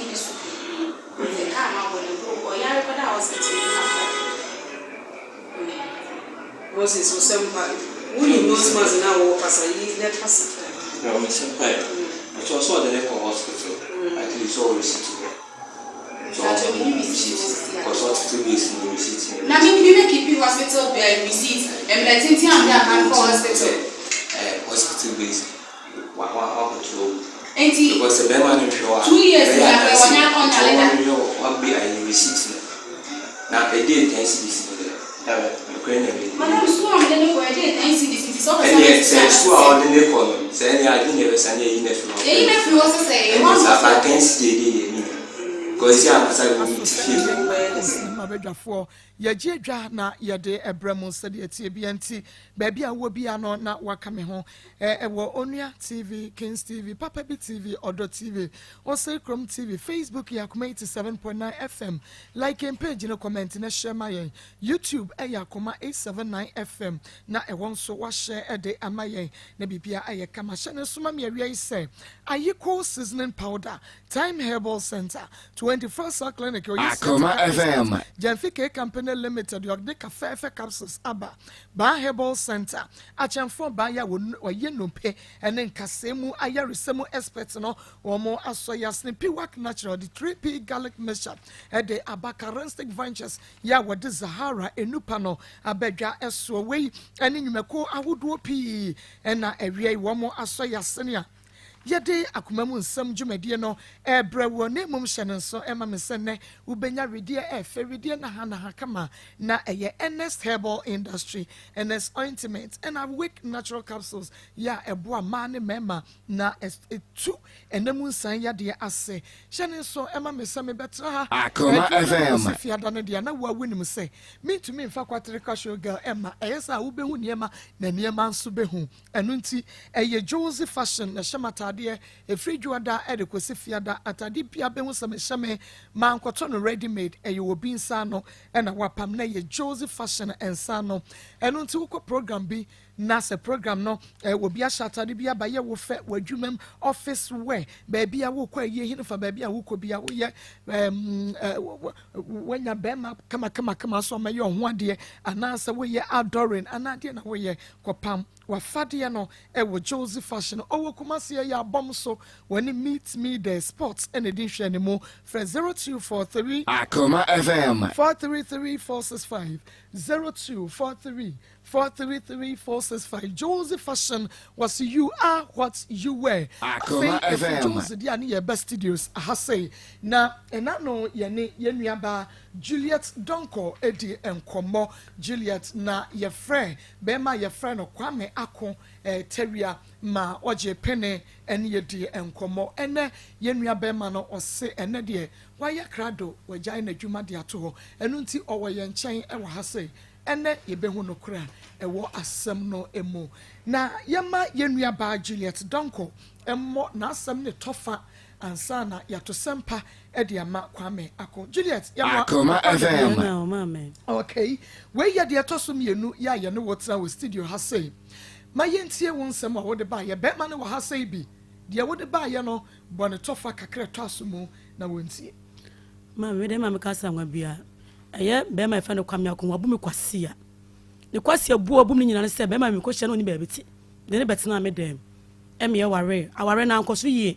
ne so bebree. Sɛ kaa no abɔ no mpo ɔyare kɔdaa hospital no kakra. Moses wo sɛ mpa woyi nose mask na wɔwɔ kasa yi na kasa. Na ɔmo sɛ mpa yɛ ɔkyɛ ɔsɛ ɔde ne kɔ hospital, at least ɔwɔ receipt hɔ. Mpakyɛ, mi ni receipt wɔ sisi a. Because hospital base no receipt no. Na mi bɛ keep hospital receipt mmerɛ tenten a mi de aka no kɔ hospital. Hospital base wa wa wakɔtɔ. Nti because sɛ bɛrima no nhwɛ wa 2 years ni afɛ ɔnya ɔnyale da. Ɔno hwɛ wa bi ayi receipt no na ɛde 10 cedis no dɛ nokorɛ na ɛbɛ. Madam, sukuu a mi de ne kɔ ɛde 10 cedis, nti sɛ ɔpɛ sɛ Ɛnneɛ sɛ sukuu a ɔde ne kɔ no sɛ ɛnneɛ ade na ɛbɛsa ne ɛyi na firi hɔ. Eyi na firi hɔ sɛ ɛnneɛ ɛhɔ sɛ afa no. 10 cedis ɛde yɛ mi because si ankasa bi ti fie. Ma badwafoɔ, yɛgye adwa na yɛde ɛbrɛ mu sɛdeɛ tie bia nti baabi a wɔ bia no na waka me ho. Ɛwɔ Onua TV, Kings TV, Papa Bi TV, Ɔdɔ TV, Ɔsɛ Kurom TV, Facebook yɛ Akoma 87.9 FM. Like yɛn page no, comment na share ma yɛn. YouTube ɛyɛ Akoma 879 FM na ɛwɔ nso wahyɛ ɛde ama yɛn na biribia ayɛ kama. Hyɛ ne nso ma me awia yi sɛ Ayiko seasoning powder, Time Herbal Center, 21st Cell Clinic, Oyi Akoma FM. Gyamfi K Company Limited, yɔde kafɛɛfɛ capsules aba, Baa Herbal Center, akyɛnfo baa yɛ a wɔyɛ nnompe ne nkasɛɛ mu ayaresa mu expert no, wɔn asɔ yasene. Piwak Natural de 3P garlic mixture ɛde aba. Charistic Ventures yɛ a wɔde Zahara enupa no abɛdwa ɛsoɔ. Wei ɛne nnwumakuo ahodoɔ pii ɛna awia yi wɔn asɔ yasene a yɛde akoma mu nsɛm dwumadie no ɛbrɛ wɔ. Ne mmom hyɛ ne nso ɛma me sɛ nnɛ wobɛnya wedeɛ ɛɛfɛ, wedeɛ nahanaha kama, na ɛyɛ Ernest Herbal Industry, Ernest Ointment ɛna Wake Natural Capsules yɛ a ɛboa mmaa ne mmarima na ɛtu ɛnam nsan yadeɛ ase. Hyɛ ne nso ɛma me sɛ mebɛtena ha Akoma ɛdwuma FM. kɔsi fiada no deɛ na woa wonim sɛ mentumi mfa kwatere show girl ɛma ɛyɛ sɛ a wobɛhu nneɛma na nneɛma nso bɛhu. Ɛno nti ɛyɛ Josie Fashion na ɛhyɛ m ataadeɛ ɛfiri dwoada ɛde kɔsi fiada. Atade bia bɛhu sɛ mehyɛ me mankɔtɔ no ready made, ɛyɛ obi nsa no ɛna wapam na ɛyɛ Josie Fashion nsa no. Ɛno nti wokɔ program bi na sɛ program no obi ahyɛ atade bi aba yɛ wo fɛ w'adwuma mu, office wear, baabi a wokɔ ayie hene fa baabi a wokɔ bi a woyɛ wanya bɛrima kamakamakama so ɔmɛyɛ ɔho adeɛ anaasɛ woyɛ adoring anaa adeɛ na woyɛ kɔpam wafadeɛ no ɛwɔ Josie Fashion. Ɔwɔ Kumase, ɛyɛ abɔm so wɔne Meet Me The Sports ɛna ɛdi nhwɛ ne mu. Frɛ 0243 Akoma FM. 433 465, 0243 433 465. Josie Fashion was you are what you wear. Akoma Afei, ɛfiri FM. Josie deɛ a ne yɛ bɛ studios aha sei na ɛna no yɛne yɛn nuabaa Juliet Donko edi nkɔmmɔ. Juliet na yɛfrɛ bɛrima a yɛfrɛ no Kwame Ako Tawia ma ɔgye pene ɛne yɛdi nkɔmmɔ. Ɛnɛ yɛn nua bɛrima no ɔse ɛnɛ deɛ wayɛ krado, wagyae n'adwuma de ato hɔ. Ɛno nti ɔwɔ yɛn nkyɛn ɛwɔ ha sei. Ɛnɛ yɛbɛhu no kora ɛwɔ asɛm no mu na yɛma yɛn nua baa Juliet Donko ɛmmɔ n'asɛm ne tɔfa ansa na yɛato sɛmpa ɛde ama Kwame Ako. Juliet, yɛma Akoma FM. Na ɔma me. Okay, wei yɛ deɛ ɛtɔ so mmienu yɛ a yɛne wo tena wɔ studio ha sei. Ma yɛntie wo nsɛm a wode baayɛ. Bɛrima no wɔ ha sei bi deɛ wode baayɛ no, bɔ ne tɔfa kakra ɛtɔ aso mu na wɔntie. Ma me de ma me kasa nwa bia ɛyɛ bɛrima yɛfɛ no Kwame Ako, wabu me kwasia ne kwasia bu a ɔbu me nyinaa ne sɛ bɛrima mi kɔhyia no ɔni baabi te de ne bɛtena me dɛm ɛmi ɛware aware na nkɔ so yie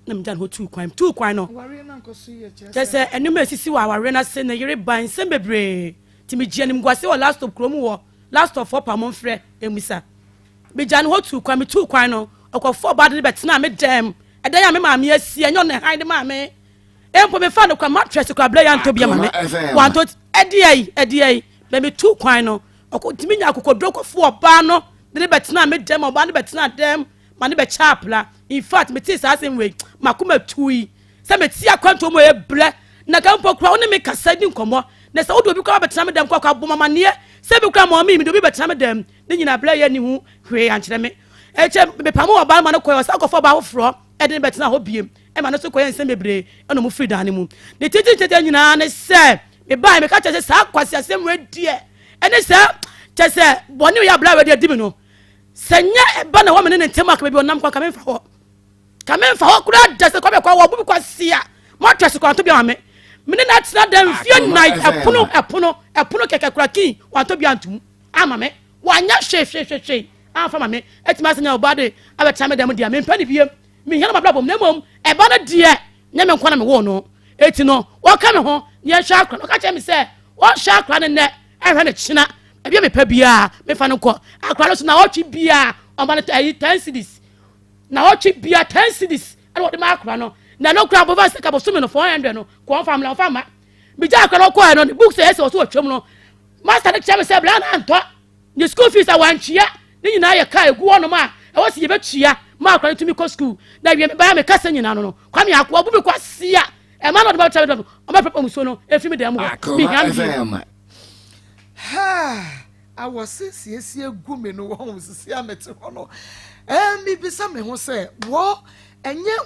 na megya ne hɔ tuu kwan no. Awareɛ no ankɔ so yie kyerɛ? Kyerɛ sɛ ɛnum a esisi wɔ awareɛ no ase ne yere ban nsɛm bebree nti megye animguase wɔ last stop kurom wɔ last stop fɔ pamo mfrɛ emisa. Megya ne hɔ tuu kwan. Metuu kwan no, ɔkɔfo ɔbaa de ne bɛtena me dɛm ɛdan a me maame asi ɛnyɛ ɔne han de maame mpo mefa no kwa mattress kora abere yɛ antɔ bi ama me. Akoma FM. Wantɔ ɛdeɛ yi bɛ metu kwan no, ɔkɔ tumi nya akokoduro kɔfo ɔbaa no de ne bɛtena me dɛm. Ɔbaa no bɛtena dɛm ma ne bɛkyɛ apla. In fact, metee saa asɛm wei, makoma tu yi sɛ mete akwantuo mu ɛyɛ brɛ na ka mpo kora wo ne me kasa di nkɔmmɔ na sɛ wode obi kora bɛtena me dɛm kɔ akɔ abɔ mamaneɛ sɛ bi kora ma ɔme mede obi bɛtena me dɛm ne nyina brɛ yɛ ne ho hwee ankyerɛ me. Ɛkyɛ mepam wɔ ɔbaa no ma no kɔɛ, ɔsa kɔfɔ ɔbaa foforɔ ɛde ne bɛtena hɔ biem ɛma no so kɔyɛ nsɛm bebree ɛna ɔmo firi dan no mu. Ne titi tete nyinaa ne sɛ mebae meka kyerɛ sɛ saa kwasi asɛm wei deɛ ɛne sɛ kyɛ sɛ bɔne yɛ abra wei deɛ di me no sɛ nyɛ ɛba na wɔme ne ne ntɛm aka baabi ɔnam kɔ ka memfa hɔ, ka memfa hɔ koraa da sɛ kɔbɛkɔ wɔ bu bi kwasia Mattress kora wantɔ bi ama me. Me ne no atena dɛm mfeɛ nnan, ɛpono, ɛpono, ɛpono kɛkɛ kora king wantɔ bi antom ama me. Wanyɛ hwee hwee hwee hwee amfa ma me. Atumi asɛ nya ɔbaa de abɛtena me dɛm deɛ mempɛ ne biem. Mehia no m'abrabɔ mu na mmom ɛba no deɛ nyɛ me nko na mewoo no. Eti no wɔka me ho na yɛnhwɛ akora no. Ɔka kyerɛ me sɛ wɔnhwɛ akora no nnɛ ɛnhwɛ no kyena. Baabi a mepɛ biara mefa no nkɔ. Akora no so naawɔtwe biara ɔma no ɛyi ten cedis. Naawɔtwe biara ten cedis ɛna wɔde ma akora no. Na ɛno koraa bɔfa sika bosome no 400 no kɔ ɔmfa mmra ɔmfa mma. Megya akora no ɔkɔɛ no ne books a ɛsɛ ɔso ɔtwam no. Master no kyerɛ me sɛ bra na antɔ. Ne school fees a wantua ne nyinaa yɛ ka a ɛgu hɔnom a ɛwɔ sɛ yɛbɛtua ma akwadaa no tumi kɔ school. Na wie mebaeɛ a me kasa nyinaa no no, Kwame Ako abu me kwasea. Ɛma na ɔde bɛkyɛ me dɔm, ɔbɛpepa musuo no ɛfiri me dan mu hɔ. Akoma Mehia no bio. FM. Haa, awɔse siesie gu me no wɔn sisi a mete hɔ no. Ɛɛ mebisa me ho sɛ wɔ ɛnyɛ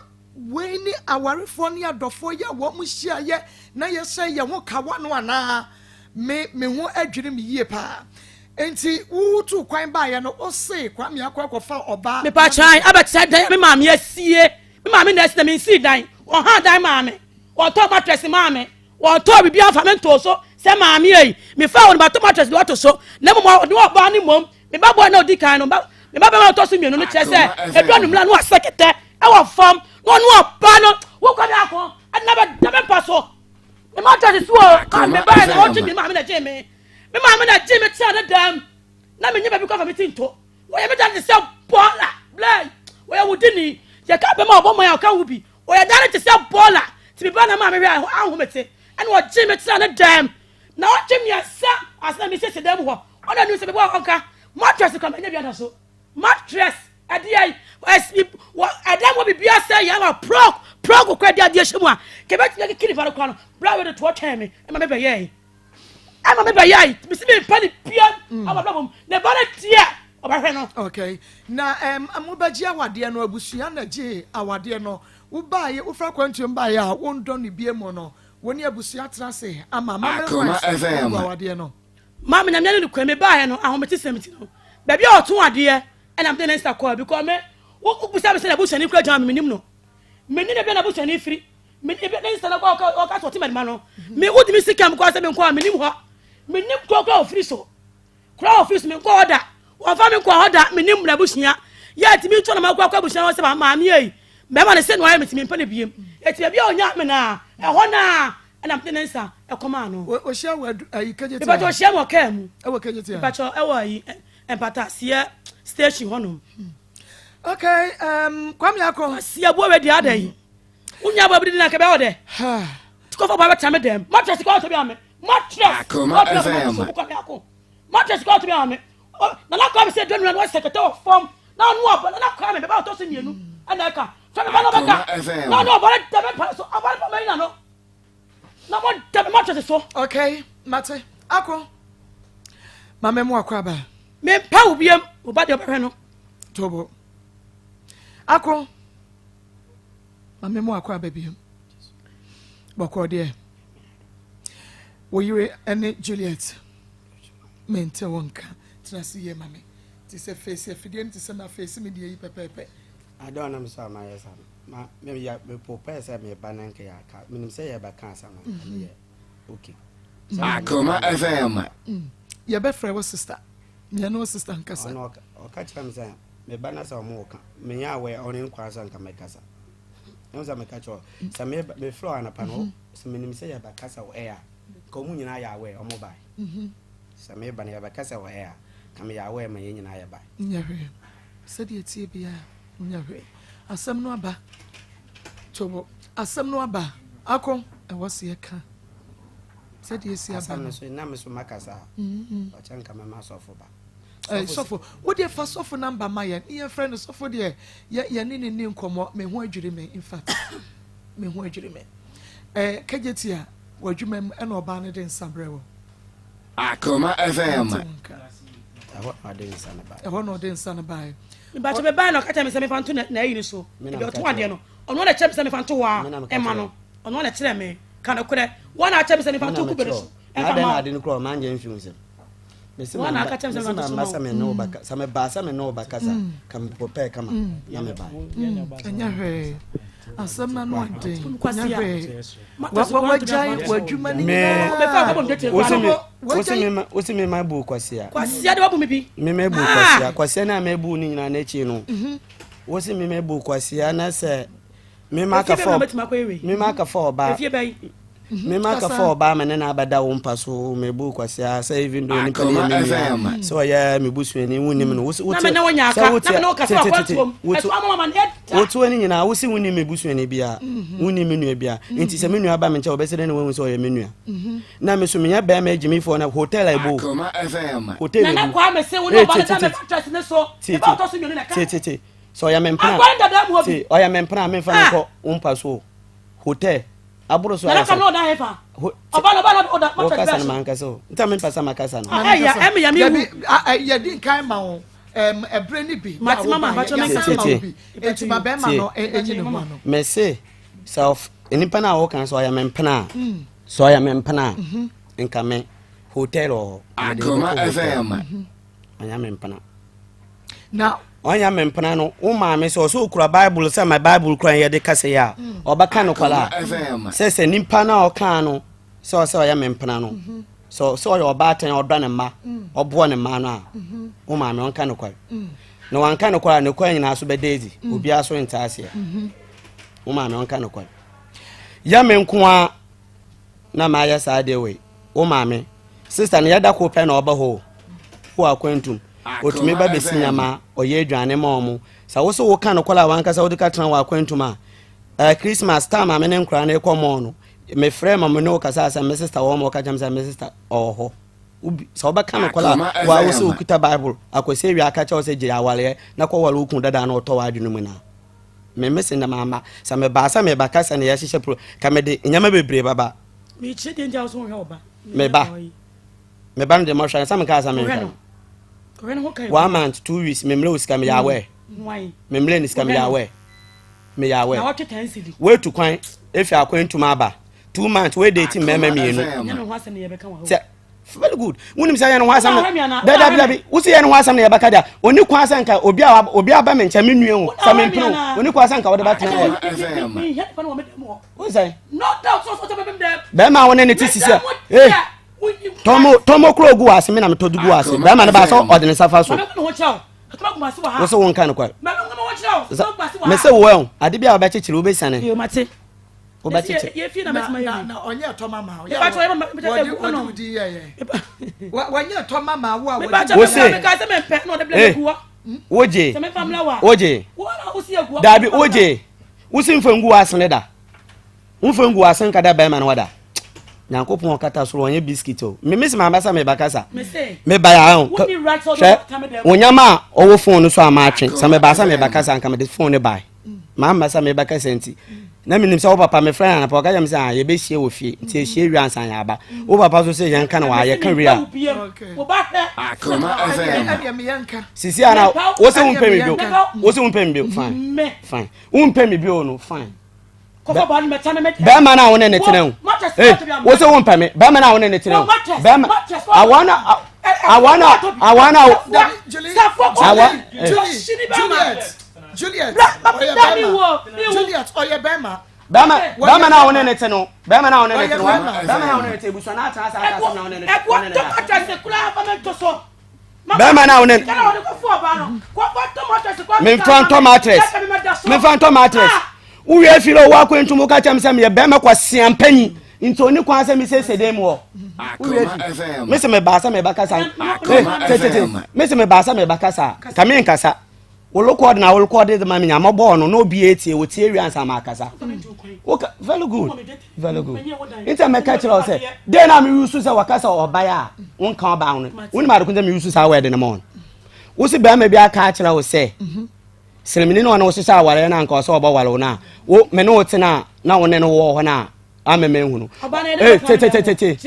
wei ne awarefoɔ ne adɔfoɔ yi a wɔn hyiaeɛ na yɛhyɛ yɛn ho kawa no anaa? Me me ho adwiri me yie paa. Enti wo tuu kwan baeɛ no wo se Kwame akɔ akɔfa ɔbaa. Mepa kyan abɛkyerɛ dan a me maame asie. Me maame na asi na mensii dan. Ɔhaa dan maa me. Ɔtɔɔ mattress maa me. Ɔtɔɔ biribiara mfa me ntoo so sɛ maame ei. Mefaa wɔn matɔ mattress de wɔato so. Na mmom ɔde ɔbaa no mmom. Me ba boy na ɔdi kan no, me ba bɛma ɔtɔ so mmienu no kyerɛ sɛ ɛduru anwummerɛ a na wasɛ kɛtɛ wɔ fam na ɔne ɔbaa no wo Kwame Ako ɛna bɛda me mpa so. Me mattress so o. Ah, me bae na ɔgye me maame na gye me. Me maame na gye me tena ne dɛm. Na menye baabi kɔ fa me ti nto. Wɔyɛ me dan te sɛ bɔɔla. Blɛ, wɔyɛ wo dini. Yɛka bɛma ɔbɔ man a ɔka ho bi. Wɔyɛ dan te sɛ bɔɔla. Nti me ba na maame hwɛ ahomete. Ɛna ɔgye me tena ne dɛm. Na ɔgye mmiɛnsa ansa na mesiesie dan mu hɔ. Ɔna nim sɛ mebɔ a ɔnka. Mattress kora manya bi ada so. Mattress ɛdeɛ ɛsi wɔ ɛdan mu biribi asɛ yɛ ama prɔg prɔg kora de adeɛ hyɛ mu a kɛbɛtumi akeke nipa no kora no bra wei de toɔ twɛn me ɛma me bɛyɛe ɛma me bɛyɛe mesi me mpa ne bia ama bra mom ne ba no deɛ ɔbɛhwɛ no. Okay na ɛm um, mobɛgye awadeɛ no abusua na gye awadeɛ no wobaeɛ wofra kwantuom baeɛ a wondɔ ne bie mu no Wo ne abusua tena ase ama amammerɛ Akoma kwan so FM. agu awadeɛ no. Maame Nyame ne nokorɛ me baeɛ no ahometesɛm nti no baabi a ɔtɔn adeɛ ɛna mede ne nsa kɔɛ because me wo bisa me sɛ n'abusuani kura gyama me menim no menim baabi a n'abusuani firi menim ne nsa no ɔka ɔka sɛ ɔte madima no me wodi me sika mu kɔ sɛ me nkɔ a menim hɔ menim kura kura ofiri so Kura office me nkɔ hɔ da. Wɔnfa me nkɔ hɔ da. Me nim n'abusua. Yɛ eti mi nso na ma kɔ akɔ abusua hɔ sɛ maame ei. Bɛrima no se na wayɛ me ti me mpɛ no biem. Eti baabi a onyaa me na ɛhɔ na ɛna mede ne nsa ɛkɔ maa no. Ohyia wɔ adu ayi KJT. Mepakyɛ ohyia me wɔ kaa mu. Ɛwɔ KJT. Mepakyɛ ɛwɔ ayi mpataseɛ station hɔ nom. Okay, Kwame Ako. Kwasi aboa wɛ di ada yi. Wonya aboa bi di na kɛbɛ wɔ dɛ. Tikɔfɔ ba bɛtena me dɛm. Mattress kɔ ɔtɔ bi ama me. Mattress. Akoma FM. Kwame Ako. Mattress kɔ ɔtɔ bi ama me. Nana Kwame sɛ dɔnua na wɔsɛ kɛtɛ wɔ fam. Na ɔno ɔbɔ Nana Kwame bɛba ɔtɔ so mmienu ɛna ɛka. Fɛn bɛba na ɔbɛka. Na ɔno ɔbɔ ne dɛm mpa so. Ɔbɔ ne pama yi na no. Na mo dɛm mattress so. Okay, mate. Ako. Mame mo akɔ aba. Me mpa wo biem. Wo ba deɛ ɔbɛhwɛ no. Tobo. Ako. Mame mo akɔ aba biom. Bɔkɔɔ deɛ. Wo yere ne Juliet. Mente wo nka. Tena ase yie ma me. Te sɛ face afidie no te sɛ na face me deɛ yi pɛpɛɛpɛ. Ade a ɔnam so a mayɛ saa no, ma meyɛ mepopɛɛ sɛ meba na nka yɛaka. Menim sɛ yɛbɛka asɛm a nka meyɛ okay. Akoma FM. Yɛbɛfrɛ wo sister. Yɛne wo sister nkasa. Ɔno ɔka kyerɛ me sɛ meba na sɛ ɔmo ka menyɛ awɛ ɔne nkwa sɛ nka mɛkasa. Ɛho sɛ meka kyerɛ sɛ mefrɛ wo anapa no mhm. sɛ menim sɛ yɛbɛkasa wɔ ɛyɛ a nka ɔmo nyinaa yɛ awɛ ɔmo bae. Mhm. Sɛ meba no yɛbɛkasa wɔ ɛyɛ a nka meyɛ awɛ ma yɛn nyinaa yɛ bae. Nyɛ hwee. Sɛdeɛ ɛteɛ biara nyɛ hwee. Asɛm no aba. Tobo. Asɛm no aba. Ako ɛwɔ sɛ yɛka. Sɛdeɛ ɛsi aba no. Asɛm no so na me so makasa a. Ɔkyɛ nka mɛma sɔfo ba. Eh, sɔfo, wo deɛ fa sɔfo number ma yɛn. Ne yɛmfrɛ no sɔfo deɛ yɛ yɛne ne ni nkɔmmɔ. Me ho adwiri me, in fact. Me ho adwiri me. Eh, kagye a, w'adwuma mu ɛna ɔbaa no de nsa brɛ wo. Akoma FM. Ɛhɔ na ɔde nsa no baeɛ. Ɛhɔ na ɔde nsa no baeɛ. Mebakyɛ mebaeɛ na ɔka kyerɛ me sɛ mefa nto n'ayi no so. Ebi ɔto adeɛ no. Ɔno na ɛkyerɛ me sɛ mefa nto hɔ a ɛma no. Ɔno na ɛkyerɛ me. Ka nokorɛ. Wɔn na akyerɛ me sɛ mefa nto kube no so. Na adɛn na ade no kura ɔma nyɛ mfi wo nsam. Mese Wɔn na aka kyerɛ me sɛ mefa nto so ma wo. Sɛ me ne wo bɛka sɛ mebaa sɛ me ne wo bɛkasa ka mepopɛɛ kama na mebaeɛ. Ɛnyɛ hwee. Asɛm no ano aden. Nyɛ hwee. Wagyae w'adwuma no nyinaa. Wosi me ma bu kwasia. Kwasia de wabu me bi. Me ma bu kwasia. Kwasia na me bu ni nyinaa n'akyi no. Wosi me ma bu kwasia na sɛ me ma ka fɔ me ma ka fɔ ɔbaa. Me ma ka fɔ ɔbaa me ne na abɛda wo mpa so me bu kwasia sɛ even though nipa ne yɛ me nua sɛ ɔyɛ me busuani wo nim no wote sɛ wote tete wote wote ne nyinaa wo se wo nim me busuani bia wo nim me nua bia nti sɛ me nua ba me nkyɛn wɔbɛsɛ dɛ ne wahu sɛ ɔyɛ me nua na me so menyɛ bɛrima agyimifoɔ na hotel a ɛbɔ hotel ɛbu tete sɛ ɔyɛ me mpena ɔyɛ me mpena memfa no nkɔ wo mpa so hotel aboro so ayɛ sɛ wokasa no mankasa o nta mempɛ sɛ makasa no yɛdi nkan ma wo ɛberɛ no bi nti ma bɛrima no ɛnyi ne ho ano mese sɛ nnipa no a wɔka sɛ ɔyɛ me mpena a mm. sɛ ɔyɛ me mpena a mhm. nka me hotel wɔ hɔ Akoma FM ɔnyɛ me mpena na ɔnyɛ me mpena no wo maame sɛ ɔsɛ okura bible sɛ ma bible kura yɛde kasa yi a mm. ɔbɛka no kwala sɛ sɛ nipa no a ɔkaa no sɛ ɔsɛ ɔyɛ me mpena no mhm. sɛ sɛ ɔyɛ ɔbaatan ɔdɔ ne mma mm. ɔboɔ ne mma no a mhm. wo maame ɔnka no kwala mm. na wanka no kwala ne kwala nyinaa so bɛda adi obiara so nte aseɛ mhm. wo maame ɔnka no kwala yɛ me nko a na mayɛ saa deɛ wei wo maame sista no yɛda ko pɛ na ɔba hɔ wɔ akwantum otumi ba bɛsi nyama ɔyɛ aduane ma ɔmo sɛ wo so woka no kɔla a wankasa wode ka tena wɔ akwantum a eh, christmas time maame ne nkora no kɔ mɔɔ no mefrɛ ma me ne wo kasa sɛ me sista wɔ ma ɔka kyɛm sɛ me sista ɔwɔ hɔ sɛ wobɛka no kɔla a wa wo sɛ wokuta bible akwasi awia aka kyɛ wo sɛ gye awareɛ na kɔware wo kun dadaa na ɔtɔ w'adwene mu naa Me mese na mama sɛ mebaa sɛ meba kasa na yɛhyehyɛ pro ka mede nneɛma bebree bɛba. Mekyerɛ deɛ nti a wo so wohwɛ wo ba. Meba meba no deɛ mɔhwɛ no sɛ menkaa sɛ menhwɛ no. One month 2 weeks memmerɛ wo sika meyɛ aware. Memmerɛ ne sika meyɛ aware. Meyɛ aware. Woatu kwan efi akwantum aba 2 months wei date mmarima mmienu. Sɛ Very good. Wonim sɛ yɛn ho asɛm no. Dabi dabi. Wosi yɛn ho asɛm no yɛbɛka da. Oni kwan sɛ nka obi a obi aba me nkyɛn me nua o. Sɛ me mpene o. Oni kwan sɛ nka wɔde bɛtena hɔ. Wo sɛ. Bɛrima a wɔne ne te sisi a. Eh. Tɔmɔ tɔmɔ kuro gu ase me na metɔ gu ase. Bɛrima no ba sɛ ɔde ne nsa fa so. Wo sɛ wo nka no kwa. Me sɛ wo ɛho ade bi a wɔbɛkyekyere wobɛsiane. wobɛkyekyɛ. Yɛ fie na mɛtuma yɛ na ɔnyɛ ɛtɔ ma ma wo. Wɔde wɔde wo din yɛ yɛ. Wɔnyɛ ɛtɔ ma ma wo a wɔde. Wose. Ee wogye wogye daabi wogye wosi nfa ngu w'asene da nfa ngu w'asene nka da bɛrima no wada nyankopɔn ɔkata soro ɔnyɛ biskit o me mesi maa bɛsa meba kasa meba yɛ ahɔ hwɛ onyama a ɔwɔ fon no so a maatwe sɛ meba sɛ meba kasa nka mede fon no bae Mamma sɛ mebɛkasa nti, na menim sɛ wo papa mefrɛ no anapa ɔka kyerɛ me sɛ ah yɛbɛhyia wɔ fie nti yɛhyia wie ansa yɛaba. Wo papa so sɛ yɛnka no wɔ yɛka wie a. Sisi ana wo sɛ wompɛ me bio wo sɛ wompɛ me bio fine fine wompɛ me bio no fine. Bɛrima no a wo ne ne tena o ee wo sɛ wompɛ me bɛrima no a wo ne ne tena o bɛrima awa na awa na awa na awa. Juliet Juliet ɔyɛ bɛrima Juliet ɔyɛ bɛrima. Bɛrima bɛrima na wo ne ne te no bɛrima na wo ne ne te no bɛrima na wo ne ne te ebusua na atena ase aka asɛm na wo ne ne te. Ɛkɔ tɔ matress kura fa mi to so. Bɛrima na wo ne. Mefa ntɔ mattress mefa ntɔ mattress wowie afiri owó akwantum woka kyɛm sɛ meyɛ bɛrima kwasia mpanyin nti oni kwan sɛ mesiesie dan mu hɔ wowie fi mese mebaa sɛ meba kasa tete mese mebaa sɛ meba kasa ka menkasa Wolokɔɔde na wolokɔɔde de ma me nya mɔbɔɔ no na obi etie wotie wie ansa ma akasa. Woka very good very good. Nti mɛka kyerɛ wo sɛ den na me yusu sɛ wɔka sɛ ɔbae a wonka ɔbaa ho no wonim ade ko sɛ me yusu saa wɛde no ma wɔn. Wo se bɛrima bi aka akyerɛ wo sɛ sremini na ɔne wo hyehyɛ awareɛ no anka ɔsɛ ɔbɛware wo no a wo me ne wo tena na wo ne no wɔ hɔ no a ama mahu no. Ee tetetete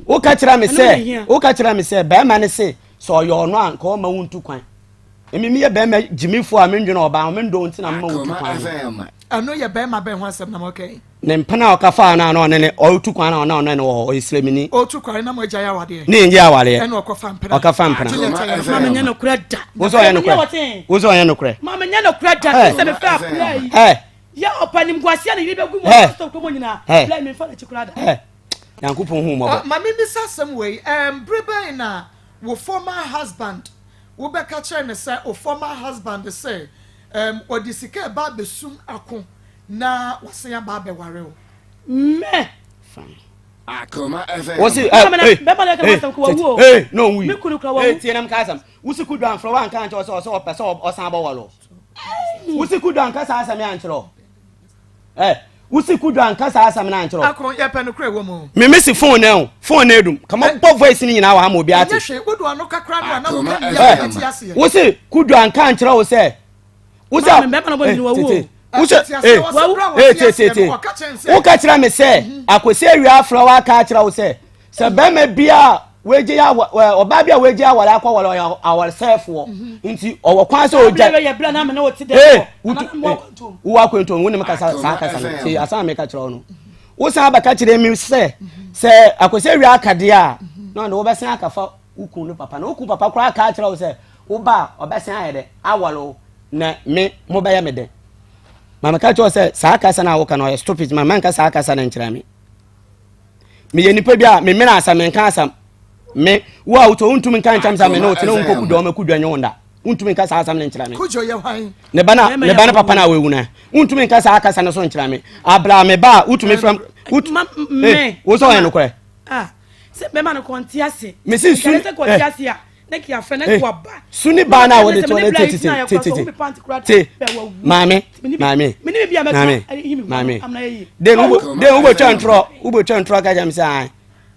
woka kyerɛ me sɛ woka kyerɛ me sɛ bɛrima no se sɛ ɔyɛ ɔno a nka ɔma wo ntu kwan. Emi meyɛ bɛrima gyimifo a mendwene ɔbaa ho, mendɔ nti na mema wotu kwan no. Ɛno yɛ bɛrima bɛn ho asɛm na mɔka yi? Ne mpena a ɔka faa no a na ɔne ne ɔretu kwan na ɔne ɔne no wɔ hɔ, ɔyɛ sremini. Ɔretu kwan na mo agyae awadeɛ. Ne yɛn gye awareɛ. Ɛna ɔkɔfa mpena. Ɔka fa mpena. Juliet ɛyɛ nokorɛ. Maame nyɛ nokorɛ da. Wo sɛ ɔyɛ nokorɛ. Wo sɛ ɔyɛ nokorɛ. Maame nyɛ nokorɛ da. Sɛ mefɛ akora yi. Ɛ. Yɛ ɔpɛ animguaseɛ a ne yere bɛgu mu wɔ Kristo kurom nyinaa. Blɛ memfa n'akyi koraa da. Nyankopɔn hu mmɔbɔ. Ma memmisa asɛm wei, ɛɛm, bere bɛn na wo former husband, wobɛka kyerɛ no sɛ wo former husband sɛ, ɛɛm, ɔde sika reba abɛsum ako na wasan aba abɛware wo? Mɛ. Fine. Akoma FM. Wosi, ɛ, ɛ, bɛma no ɛka asɛm ko wawu o. Ee, na ɔnwui. Me kunu kura wawu. Ee, tie na mka asɛm. Wosi kudu amfrɛ wo anka ankyerɛ wo sɛ ɔsɛ ɔpɛ sɛ ɔsan bɔware wo. Wosi kudu anka saa asɛm yi ankyerɛ wo. Ɛ, wosi kudu anka saa asɛm no ankyerɛ wo. Ako, yɛpɛ nokorɛ wɔ mu. Me me si phone na o, phone na edum. Kama bɔ voice ni nyinaa wɔ ha ma obi ate. Ɛnyɛ hwee, wodo ano kakra no a na woka ni yɛ bɛte aseɛ. Wosi kudu anka ankyerɛ wo sɛ wosɛ tete wosɛ ee tete tete woka kyerɛ me sɛ akwasi awia afrɛ wo aka akyerɛ wo sɛ sɛ bɛrima bi a wagye ɔbaa bi a wagye aware akɔ aware ɔyɛ awaresɛefoɔ mhm. nti ɔwɔ kwan sɛ ɔgya ee wotu wowɔ akwantuo wo ne me kasa saa kasa no ti asan meka kyerɛ wo no wosan bɛka kyerɛ mi sɛ sɛ akwasi awia akadeɛ a na ɔde wobɛsan akafa wo kun no papa na wo kun papa koraa ka kyerɛ wo sɛ wo ba a ɔbɛsan ayɛ dɛ aware wo na me mobɛyɛ me dɛ ma meka kyerɛ wo sɛ saa kasa no a woka no ɔyɛ stupid ma manka saa kasa no nkyerɛ me meyɛ nipa bi a memene asɛm menka asɛm me wo a wotɔ wontumi nka nkyɛm sɛ me ne wotena wonkɔ kudwa wɔma kudwa nyɛ wo nda wontumi nka saa asɛm no nkyerɛ me ne ba na ne ba ne papa na wawu na wontumi nka saa kasa no so nkyerɛ me abra me ba a wotumi frɛ wo sɛ ɔyɛ nokorɛ ah, sɛ bɛma no kɔnte ase mesi su eh, su ne baa no a wode to no te te te te te maame maame maame maame den den wobɛtwa ntorɔ wobɛtwa ntorɔ ka kyerɛ me sɛ an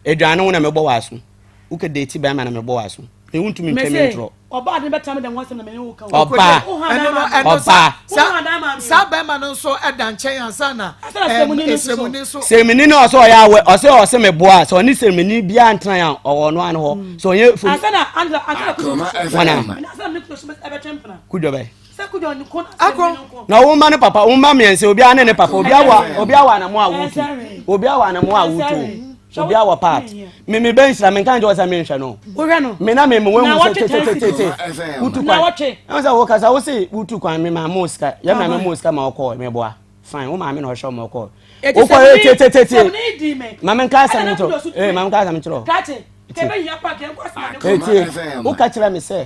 aduane wo na mebɔ wɔ aso wokɛ date bɛrima na mebɔ wɔ aso me wontumi ntwa me ntorɔ ɔbaa de bɛtena me dɛm wɔsɛm na mene wo ka ɔbaa ɔbaa saa bɛrima no nso ɛda nkyɛn ansa na ɛsɛmuni nso sɛmuni no ɔsɛ ɔyɛ awɛ ɔsɛ ɔsɛ meboa sɛ ɔne sɛmuni biara ntena yɛn ɔwɔ ɔno ano hɔ sɛ ɔnyɛ fom ansa na ansa ansa wana kudwo kudwo bɛ na wo ma ne papa wo ma mmiɛnsa obiara ne ne papa obiara wɔ obiara wɔ anamo a wotu obiara wɔ anamo a wotu obiara wɔ part me me bɛ nhyira me nka nkyɛn sɛ me nhwɛ no me na me me wɔn mu sɛ tetetete wotu kwan ɛwɔ sɛ wo kasa wo se wotu kwan me ma mo sika yɛ na me mo sika ma ɔkɔ me boa fine wo maame na ɔhwɛ ɔmo ɔkɔ wokɔ yɛ tetetete ma me nka asɛm nkyerɛ ee ma me nka asɛm nkyerɛ etie woka kyerɛ me sɛ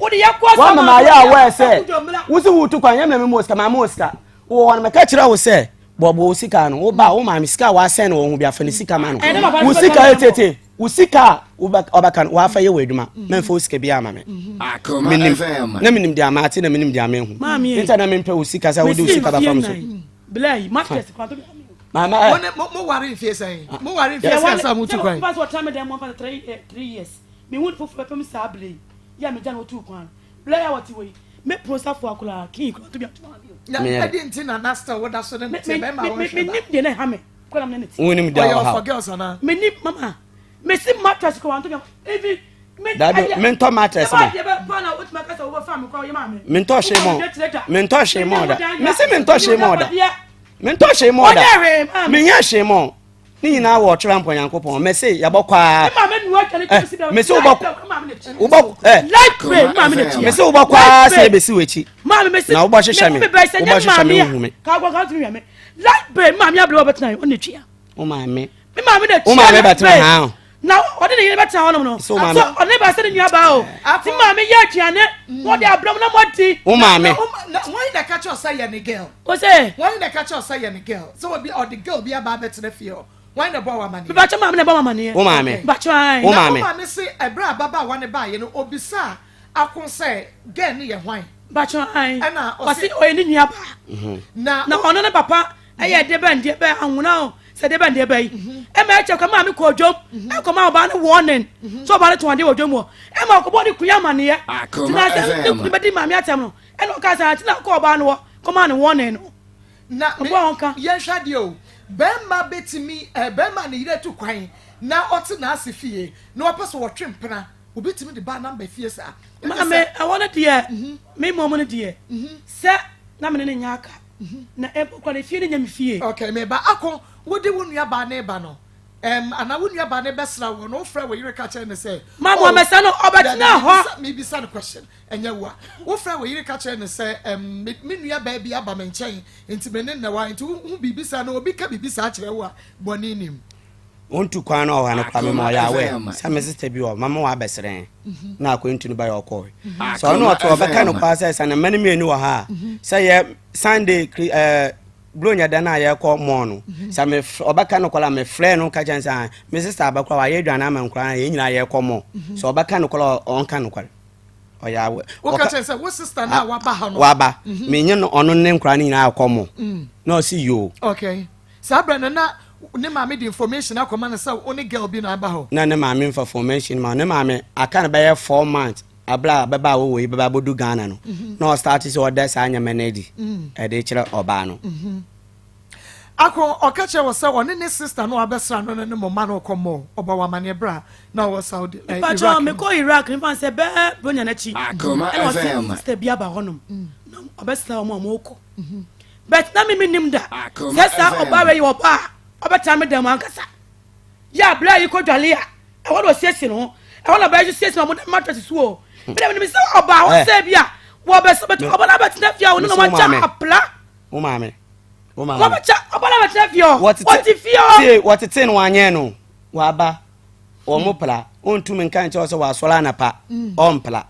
woama ma ayɛ aware sɛ wo se wotu kwan yɛ na me mo sika ma mo sika wɔ hɔ no meka kyerɛ wo sɛ bɔbɔ wo sika no wo ba wo maame sika a wasɛn no wɔ ho bi afa ne sika ma no wo sika etete wo sika a ɔbɛka no wafa yɛ wɔ adwuma mɛmfa wo sika bi ama me menim na menim deɛ ama ate na menim deɛ ama ehu nti na mempɛ wo sika sɛ wode wo sika bɛfa me so maame ɛ mo mo ware mfie sɛn mo ware mfie sɛn sɛ mo tu kwan. Blair a wɔte hɔ yi, me pro safo akwadaa king kura to bi ato maame o. Na ɛdi nti na na still woda so ne ne te bɛrima a wɔnhwɛ ba. Menim deɛ na ɛha me kora na me ne ne te. Wonim deɛ ɔyɛ ɔha. ɔfɔ girls anaa. Menim mama mesi mattress kora wanto bi even. Dabi mentɔ mattress ma. Mentɔ hwee mɔ mentɔ hwee mɔ da mesi mentɔ hwee mɔ da mentɔ hwee mɔ da menyɛ hwee mɔ. Ne nyinaa wɔ ɔtwerɛ mpɔ Nyankopɔn mese yɛbɔ kɔ aa eh, mese wobɔ wobɔ eh, mese wobɔ kɔ aa sɛ yɛbɛsi w'akyi na wobɔ hyehyɛ me wobɔ hyehyɛ me wohu me wo maame wo maame bɛtena ha na ɔde ne yere bɛtena hɔnom no so ɔde ne ba sɛ ne nua baa o ti maame yɛ aduane na ɔde abrɛ mu na mo adi. wo maame. wɔn na ɛka kyerɛ ɔsɛ yɛ ne girl. o sɛ. wɔn na ɛka kyerɛ ɔsɛ yɛ ne girl sɛ obi ɔde girl bi aba abɛtena fie hɔ wɔn na ɛbɔ wɔn amaneɛ. Mepakyɛ maame na ɛbɔ wɔn amaneɛ. Wo maame. Mepakyɛ ayi. Wo maame. Na wo maame se ɛbrɛ ababaawa ne baayɛ no obisa ako sɛ girl ne yɛ hwan. Mepakyɛ ayi. Ɛna ɔse ɔyɛ ne nua baa. Na ɔno ne papa ɛyɛ de bɛn deɛ bɛn anwona o sɛ de bɛn deɛ bɛn yi ɛma ɛkyɛ kɔ maame kɔ dwom ɛkɔ ma ɔbaa no warning sɛ ɔbaa no tɔn adeɛ wɔ dwom hɔ ɛma ɔkɔbɔ ne kun amaneɛ tena sɛ ne kun bɛdi maame atɛm no ɛna ɔka sɛ ati na ɔkɔ ɔbaa no hɔ kɔma ne warning no na yɛnhwɛ adeɛ o bɛrima bɛtumi ɛɛ bɛrima ne yere tu kwan na ɔte n'ase fie na ɔpɛ sɛ ɔtwe mpena obi tumi de baa namba fie saa. Maame ɛwɔ no deɛ me mmom no deɛ sɛ na me ne ne nyɛ aka na mpo kora ne fie no nyɛ me fie. Okay, me ba ako, wode wo nua baa ne ba no. Ɛm, anaa wo nua baa no bɛsra wo no, wofrɛ wo yere ka kyerɛ no sɛ, Ma oh, Mohammed no ɔbɛtena dabi, hɔ. mebisa, mebisa no question, ɛnyɛ wo a. Wofrɛ wo yere ka kyerɛ no sɛ, ɛm, me, me nua baa bi aba me nkyɛn, nti me ne no na ɛwɔ ha, nti wohu biribi saa na obi ka biribi saa kyerɛ wo a, bɔne nnim. Wontu kwan no ɔha no koraa mema Akoma ɔyɛ aware FM. sɛ me sister bi wɔ hɔ mama wabɛsrɛ na akwantu no bayɛ ɔkɔe sɛ ɔno Akoma ɔte ɔbɛka no FM. koraa sɛ sɛ ne mma no mmienu wɔ ha a sɛ yɛ Sunday kri ɛɛ Buronya da no a yɛkɔ mall no sɛ me ɔbɛka no koraa mefrɛ no ka kyɛn sɛ ah, me sister aba koraa wayɛ aduane ama nkoraa yɛn nyinaa yɛkɔ mall sɛ ɔbɛka no koraa ɔnka no koraa ɔyɛ awɛ Woka kyerɛ sɛ wo sister no a waba ha no. waba menye no ɔno ne nkoraa no nyinaa kɔ mall na ɔsi yoo Okay. Saa berɛ no na ne maame de information akɔma no sɛ wo ne girl bi na aba hɔ. Na ne maame nfa formation ma ne maame aka no bɛyɛ 4 months abere a ababaawa wɔ yi bɛba abɛdu Ghana no na ɔstart sɛ ɔda saa nneɛma no adi ɛde kyerɛ ɔbaa no. Ako ɔka kyerɛ wɔ sɛ ɔne ne sister no a abɛsra no no ne mo mma no rekɔ mall. Ɔbɔ wɔ amaneɛ berɛ a na ɔwɔ Saudi, eh, Mpakyɛ Iraq no. mekɔ Iraq no mefa sɛ bɛɛ bronya n'akyi Akoma ɛna ɔse FM. sister bi aba hɔnom na ɔbɛsra wɔn a wɔrekɔ but na me nim da Akoma sɛ saa FM. ɔbaa wei yɛ ɔbaa a ɔbɛtena me dan mu ankasa yɛ abere a yɛkɔ dwale a ɛhɔ na ɔsiesie ne ho ɛhɔ na ɔbɛyɛ siesie na ɔmo de mattress so o me na menim sɛ ɔbaa hɔ Eh. sɛ bi a wɔbɛsɛ bɛtɛ ɔbaa no abɛtena fie a ɔno na Mese wo wɔakyɛ maame. apla Wo maame. Wo maame. wɔbɛkyɛ ɔbaa no abɛtena fie hɔ Wɔtete wɔte fie hɔ tie wɔtete no wanyɛ no waba wɔn mo pla ontumi nka nkyɛn sɛ wasɔre anapa ɔmpla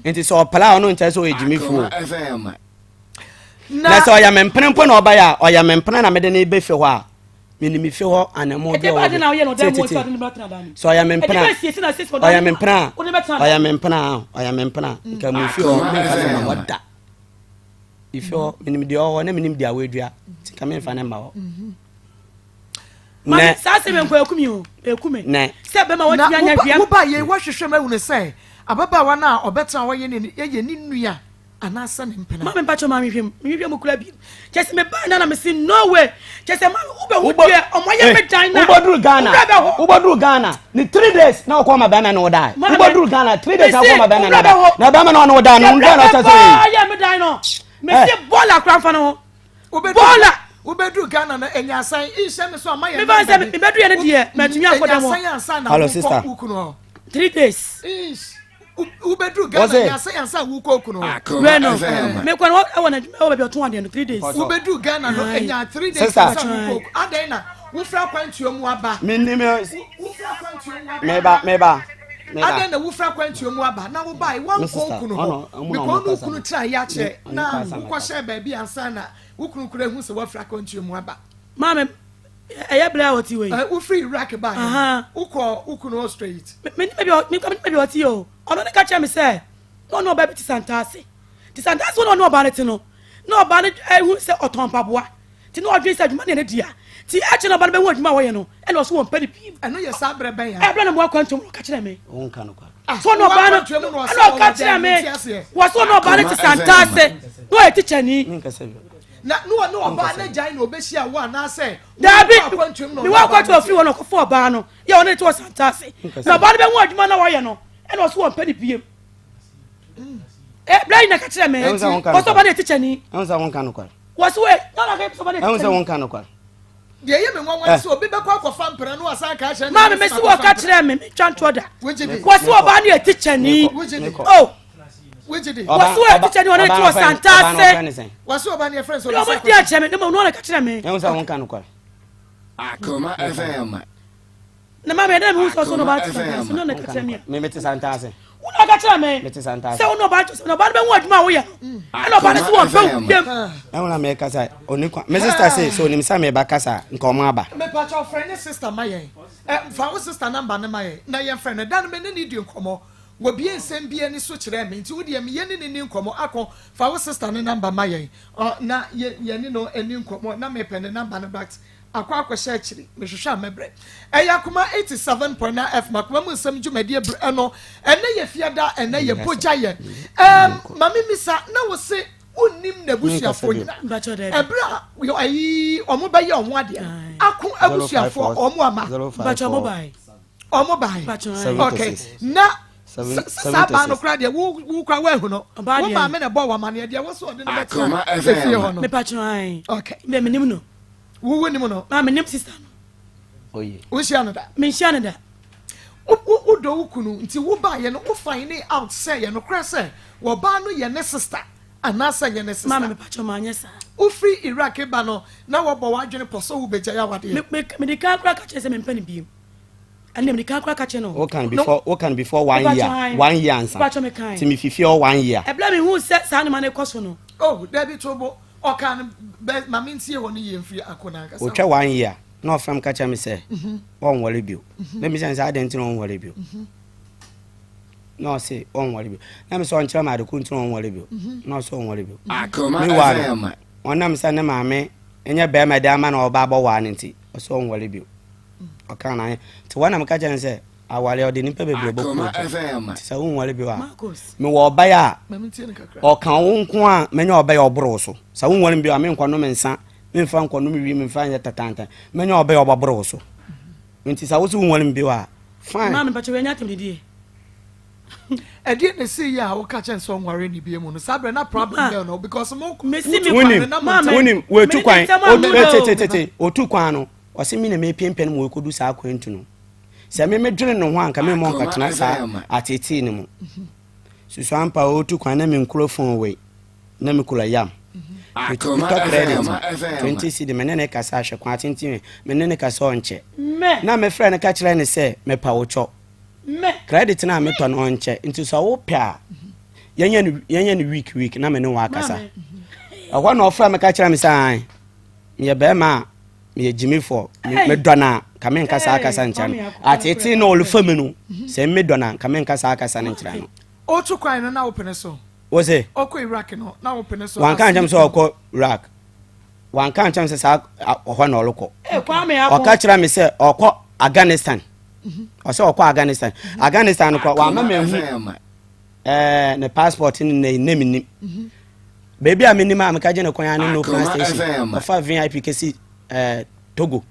nti sɛ ɔpla a ɔno nkyɛn sɛ ɔyɛ gyimifoɔ Akoma FM. na sɛ ɔyɛ me mpene mpo na ɔbɛyɛ a ɔyɛ me mpene na mede ne bɛ fie hɔ a menim fie hɔ anamo bi ɛdeɛ a baa de na ɔyɛ no ɔdan mu Tie, tie, ɔsɛ ɔde ne bɛtena dan mu sɛ ɔyɛ me mpene ɛdeɛ a bɛɛ siesie na siesie ɔyɛ me mpene a ɔde bɛtena dan ɔyɛ me mpene a ɔyɛ me mpene a nka mu fie hɔ Akoma memfa ne ma FM. hɔ da ifie hɔ menim deɛ ɔwɔ hɔ na menim deɛ wɔadua nti nka memfa ne ma hɔ Mami, nɛ saa asɛm yɛ nkɔ ekumi o ekumi nɛ sɛ bɛma Na wɔtumi anya woba hwea woba yei woahwehwɛ mu ahunu sɛ ababaawa no a ɔbɛtena hɔ yɛ ne yɛ ne nua anaasɛ ne mpena. Maame mpakyɛ maame hwɛ mu mehwehwɛ mu kura bi kyɛ sɛ mebaa na na mese no way kyɛ sɛ maame wobɛhu Wobɔ- deɛ ɔmo ayɛ me dan na wobɔduru Ghana wowura bɛhɔ wobɔduru Ghana ne 3 days na wokɔ ma bɛrima no wodae Maame, wobɔduru Ghana 3 days na mese wokɔ ma bɛrima no wowura wodae bɛhɔ. na bɛrima no ɔne wodae no Yɛbrɛ ndɛn na ɔkyɛ sɛ bɛbɔ yɛ me dan no mese Eh. bɔɔla akora mfa no ho Wobɛduru bɔɔla wobɛduru Ghana no ɛnya asan nhyɛ me so ama yɛ Mefa sɛ mebɛduru yɛ no deɛ matumi akɔ dɛm ɛnya hɔ asan ansa na Hello, wokɔ sister. wo kunu hɔ. 3 days Ish. Wobɛduru Ghana Wɔse- ɛnya asan ansa wokɔ wo kunu hɔ. Akoma wɛ no FM. mekɔ no ɛwɔ n'adwuma ɛwɔ baabi ɔtɔn adeɛ no 3 days Mpakyɛ. Wobɛduru Ghana no Aye. ɛnya 3 days Sister. ansa wokɔ adɛn na wofura kwantuo mu aba. menim Wofura kwantuo mu aba. meba meba meba adɛn na wofura kwantuo mu aba na wobae Me woankɔ wo sister, kunu ɔno, hɔ ɔmo na because ɔmo ne wo kasa kunu no. tena yɛ akyɛ Me- na ɔno kasa wokɔhyɛ baabi ansa na wo kunu kura hu sɛ woafura kwantuo mu aba. Maame ɛyɛ berɛ a wɔte wei Wofiri Iraq baeɛ Aha. wokɔ wo kunu hɔ straight. Menim baabi a ɔte o ɔno ne ka kyerɛ me sɛ na ɔne ɔbaa bi te Santaase te Santaase hɔ na ɔne ɔbaa no te no na ɔbaa no ehu sɛ ɔtɔn mpaboa nti na ɔdwen sɛ adwuma ne yɛ ne dea nti ɛkyɛ na ɔbaa no bɛhu adwuma a wɔyɛ no ɛna ɔso wɔn mpɛ ne pii. Ɛno yɛ saa berɛ bɛn a? Ɛberɛ na mo akwantuom na ɔka kyerɛ me. Wonka no kwa. So ɔne ɔbaa no Wakwantuom na ɔsɛ ɛna ɔka ɔwɔ kyerɛ dɛn, me mente aseɛ. wɔ so ɔne ɔbaa no te Akoma FM. Santaase na ɔyɛ tikyani. Menkasa bio. Na ne ɔne ɔbaa no agyae na ɔbɛhyia wo anaasɛ Daabi, wokɔ akwantuom na mewɔ ɔne ɔbaa akwantuom no ofiri hɔ na ɔkɔfa ɔbaa no yɛ ɔne ne te wɔ Santaase na ɔbaa no bɛhu adwuma na wɔyɛ no ɛna ɔso wɔn mpɛ ne biem. Berɛ yi na ka kyerɛ me Ɛhu sɛ wonka wɔ sɛ no ɔbaa no yɛ tikyani. Ɛhu sɛ wonka no kwa. Wɔ so wɔ na ɔna ka sɛ ɔbaa no yɛ Ɛhu sɛ tikyani. wonka no kwa. Deɛ ɛyɛ me nwanwa ne sɛ obi bɛkɔ akɔfa mpena no wasan ka akyerɛ ne Maame sɛ mesi makɔfa wɔ ka mpena. kyerɛ me metwa ntoɔ da. Wogye di? Wɔ so ɔbaa no yɛ tikyani. Wogye di? Oh. Wogye di? Wɔ so yɛ tikyani ɔne ne te wɔ Santaase. Wɔ so ɔbaa no yɛ frɛ sɛ Deɛ ɔbɛsa ɔmo di akyerɛ me ne mo ɔna ka kyerɛ me. Ɛhu sɛ wonka no kwa. Akoma FM. Na maame ɛdɛ mi hu sɛ ɔso na ɔbaa te Akoma Santaase FM. ne ɔna ka kyerɛ me a. Me mete Santaase. Wo na ɔka kyerɛ me. Mete Santaase. Sɛ wo na ɔbaa te sɛ ɔbaa no bɛhu adwuma a woyɛ no. Ɛna ɔbaa no sɛ wɔn fɛ wo biem. Ɛhu na meka sɛ ɔni kwa. Me sister se sɛ onim sɛ meba kasa a nka ɔmo aba. Mepakyɛ ɔfrɛ ne sister ma yɛn. Ɛ fa wo sister number no ma yɛn na yɛn frɛ no. Da no me ne no di nkɔmmɔ. Wɔbie nsɛm bi ani so kyerɛɛ me nti wo deɛ me yɛne no ni nkɔmmɔ. Ako fa wo sister no number ma yɛn ɔ na yɛ yɛne no ani nkɔmmɔ na mepɛ ne number no but akɔ akɔhyɛ akyiri mehwehwɛ a mɛbrɛ. Ɛyɛ Akoma 87.9 FM Akoma mu nsɛm dwumadie berɛ no ɛnɛ yɛ fiada ɛnɛ yɛ bogya yɛ. Ɛɛm ma me misa na wo se wonnim n'abusuafoɔ nyina ɛberɛ a ayi ɔmo bɛyɛ ɔmo adeɛ no ako abusuafoɔ ɔmo ama ɔmo bae okay na saa baa no koraa deɛ wo wo koraa woahu no wo maame na ɛbɔ wɔ amaneɛ deɛ wo so ɔde no bɛtena efie hɔ no okay menim no wo wo nim no maa menim sister no. Oye. Wonhyia no da? Menhyia no da. Wodɔ wo kunu nti wobaeɛ no wo find out sɛ yɛ nokorɛ sɛ wɔbaa no yɛ ne sister anaasɛ nyɛ ne sister? Maame mepakyɛw manyɛ saa. Wofiri Iraq ba no na wɔbɔ w'adwene pɔ sɛ wobɛgyae awadeɛ? Me me mede kan koraa ka kyerɛ sɛ mempɛ no bio. Ɛnna mede kan koraa ka kyerɛ no. Wokan before wokan before one year one year ansa. Mepakyɛw mekan. Ti me fifi hɔ one year. Ɛbla mehuu sɛ saa nneɛma no rekɔ so no. Oh dabi to bo ɔkaa no bɛ ma mentie hɔ no yie mfiri ako no ankasa. Otwa one year na ɔfrɛ me ka kyerɛ me sɛ ɔnware bio. Na mebisa no sɛ adɛn nti na ɔnware bio? Na ɔse ɔnware bio. Na me sɛ ɔnkyerɛ me ade ko nti na ɔnware bio. Na ɔse ɔnware bio. Meanwhile no, ɔnam sɛ ne maame nyɛ bɛrima de ama na ɔba abɔwaa no nti, ɔse ɔnware bio. Ɔkaa no ayɛ. Nti wɔn na meka kyerɛ no sɛ aware ɔde nnipa bebree bɔkɔ ogya. Nti sɛ wonware bio a, mewɔ ɔbɛyɛ a ɔka wo nko a mɛnya ɔbɛyɛ ɔboro wo so. Sɛ wonware me bio a menkɔnom nsa memfa nkɔnom wii memfa nyɛ tantantan mɛnya ɔbɛyɛ ɔbɛboro wo so nti sɛ wo so wonware me bio a fine. Maame mpakyɛ wei ɛnyɛ atɛmdidie. Ɛdeɛ na ɛsii yɛ a woka kyɛn sɛ ɔnware ne bie mu no saa berɛ na problem bɛn no because mo Mesi me wonim kwan na mo wonim wɔatu kwan tetetete ɔtu kwan no ɔse me na mepiapia no ma wɔkɔdu saa akwantu no sɛ me medwene ne ho a nka memmɔ nkɔtena saa atetee no mu susu ampa ɔtu kwan na menkura phone wei na mekura yam metɔ credit 20 cedi me ne ne kasa ahwɛ kwan tenten me ne ne kasa ɔnkyɛ na mefrɛ no ka kyerɛ ne sɛ mepa wo kyɔ credit no a metɔ no ɔnkyɛ nti sɛ wopɛ a yɛnyɛ no week week na me ne wo akasa ɛhɔ na ɔfrɛ me ka kyerɛ me sɛ an meyɛ bɛrima a meyɛ gyimifoɔ medɔ no a ka menka saa kasa nkyerɛ no atetee na ɔlefa mu no sɛ medɔ no a ka menka saa kasa no nkyerɛ no Otu kwan no na wopene so? Wo se? Ɔkɔ Iraq no na wopene so? Wanka ankyerɛ me sɛ ɔkɔ Iraq. Wanka ankyerɛ me sɛ saa ɔhɔ na ɔrekɔ. Ɔka kyerɛ me sɛ ɔkɔ Afghanistan. Mhm. Ɔsɛ ɔkɔ Afghanistan. Mhm. Afghanistan no kɔ wama me hu ɛɛ ne passport ne ne ne menim. Mhm. Baabi a menim a meka gye ne kwan ano no kwan station. Ɔfa VIP kesi ɛɛ Togo.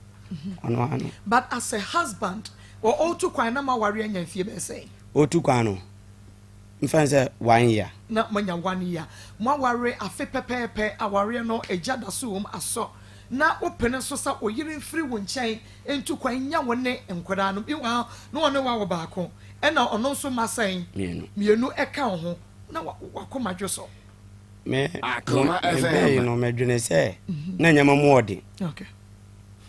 Ɔno ano. But as a husband, ɔɔtu kwan na ma ware anya mfie bɛyɛ sɛn? Ɔtu kwan no, mfa no sɛ one year. Na moanya one year. Moaware afe pɛpɛɛpɛ, awareɛ no agya da so wom asɔ. Na wopene nso sɛ wo yere mfiri wo nkyɛn ntu kwan nnya wo ne nkwadaa no. Meanwhile, na ɔne wo awo baako, ɛna ɔno nso mma sɛn? Mmienu. Mmienu ka wo ho. Na w'akoma dwo so. Me, mebɛn no, medwene sɛ na nneɛma mu ɔden. Okay.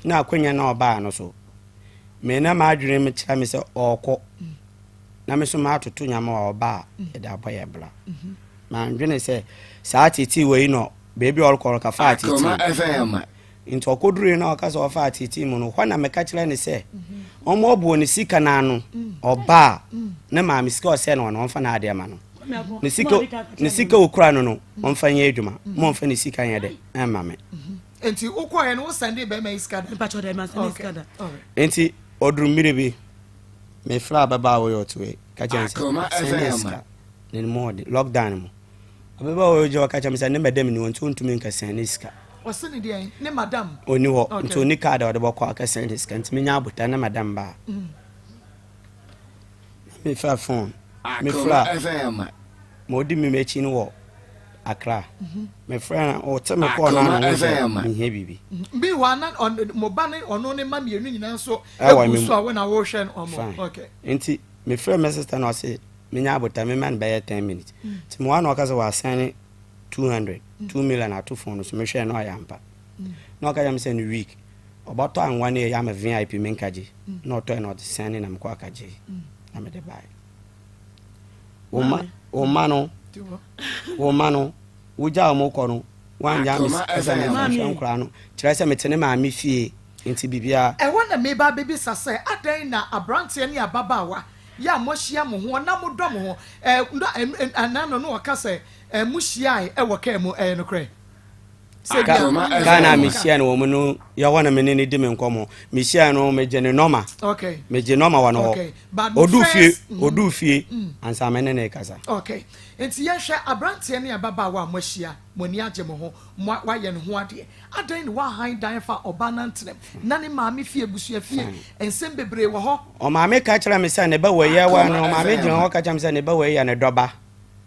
Na akwanya na ɔbaa no so. Me na m'adwene mu kyerɛ me sɛ ɔrekɔ na me nso matoto nyama a ɔba a yɛde abɔ yɛ bra. Mandwene sɛ saa tete wei no baabi a ɔrekɔ no ka fa atete nti ɔkɔdurui na ɔka sɛ ɔfa atete mu no hɔ na meka kyerɛ ne sɛ ɔmmɔboɔ ne sika no ano ɔba a ne maame sika ɔsɛ no ɔno ɔmfa n'adeɛ ma no ne sika ne sika okura no no ɔmfa nyɛ adwuma mo ɔmfa ne sika nyɛ dɛ ɛmma me. Nti wokɔɛ no wo sɛnde bɛrima yi sika da? Mpakyɛ dɛ ma sɛnde sika da. Nti ɔduru mmiri bi mefrɛ ababaawa yi ɔte wei ka kyerɛ no sɛ sɛnde sika ne mu ɔde lockdown mu ababaawa yi gye ɔka kyerɛ me sɛ ne madam ni hɔ nti ɔntumi nka sɛnde sika. Ɔse ne deɛn? Ne madam? Ɔni hɔ nti ɔni card a ɔde bɔkɔ aka sɛnde sika nti menya abota ne madam baa. Mm. Mefa phone mefrɛ a ma ɔdi me m'akyi no wɔ Accra. Mefrɛ no ɔte me kɔɔ no ano ho sɛ mehia biribi. Meanwhile na mo ba ne ɔno ne ma mmienu nyinaa nso egu so a wo na wohwɛ no ɔmo. Okay. Nti mefrɛ me sister na ɔse menya abota mema no bɛyɛ 10 minutes. Nti mo na ɔka sɛ wasan ne 200 2 million ato phone no so mehwɛ na ɔyɛ ampa. Na ɔka kyerɛ me sɛ no week ɔbɔtɔ anwa ne ɛyɛ ama VIP menkagye na ɔtɔe na ɔde sɛne na mekɔ akagye na mede bae. Wo mma wo mma no wo mma no wogya wɔn kɔ no woangya me sɛ mehwɛ nkoraa no kyerɛ sɛ mete ne maame fie nti biribiara. Ɛhɔ na mereba abɛbisa sɛ, adɛn na aberanteɛ ne ababaawa yi a moahyia mo ho na modɔ mo ho, ɛ, na ɛna no na ɔka sɛ, ɛ, mohyiae wɔ kaa mu, ɛyɛ nokorɛ? Sɛ bi a. Kaa no a mehyia no wɔ mu no yɛ hɔ na me ne no di me nkɔmmɔ. Mehyia no megye ne nɔma. Okay. Megye nɔma wɔ no hɔ. Okay. But mo Ɔduu fie, first. Mm. ɔduu fie ansa me ne no rekasa. Okay. Nti yɛnhwɛ aberanteɛ ne ababaawa a moahyia, mo ani agye mo ho, mo wayɛ ne ho adeɛ. Adɛn na woahan dan fa ɔbaa no antenam na ne maame fie, abusua fie, nsɛm bebree wɔ hɔ. Ɔmaame ka kyerɛ me sɛ ne ba wei yɛ wa no, ɔmaame gyina hɔ ka kyerɛ me sɛ ne ba wei yɛ ne dɔba.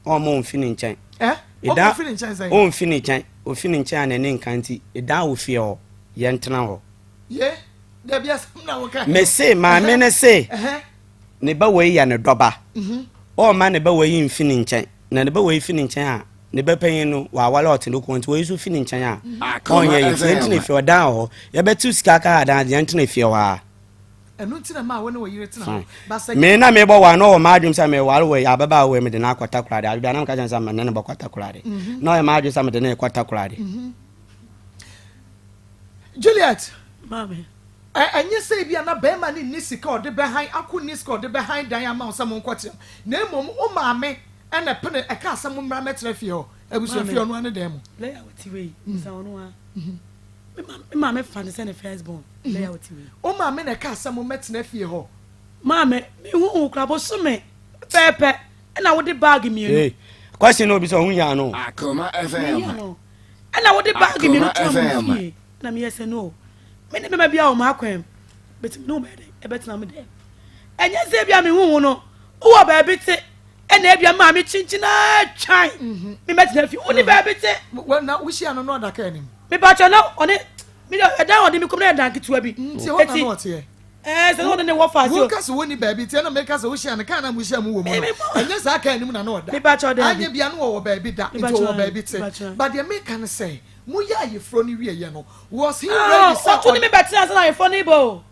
Ɔmma ɔmfi ne nkyɛn. Ɛ? Eda Ɔmfi ne nkyɛn sɛn? Ɔmfi ne nkyɛn. Ofi ne nkyɛn a n'ani nka nti, edan wɔ fie hɔ. Yɛntena hɔ. Ye? Dabi asɛm na woka. Mese maame no se ne ba wei yɛ ne dɔba. Ɔmma ne ba wei mfi ne nkyɛn. Na ne ba wei fi ne nkyɛn a, ne ba panyin no waware ɔte ne kɔn nti wei nso fi ne nkyɛn a, ɔnyɛ yɛ. Nti yɛntena fie hɔ, dan wɔ hɔ. Yɛbɛtew sika aka ha dan de yɛntena fie hɔ ara. Ɛno nti na maa wo ne wo yere tena hɔ. Ba sɛ. Me na mebɔ wa na ɔwɔ m'adwene sɛ meware wei ababaawa wei mede no akɔ Takoradi. Ade biara na meka kyerɛ no sɛ me ne no bɛkɔ Takoradi. Na ɔyɛ m'adwene sɛ mede no rekɔ Takoradi. Juliet, Maame. Ɛnyɛ sɛ ebia na barima no nni sika a ɔde bɛhan ako nni sika a ɔde bɛhan dan ama wo sɛ monkɔtena mu, na mmom wo maame na ɛpene ɛkaa sɛ mommra mmɛtena fie hɔ, abusua fie, ɔno ara ne dan mu. Lɛya ɔte wei, bisa ɔno ara. Me maame fa no sɛ ne first born, lɛya ɔte wei. Wo maame na ɛkaa sɛ mommɛtena fie hɔ. Maame, menhu wo koraa bosome pɛpɛɛpɛ ɛna wode bag mmienu. Hey, question no obi sɛ ɔho hia no. Akoma FM. Mehia no. Ɛna wode bag mmienu Akoma tena FM. mo fie. Na meyɛ sɛ no, me ne bɛma biara wɔ m'akwan mu, but me ne wo bɛyɛ dɛn? Ɛbɛtena me dɛm. Ɛnyɛ sɛ ebia mehu wo no, wowɔ baabi te, ɛna ebia maame kyinkyin ara twan mhm. me mɛtena fie. Wone baabi te. Na wohyia no na ɔda kaa anim. Mepakyɛ na ɔne me deɛ ɛdan ɔde me kɔm na yɛ dan ketewa bi. Nti ɛhɔ na na ɔteɛ. Ɛɛ sɛ ɔne ne wɔ fa so. Woka sɛ wɔnni baabi te ɛna meka sɛ wohyia no kaa na mohyia mu wɔ mu no ɛnyɛ saa kaa anim na na ɔda. Mepakyɛ daabi. Anyɛ bia na wɔwɔ baabi da nti ɔwɔ baabi te. But deɛ meka ne sɛ Moyɛ ayeforɔ no wieɛ no, was he ready sɛ ɔtumi ne me bɛtena ansa na ayeforɔ no reba o.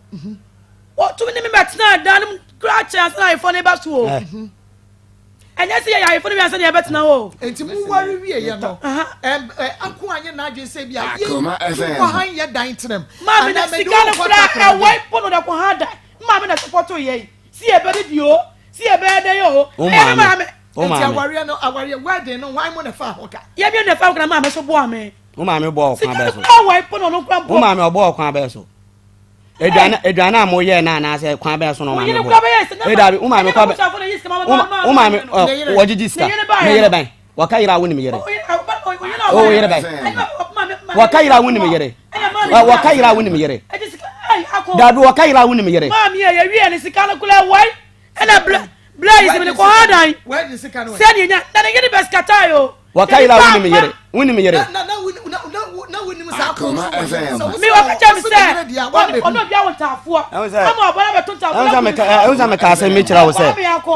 Ɔtumi ne me bɛtena dan no mu koraa kyɛ ansa na ayeforɔ no reba so o. Ɛnyɛ sɛ yɛyɛ ayeforɔ no wie ansa na yɛbɛtena hɔ o. Enti moware wieɛ no, ako anyɛ n'adwene sɛ bi a yɛnkɔ han yɛ dan tena mu. Maame na sika no koraa ɛwɔ mpo no ɔde kɔ han dan. Maame na sɔpɔtoo yɛn sɛ yɛbɛdidi o, sɛ yɛbɛyɛ dɛn o. Ɛyɛ me maame. Wo Nti maame. awareɛ no, awareɛ, wedding no, hwan mo na ɛfaa ho ka? Yɛ mmienu na ɛfaa ho ka na maame nso boaa me. Wo maame bɔɔ ɔkwan Sika bɛɛ no so. koraa wae mpo na ɔno koraa Wo mpo. maame ɔbɔɔ ɔkwan bɛɛ so. Aduane aduane a moyɛɛ no anaasɛ kwan bɛɛ so na Wo ɔmaame yere bɔɔ. koraa bɛyɛ sɛ na Ee daabi, wo maame ɛnyɛ kwan bɛ m'abusuafo na eyi sika ma wo ma ma wo maame ma ɔ Ne yere. wɔgyegye sika. Ne yere baeɛ Ne yere no. bɛn? Wɔka yere a wonim yere. O yere ɔba o yere a O ɔbaeɛ yere no. bɛn? Ɛnyɛ ma ma ma Wɔka yere a wonim yere. Ɛna maame Ɔ sika. wɔka yere a wonim yere. Ɛgye sika ɛy ako. Daabi wɔka yere a wonim yere. Maame yɛ yɛwie ne sika no koraa wae. Ɛna bla bla yi sɛ mede kɔ ha dan. Sɛdeɛ nya na ne yere bɛ sikatae o. Wɔka yere a wonim yere. Wonim yere. Mi wɔka kyerɛ mi sɛ ɔno obi awo ntaafoɔ ama ɔbɔla bɛto ntaafoɔ na kuru. Ɛhu sɛ meka asɛm mi kyerɛ wo sɛ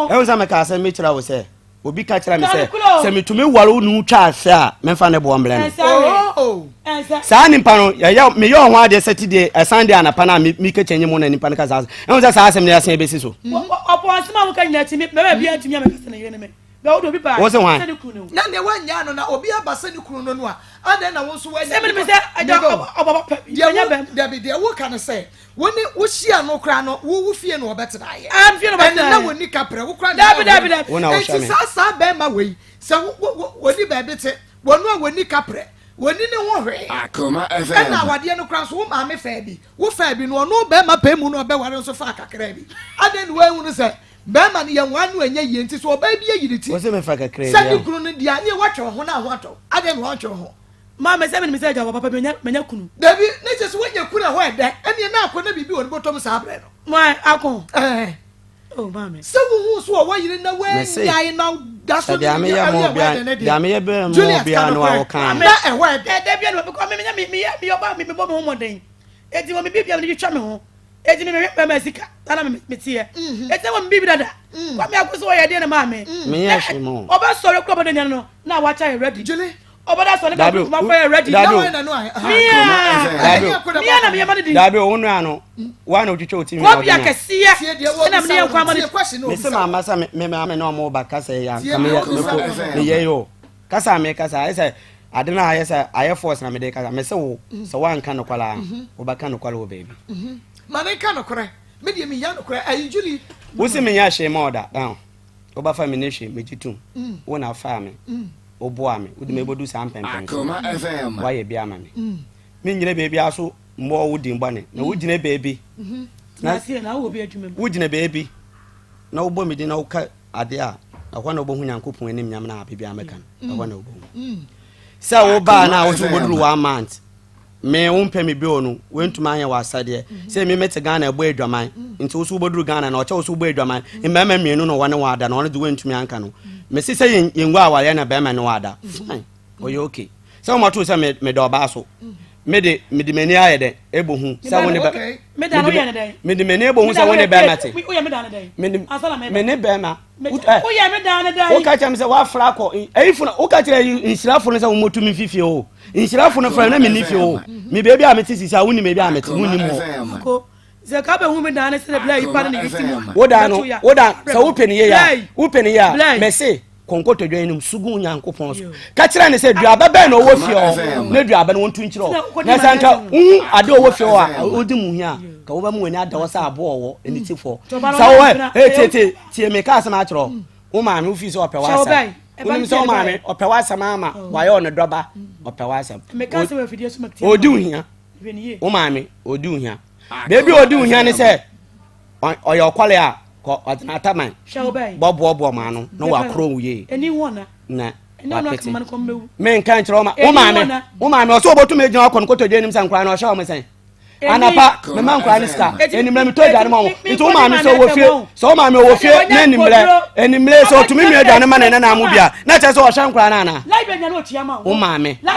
ɛhu sɛ meka asɛm mi kyerɛ wo sɛ obi ka kyerɛ me sɛ sɛ metumi ware wo ne wo twa ahwɛ a memfa ne boɔ mbrɛ no saa nipa no yɛyɛ meyɛ ɔho adeɛ sɛ ti deɛ ɛsan deɛ anapa no a mekɛkyɛ nye mu na nipa no ka saa ɛhu sɛ saa asɛm no yɛsan bɛsi so ɔpɔ asɛm a woka nyina akyi mɛma bia ntumi amɛka sɛ ne yere ne me wo se hwan na deɛ woanyaa no na obi aba sɛ ne kunu no no a adɛn na wo nso woanya dabi deɛ woka no sɛ Wo ne wo hyia no koraa no, wo wo fie na ɔbɛtenaeɛ. Ah, me fie na ɔbɛtenaeɛ. Ɛnna na wɔnni kaprɛ, wo koraa na Dabi, dabi, dabi. Wo na wohwɛ Enti me. saa saa bɛrima wei, sɛ wo wo wo wɔnni baabi te, wɔn a wɔnni kaprɛ, wɔnni ne ho hwee. Akoma Ɛnna FM. awadeɛ no koraa nso, wo maame faa bi, wo faa bi no, ɔno bɛrima pɛ mu na ɔbɛware nso faa kakraa bi. Adɛn na woanhunu sɛ bɛrima no yɛnwaa no ɛnyɛ yie nti sɛ ɔbaa bi ayi ne ti Wo se mefa kakraa sɛ bi ne a. kunu no deɛ a, neɛ woatwe wo ho na ho atɔ wo. Adɛn na woantwe wo ho? Maame sɛ menim sɛ agya wɔ papa bi manya kunu. Dabi, ne kyɛ sɛ woanya kunu a ɛhɔ ɛdɛ, ɛneɛ na akɔ na biribi wɔ ne bɔtɔm saa berɛ no. Why, ako? Ɛɛ. Oh, maame. Sɛ wohu so ɔwɔ yere na woanyae na da so ne ne ɛyɛ wedding ne deɛ. Juliet ka nokorɛ, na ɛhɔ ɛdɛ. Ɛdɛ bia no, because me menya me meyɛ meyɛ ɔbaa me mebɔ me ho mmɔden. Eti wɔ me biribi a mede twitwa me ho. Eti me mehwɛ bɛrima sika, saa na me meteɛ. Eti na wɔ me biribi dada. Kwame ako so wɔyɛ deɛ na maame. Menyɛ hwee mo. Ɔbɛsɔre kura bɔdɔ nyane no na wakyɛ yɛ ready. Julie. Ɔbɛda sɔ ne ba kuma fɔ yɛ ready. Dabi o. Mia. Mia na mia ma ne di. Dabi o, wo nua no, wa na otwitwa oti mi na ɔde nya. Kɔbia kɛseɛ ɛna mene yɛ nkwa ma ne. Me se mama sɛ me me me ne ɔmo ba kasa yi a, nka me yɛ me ko me yɛ yi o. Kasa a me kasa ayɛ sɛ ade no ayɛ sɛ ayɛ force na me de kasa. Me se wo sɛ woanka nokware a, wobɛka nokware wɔ baabi. Ma ne nka nokorɛ. Me deɛ mehia nokorɛ. Ayi Julie. Wo se menyɛ hwee ma ɔda. Wobɛfa me ne hwee, megye tom. Wo na wofaa me. Woboaa me, wode me bɛdu saa mpɛnpɛnso yi, woayɛ bi ama me. Mennyina baabiara so mmɔɔ wo din bɔne, na wogyina baabi na wogyina baabi na wobɔ me din na woka adeɛ a, ɛhɔ na wobɛhu Nyankopɔn anim nyam no a biribiara mɛka no, ɛhɔ na wobɛhu. Sɛ wobaa no a wo so wobɛduru one month, Me wo mpɛ me bio no wentumi anyɛ w'asɛdeɛ sɛ me mete Ghana ɛbɔ adwaman nti wo so wobɛduru Ghana na ɔkyɛ wo so wobɔ adwaman mmarima mmienu na wɔne wɔn ada na ɔno de wentumi anka no mese sɛ yɛn yɛngu awareɛ na bɛrima ne wɔn ada fine ɔyɛ okay sɛ wɔn ato sɛ me medɔ ɔbaa so. Me de, mede m'ani ayɛ dɛn ɛbɔ hu sɛ wo ne bɛ mede m'ani ɛbɔ hu sɛ wo ne bɛrima te me ne bɛrima woka kyerɛ me sɛ woafra akɔ ayifo no woka kyerɛ nhyirafo no sɛ wɔmmɔtu me mfifie o nhyirafo no frɛ na menni fie o me baabi a mete sisi a wonim baabi a mete wonim hɔ Sɛ ka bɛ hu me dan ne sɛ bla yi pa ne ne yiti mu. Wo dan no, wo dan sɛ wopɛ ne yie a, wopɛ ne yie a, mɛse kɔ nkotodwe anim sugu Nyankopɔn so. Ka kyerɛ ne sɛ duaba bɛn na ɔwɔ fie hɔ na duaba no wɔntu nkyerɛ hɔ. Na sɛ anka wohu ade ɔwɔ fie hɔ a wodi mu hia a, ka wobɛma w'ani ada hɔ sɛ aboa ɔwɔ ne tifoɔ. Sɛ wowɔ ɛ tie tie tie meka asɛm akyerɛ wo. Wo maame wofii sɛ ɔpɛ w'asɛm. Wonim sɛ wo maame ɔpɛ w'asɛm ama wayɛ ɔne dɔba ɔpɛ w'asɛm. Ɔdi wo hia. Wo maame ɔdi wo hia. Baabi a ɔdi wo hia ne sɛ ɔyɛ ɔkɔle a kɔ ɔdze n'ataban bɔboaboa mo ano na wakoro wo yie na wapete. Menka nkyerɛ wo ma wo maame wo maame ɔsɛ ɔbɔtumi agyina ɔkɔ no kotodwe anim sɛ nkora no ɔhyɛ wɔn sɛn anapa mema nkora no sika enimmerɛ metɔ aduane ma wɔn nti wo maame sɛ ɔwɔ fie sɛ wo maame ɔwɔ fie na enimmerɛ enimmerɛ sɛ ɔtumi nua aduane ma ne nana mu bia na kyerɛ sɛ ɔhyɛ nkora no anaa wo maame na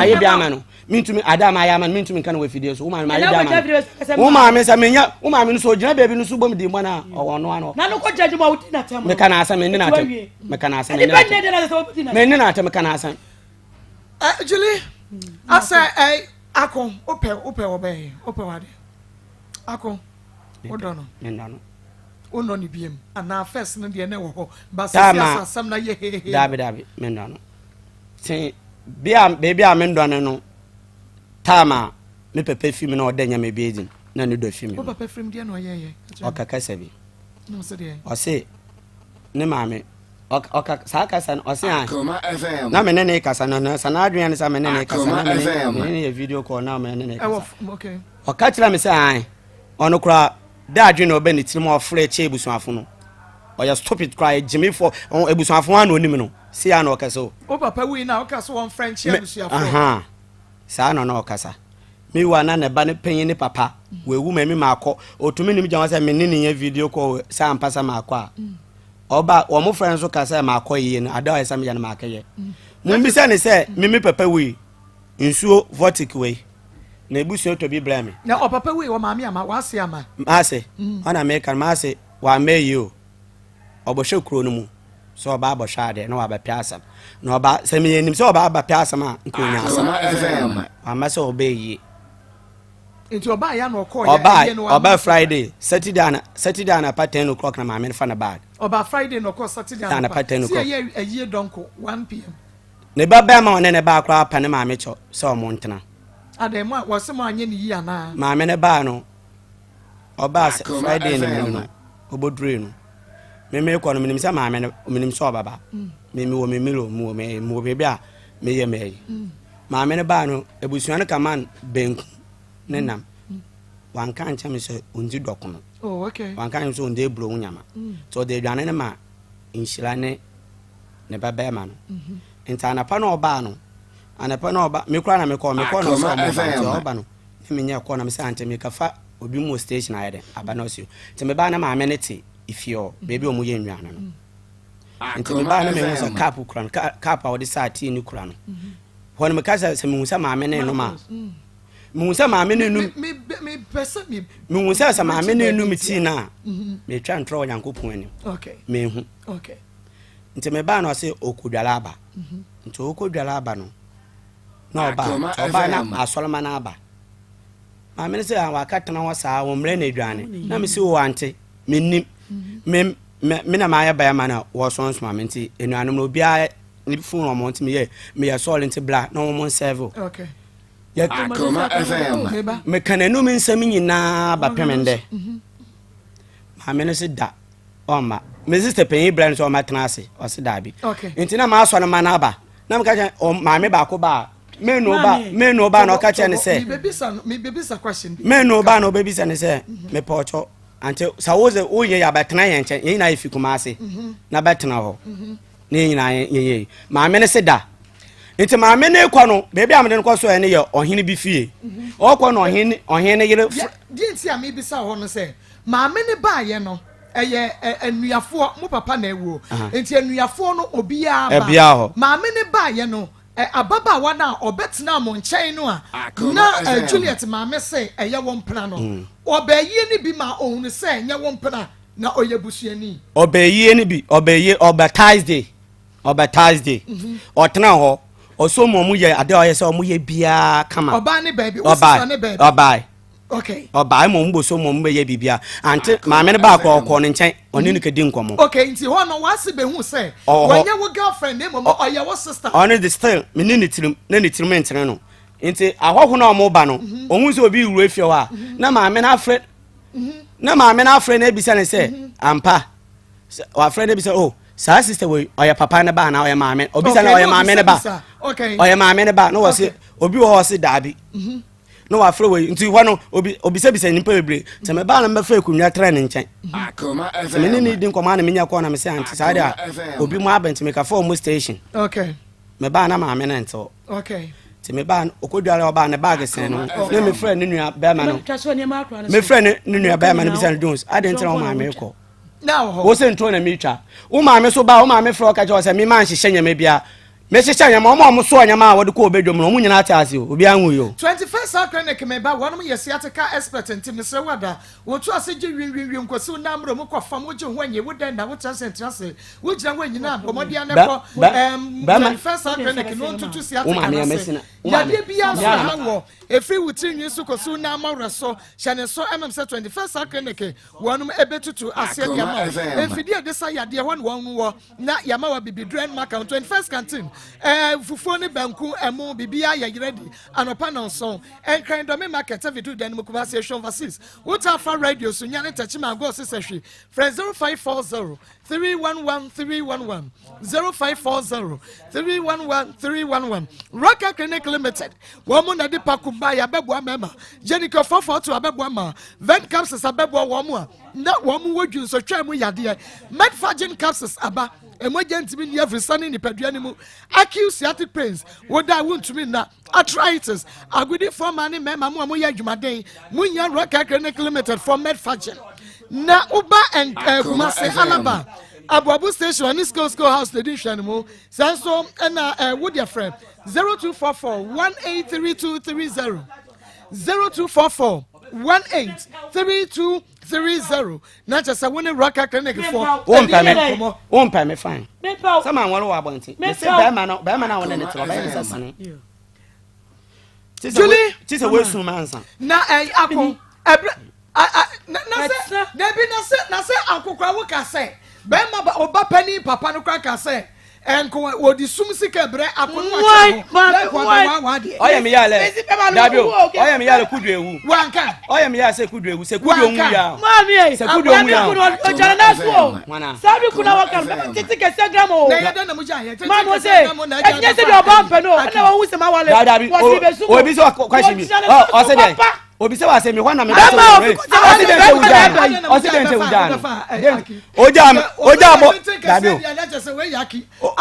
yɛ bi ama no Mentumi, ade a mayɛ ama no, mentumi nka no wɔ afidie so. Wo maame, mayɛ bi ama no. Wo maame sɛ menya, wo maame no sɛ ɔgyina baabi no so bɔ me din bɔne a, ɔwɔ ɔno ano. Meka n'asɛm, menni n'atɛm. Meka n'asɛm, menni n'atɛm. Menni n'atɛm, meka n'asɛm. Eh, Julie, asɛ eh, ako, wopɛ, wopɛ wɔbɛn, wopɛ wade. Ako, wodɔ no. Mennɔ no. Wonnɔ no biem, anaa first no deɛ na ɛwɔ hɔ, ba sɛ si asɛm na yɛ hehe. Dabi, dabi, mennɔ no. Te bea beebi a mendɔ no no time a me papa fi mu na ɔda nyame bi edzi na ne dɔ fi me mu. Wo papa firi mu deɛ na ɔyɛɛyɛ? Ɔka kasa bi. Ɔse ne maame ɔka saa kasa no ɔse a na me ne ne kasa no na sa n'adwene ne sa me ne ne kasa na me ne ne yɛ video call na me ne ne kasa. Ɔka kyerɛ me sɛ an ɔno koraa Dɛ adwen na ɔbɛ ne tsir mu a ɔfrɛ kyɛ ebusuafo no. Ɔyɛ stupid koraa, yɛ gyimifo, ebusuafo hɔn na onim no, sei ara na ɔkasa o. Wo papa wui na woka sɛ wɔmfrɛ nkyɛ abusuafoɔ. Ahaa, saa na na ɔkasa. Me wu a na ne ba no panyin ne papa, wawu ma emi makɔ, otumi nim gyina hɔ sɛ me ne no nyɛ video call sɛ ampa sɛ makɔ a. Ɔba, wɔn frɛ no nso ka sɛ makɔ yie no, ade a ɔyɛ sɛ meyɛ no makɛyɛ. Mumbisa no sɛ me me papa wui, nsuo vortic wei. Na ebusua tɔ bi brɛ me. Na ɔpapa wui wɔ maame ama w'ase ama. M'ase, ɔna meka no m'ase wamma eyi o. Ɔbɔhwɛ kuro no mu sɛ ɔba abɔhwɛ adeɛ na wabɛpɛ asɛm. Na ɔba sɛ meyɛ nim sɛ ɔba abɛpɛ asɛm a nka onya asɛm. Wamma sɛ ɔba eyie. Nti ɔbaa ya na ɔkɔɔ yɛ ɛyie no wamma. Ɔbaa Friday, Saturday ana Saturday anapa 10 o'clock na maame no fa ne bag. Ɔbaa Friday na ɔkɔɔ Saturday anapa 10 o'clock. Si ɛyɛ ayie dɔnko 1 pm. Ne ba barima a ɔne ne baa koraa pa ne maame kyɛw sɛ wɔntena. Adɛn, mo a wɔse moanyɛ no yie anaa? Maame no baa no, ɔbaa sɛ Friday anwummere no, ɔbɔdurui no, me merekɔ no, menim sɛ maame no, menim sɛ ɔbɛba. Me mewɔ me milo, mewɔ me mewɔ baabi a meyɛ m'ayi. Maame no baa no, abusua no kama no banku ne nam. Wanka ankyerɛ me sɛ ɔndi dɔkono. Oh, okay. Wanka ankyerɛ me sɛ ɔndi aburo ho nyama. Nti ɔde aduane no ma Nhyira ne ne ba bɛrima no nti anapa na ɔbaa no anapa na ɔba me kora na mekɔ mekɔ na ɔsɛ ɔmo ba nti ɔba no ne menyɛ kɔ na mesɛ ante mekafa obi mu wɔ station ayɛ dɛ aba na ɔsi nti mebaa na maame ne te efie hɔ beebi a ɔmo yɛ nnuane no nti mebaa na mehu sɛ cup kura no cup a wɔde saa tea no kura no hɔ no meka sɛ sɛ mehu sɛ maame ne nom a mehu sɛ maame ne num mehu sɛ sɛ maame ne num tea no a metwa ntorɔ wɔ Nyankopɔn anim mehu Nti me baa na ɔse ɔkɔdware aba. Nti ɔkɔdware aba no, na ɔbaa. Nti ɔbaa na asɔrema no aba. Maame no sɛ ah, waka tena hɔ saa, wɔmmrɛ no aduane. Na me se o ante, mennim. Me, me, me na mayɛ bɛrima na wɔsonsoma me nti anuanom no obiara ne phone wɔn nti meyɛ meyɛ sɔɔle nti bla na wɔn nsɛve o. Okay. Yɛ, Akoma FM. meka n'anum nsɛm nyinaa bɛpem ndɛ. Maame no se da. ɔmma me sister panyin brɛ no sɛ ɔmɛtena ase ɔse daabi nti na maasɔ no ma no aba na meka kyerɛ maame baako ba a menu ba menu ba na ɔka kyerɛ ne sɛ menu ba na ɔbɛbisa ne sɛ mepɛ ɔkyɔ ante sɛ wo sɛ woyɛ yɛ abɛtena yɛn nkyɛn yɛn nyinaa yɛfi kuma ase mhm. na bɛtena hɔ mhm. na yɛn nyinaa yɛnyɛ yi maame no se da nti maame no kɔ no baabi a mede no kɔ so ɛne yɛ ɔhene bi fie mhm. ɔkɔ no ɔhene ɔhene yere. deɛ nti a mebisa hɔ no sɛ Maame no baeɛ no, ɛyɛ anuafoɔ, mo papa na awuo, nti anuafoɔ no obiara ba. Obiara hɔ. Maame no baeɛ no, Ababaawa no a ɔbɛtenaa mo nkyɛn no a na Juliet maame se ɛyɛ wo mpena no, ɔbaa ayie no bi ma ɔhunu sɛ ɛnyɛ wo mpena na ɔyɛ busuani? Ɔbaa ayie no bi, ɔbaa ayie, ɔba Thursday, ɔba Thursday, ɔtena hɔ, ɔsɔ mu ɔmo yɛ adeɛ a ɔyɛ sɛ ɔmo yɛ biara kama. Ɔbaa ne baabi, wo sista ne baabi. Ɔbaa. Okay. Ɔbaa ma ɔmo bɔ so ma ɔmo bɛyɛ biribi ante maame no baako ɔkɔɔ ne nkyɛn ɔne no kɛdi nkɔmɔ. Okay, nti hɔ no w'ase bɛhu sɛ wɔnyɛ wo girlfriend na mmom ɔyɛ wo sister. Ɔno de still me ne ne tirim na ne tirim ntere no nti ahɔho na ɔmo ba no mhm. ohun sɛ obi wura fie hɔ a mhm. na maame no afrɛ mhm. na maame no afrɛ na ebisa ne sɛ ampa wafrɛ no ebisa oh saa sister wei ɔyɛ papa ne ba anaa ɔyɛ maame obisa na ɔyɛ maame ne ba ɔyɛ maame ne ba na wɔsi obi wɔ hɔ ɔsi daabi. na wafrɛ wei nti hɔ no obi obisabisa nnipa bebree sɛ mebaa no mɛfa akonnwa trɛ ne nkyɛn sɛ me ne ne di nkɔmmɔ a na menya kɔɔ na mesɛ ante saa de a obi mu abɛnti mekafa ɔmo station mebaa na maame no nte hɔ nti mebaa no ɔkɔdware ɔbaa ne baage sɛn no ne mefrɛ ne nua bɛrima no mefrɛ ne nua bɛrima no bisa no Jones adɛn nti na wo maame kɔ wo sɛ nturo na metwa wo maame so baa wo maame frɛ ɔka kyerɛ wɔ sɛ mema nhyehyɛ nyɛma biara Mehyehyɛ nneɛma, wɔn a wɔsoa nneɛma a wɔde kɔ badwam no, wɔn nyinaa te ase o, obiara nwui o. 21st Cell Clinic me ba wɔnom yɛ sciatica expert nti mesrɛ wo ada wo to ase gye wiwiwi nkosi wo nan mmerɛ mu kɔ fam wogye wo ho anyi wo dɛn na wotra ase ntra ase wo gyina hɔ anyina bɔ mmɔden ara kɔ ɛɛm 21st Cell Clinic no ntutu sciatica no ase yadeɛ biara nso ɛha wɔ ɛfiri wo tiri nwi so kɔsi wo nan mmɔwerɛ so hyɛ ne so ɛmem sɛ 21st Cell Clinic wɔnom ɛbɛtutu aseɛ de ama wo mfidie a ɛde sa yadeɛ hɔ na wɔn wɔ Na yɛama wa bibiduro ɛnum aka ho 21st canteen ɛɛ eh, fufuo ne banku ɛmo biribiara yɛ yerɛ di anɔpa nɔnson nkran dɔme market ɛfidu dan mu kumase ehwɛ overseas wota afa radio so nya ne tɛkyi ma agɔ sisɛ hwi frɛ 0540 311 311 0540 311 311 Rocker Clinic Limited wɔn mo na de pakumba yɛ abɛboa mɛma Jenica fɔfɔ to abɛboa ma vent capsules abɛboa wɔn mo a na wɔn wɔ dwunsɔtwaa mu yadeɛ. Metforgen capsules aba, mogya ntumi nni afiri ne nipadua no mu. Acute sciatic pains, woda a wontumi nna, arthritis, agodifoɔ mmaa ne mmarima mo a moyɛ adwumaden, monya Rocker Clinic Limited for Metforgen. Na woba eh, Kumase, Alaba, Aboabo Station ɔne Skill Skill House na ɛdi nhwɛ no mu. Saa nso ɛna eh, wodeɛ frɛ 0244 183230 0244 1832 30 na kyɛ sɛ wo ne Raka clinic fo wompɛ me wompɛ me fine sɛ ma nwɔre wɔ abɔnten mese bɛrima no bɛrima no a wo ne ne te ɔbɛyɛ ne sɛ sene Julie ti sɛ woasu ma ansa na ɛy ako ɛbrɛ na sɛ dabi na sɛ na sɛ akokora wo ka sɛ bɛrima ɔba panin papa no kora ka sɛ Ɛnko wɔde sum sika brɛ ako no akyɛ ho na ɛko abɛ waa deɛ. Ɔyɛ me yɛ lɛ dabi o ɔyɛ me yɛ lɛ kudu ewu. Wanka. Ɔyɛ me yɛ sɛ kudu ewu sɛ kudu onwu ya. Maami ye. Sɛ kudu onwu ya. Ɔgyina n'a so o. Saa bi kuna wɔ kan bɛma tete kɛseɛ gram o. Na yɛ dɛ na mo gya yɛ tete Maami o kɛseɛ se gram na ɛgya ɛnyɛ sɛ bi ɔba mpɛ no ɛna wɔn wusa ma wale. Dabi Wɔsi bɛ su o obi sɛ ɔkwasi mi ɔsɛ dɛ obi sɛ w'asɛ mi hɔ na mi bɛ sɛ ɔsɛ dɛ ntɛ wugya no ɔsɛ dɛ ntɛ wugya no ogya no ogya bɔ dabi o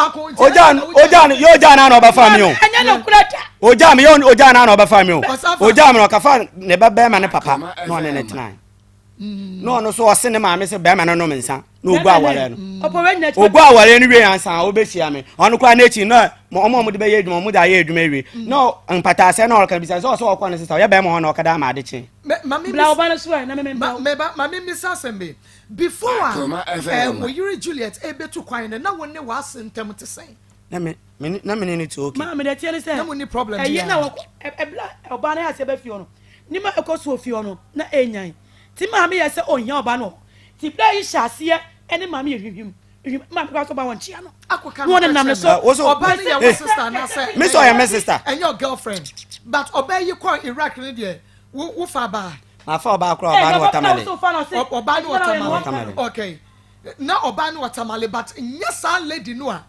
ogya no ogya no yɛ ogya no ana ɔbɛfa mi o ogya mi yɛ ogya no ana ɔbɛfa mi o ogya mi na ɔkafa ne ba bɛrima ne papa na ɔne ne tena na ɔno so ɔse ne maame sɛ bɛrima no nom nsa na ogu awɔre no ogu awɔre no wie ansa a wobɛhyia me ɔno koraa n'akyi na ɔmo a ɔmo de bɛyɛ adwuma ɔmo de ayɛ adwuma awie na mpataasɛ na ɔreka bisa sɛ ɔsɛ ɔkɔ ne sista ɔyɛ bɛrima hɔ na ɔkada ama ade kye. Mame mmisa asɛm bi before a wo yere Juliet ɛbɛtu kwan no na wo ne w'ase ntam te sɛn? Na me na me ne ne te okay. Maame deɛ teɛ ne sɛ na mo ni problem ɛyi na wɔkɔ ɛbla ɔbaa no yɛ asɛ bɛ fie hɔ no ne ma ɛkɔ so ofie hɔ no na ɛnyan ti maame yɛ sɛ ɔhia ɔbaa no Ti bere a yi hyɛ aseɛ ɛne maame yɛ hwimhwim hwimhwim maame kora so ba wɔn kyea no. Akɔka no wɔn nam ne so. Ɔbaa no yɛ wo sister anaasɛ. Me sɛ ɔyɛ me sister. Ɛnyɛ ɔ girlfriend but ɔbaa yi kɔ Iraq no deɛ wo wo fa baa. Ma fa ɔbaa kora ɔbaa no wɔ Tamale. Ɔbaa no wɔ Tamale. Okay na ɔbaa no wɔ Tamale but nyɛ saa lady no a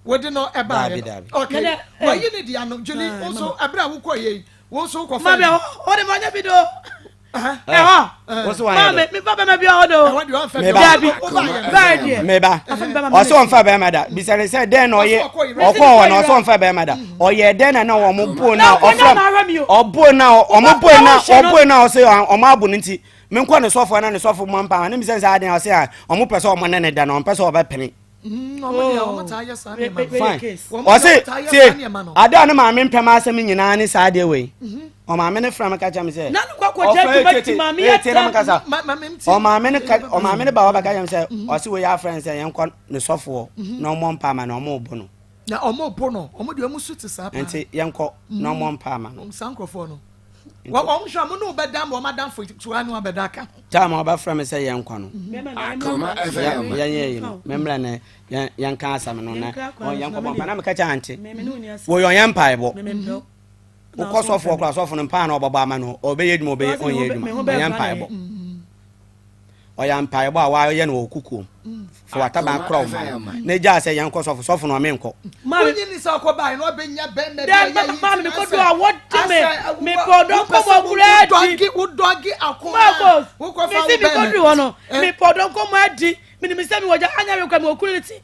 wode no ɛbaeɛ no okay wayi ne deɛ ano Julie wo nso ɛberɛ a wokɔ yɛ yi wo nso wokɔ fɛ. Maame ɔde ma ɔnyɛ bi do. Ɛhɔ maame mi fa bɛma bi ɔhɔ do. Dabi bɛɛ deɛ. Meba ɔsɛ ɔnfa bɛrima da bisa ne sɛ dɛn na ɔyɛ ɔkɔ hɔ na ɔsɛ ɔnfa bɛrima da ɔyɛ dɛn na na wɔn bo na ɔfrɛ ɔbo na ɔmo bo na ɔbo na ɔsɛ ɔmo abo ne nti menkɔ ne sɔfo na ne sɔfo mɔ mpa ne bisa ne sɛ adan ɔsɛ a ɔmo pɛ sɛ ɔmo ne ne da na ɔmo pɛ sɛ ɔbɛpene. Fine. Ɔse tie, ade a ne maame mpɛ m'asɛm nyinaa ne saa adeɛ wei. Ɔmaame ne frɛ me ka kyerɛ me sɛ. Ɔfrɛ tete ee tie na me kasa. Ɔmaame ne ka ɔmaame ne ba wa bɛka kyerɛ me sɛ ɔse wei afrɛ ne sɛ yɛnkɔ ne sɔfoɔ na ɔmmɔ mpa ama no ɔmo bo no. Na ɔmo bo no ɔmo deɛ ɔmo su te saa paa. Nti yɛnkɔ na ɔmmɔ mpa ama no. Saa nkorɔfoɔ no. Wɔn hwɛ ɔmo ne wo bɛda ma wɔn adamfo toa ne wɔn abɛda aka ho. Time a ɔbɛfrɛ me sɛ yɛnkɔ no. Akoma FM. Yɛnyɛ yi no memmrɛ ne yɛnka asɛm no na yɛnkɔ bɔ mpa na meka kyɛ ante wɔyɛ ɔnyɛ mpaebɔ wokɔ sɔfoɔ kora sɔfo no mpaa na ɔbɛbɔ ama no ɔbɛyɛ adwuma ɔbɛyɛ ɔnyɛ adwuma ɔnyɛ mpaebɔ ɔyɛ mpaebɔ a wayɛ no wɔ kukuom fa wataban kora wo ma no na gyaa sɛ yɛnkɔ sɔfo sɔfo no ɔmenkɔ wonyi ni sɛ ɔkɔ bae na ɔbɛnya bɛrima bi a yɛyi maame mi kɔdu a wɔde me mepɔdɔ nkɔmɔ kura adi wodɔge ako Marcos mesi mi kɔdu hɔ no mepɔdɔ nkɔmɔ adi menim sɛ mewɔ gya anya wekura mewɔ kunu ne ti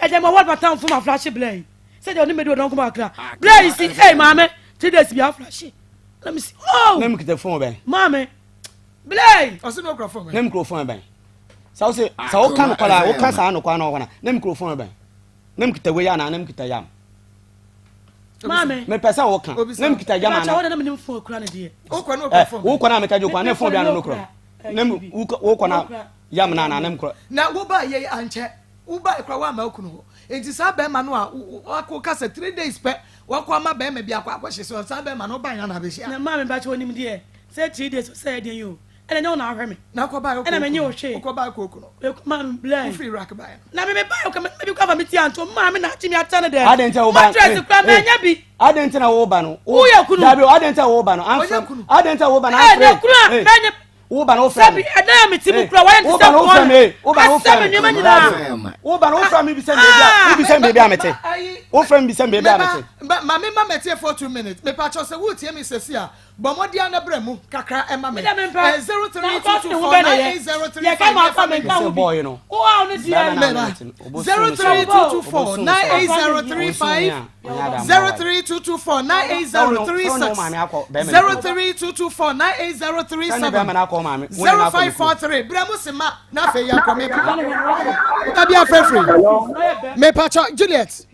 ɛgya ma wɔde matamfo ma flashe blɛ yi sɛ deɛ ɔne medi ɔdɔ nkɔmɔ akra blɛ yi si ei maame 3 days bi aflashe na mesi oh na mekita fon bɛn maame blɛ yi ɔse na ɔkura fon bɛn na mekura fon bɛn sɛ wo se sɛ woka nokwara a woka saa nokwara na ɔhɔ na na mekura fon bɛn na mekita wei anaa na mekita yam maame mepɛ sɛ woka na mekita yam anaa na menim fon kura ne deɛ wokɔ na meka gye wokɔ na fon bi ano no kura na wokɔ na yam na anaa na mekura na woba yɛ ankyɛ woba kura woama okunu hɔ nti saa bɛrima no a wakɔ kasa 3 days pɛ wakɔ ama bɛrima bi akɔ akɔhyɛ sɛ saa bɛrima no woba yɛ na abɛhyia na maame ba kyɛ onim deɛ sɛ 3 days sɛ ɛdeɛ yi o ɛna nyɛ wo na ahwɛ me na akɔ ba ɛna menye wo hwee wokɔ ba kɔ okunu maame blɛ wofiri Iraq ba na me me ba yɛ me bi kɔ afa me ti anto maame na akyi mi ata ne dɛ adɛn nti wo ba matress kura mɛ nya bi adɛn nti na wo ba no woyɛ kunu dabi adɛn nti na wo ba no anfrɛ adɛn nti na wo ba no anfrɛ ɛna kunu a mɛ nya wo ba no wofrɛ me sɛbi ɛdan a me ti mu kura wɔyɛ ne sɛ kɔn wo ba no asɛ me nneɛma nyinaa wo ba no wofrɛ me bisa me baabi a wo bisa me baabi a mete wofrɛ me bisa me baabi a mete ma me ma mɛtie for 2 minutes mepa kyɛw sɛ wotie me sɛsi a bɔ mmɔden a na brɛ mu kakra ɛma me 0322498035 0322498035 0322498036 0322498037 0543 brɛ mu sima na afei yɛnkɔ me baabi afrɛfiri mepakyɛ Juliet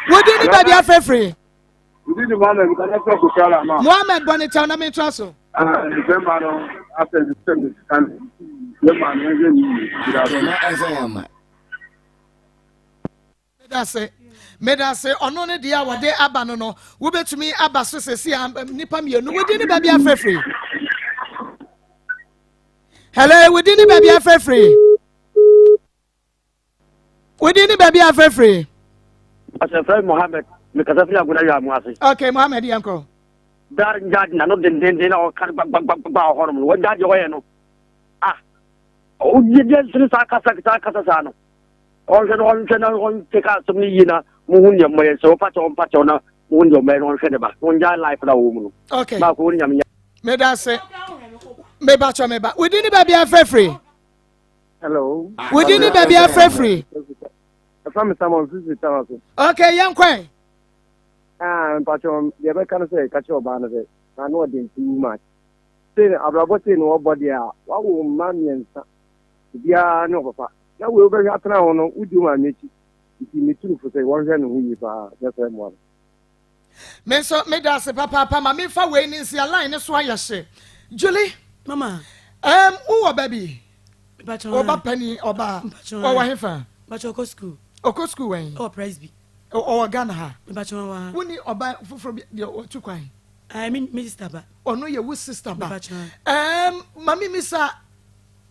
wodi ne baabi afrɛfiri Mohammed bɔ ne kyɛw na mentoa so. Medase, medase ɔno ne deɛ a wɔde aba no no wobɛtumi aba so sɛsi a nnipa mmienu wodi ne baabi afrɛfiri. Hello, wodi ne baabi afrɛfiri. Wodi ne baabi afrɛfiri. Asɛfɛ Mohammed, mekasa firi Agona Wia mu ase. Okay, Mohammed yɛn kɔ. Dar njaadi na no dendenden na ɔka no gbagbagba wɔ hɔnom no, wɔgya deɛ ɔyɛ no. Ah, ɔgye sene saa kasa saa kasa saa no. Ɔnhwɛ no ɔnhwɛ na ɔnte ka asɛm no yie na muhu deɛ mmɔyɛ sɛ ɔpa kyɛw ɔmpa kyɛw na muhu deɛ ɔmmɔyɛ na ɔnhwɛ ne ba na ɔngya life na ɔwɔ mu no. Okay. Baako wo ne nyame nya. Meda ase. Meba kyɛ meba. Wodi ne baabi afrɛfiri. Hello. Wodi ne baabi afrɛfiri. Ɛfa me Simon Sisi Tama so. Okay, yɛn kwan. Ah, mpatsɔ deɛ bɛka no sɛ ka kyerɛ ɔbaa no sɛ na ano ɔden too much. Sei no abrabɔ sei no ɔbɔ deɛ a wawo mma mmiɛnsa obiara ne ɔpapa na wei wobɛhwɛ atena ho no wodi wo maame akyi nti metu no fo sɛ wɔnhwɛ ne ho yie paa nyɛ sɛ mmoa no. Me nso meda ase papaapa ma memfa wei ne nsia line ne so ayɛ hye. Julie. Mama. Um, wowɔ ba bi? Ɔba pani ɔba ɔwɔ hefa? Mpakyɛ ɔkɔ school. Ɔkɔ school wɛn? Ɔwɔ Presby. Ɔwɔ Ghana ha? Mpakyɛ ɔwɔ ha. Wonni ɔba foforɔ bi deɛ ɔtu kwan? Ayi me me sister ba. Ɔno yɛ wo sister ba. Um, ma me misa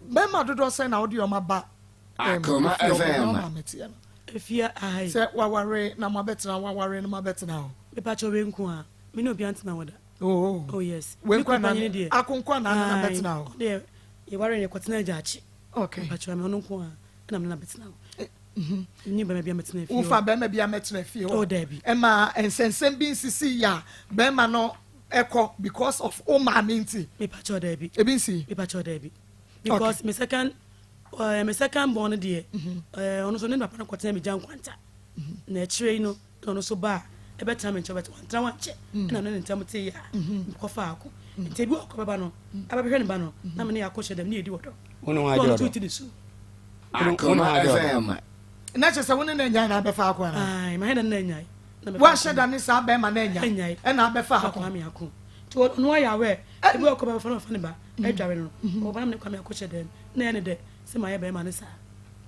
bɛrima dodoɔ sɛn na wode ɔma ba Akoma FM. maame teɛ no? Efie aha yi. Sɛ waware na mo abɛtena waware na mo abɛtena hɔ. Mepakyɛ wei nko a me ne obi antena hɔ da. Oh. Oh yes. Wei nko na akonko na na bɛtena hɔ. Deɛ yɛware no yɛkɔtena agya akyi. Okay. Mepakyɛ me ɔno nko a ɛna me na bɛtena hɔ. Ni bɛrima bi amɛtena fie hɔ. Wofa bɛrima bi amɛtena fie hɔ. Oh dabi. Ɛma nsɛnsɛm bi nsisi yɛ a bɛrima no ɛkɔ because of o maame nti. Mepakyɛ dabi. Ebi nsi. Mepakyɛ dabi. Because me second me second born deɛ ɔno nso ne papa no kɔtena me gya nkwanta. Na akyire yi no na ɔno nso ba a ɛbɛtena me nkyɛn bɛtena wantena wankyɛ ɛna ne ne ntam te yɛ a mekɔfa ako nti ebi wɔ kɔ bɛba no abɛhwɛ ne ba no na me ne yɛ akɔhyɛ dɛm ne yɛdi wɔ dɔ. Wo ne ho Na agye ɔno nso ɔdɔ. ti ne su. Akoma FM. Na kyerɛ sɛ wo ne no anyae na abɛfa ako anaa? Ae, ma ne no anyae. Na mɛfa Woahyɛ ako. da ne saa bɛrima no anya Anyae. ɛna abɛfa Fa ako? Kwame ako. Nti ɔno ayɛ aware. Ebi wɔ hɔ kɔ bɛfa no ɔfa ne ba adware no. Ɔba na me ne Kwame ako hyɛ dɛm. Na ɛyɛ ne dɛ sɛ mayɛ bɛrima no saa.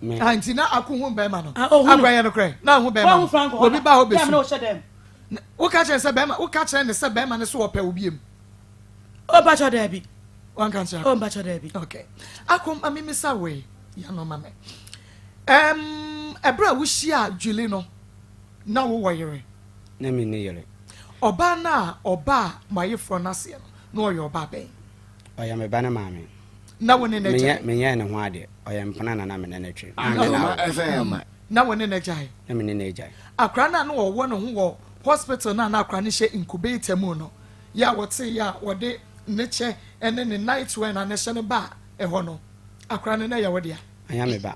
Me. Ah, nti na ako hu bɛrima no? Ah, ɔhu no. Akora yɛ nokorɛ? Na ɔhu bɛrima Wahu no? Franco hɔ Obi da. ba hɔ Dɛ me ne bɛsu. wo hyɛ dɛm. Woka kyerɛ no sɛ bɛrima, woka kyerɛ no sɛ bɛrima no so ɔpɛ wo biom? Oh, mpakyɛw daabi. Wanka nkyerɛ Oh, mpakyɛw daabi. Okay. Ako, ma memisa wei, yɛ no ma me. Um, ɛberɛ a wohyiaa Julie no, na wowɔ yere? Na menni yere. Ɔbaa no a ɔbaa mo ayeforɔ no aseɛ no, na ɔyɛ ɔbaa bɛn? Ɔyɛ me ba no maame. Na wo ne no agyae? Menyɛɛ ne ho adeɛ. Ɔyɛ mpena na na me ne no twe. Akoma FM. Na wo ne no agyae? Na me ne no agyae. Akwadaa no a na wɔwɔ ne ho wɔ hospital no a na akwadaa no hyɛ incubator mu no, yɛ a wɔteeɛ a wɔde ne kyɛ ne ne night wear na ne hyɛ no baa ɛhɔ no, akwadaa no na ɛyɛ wo dea? Ɛnyɛ me ba.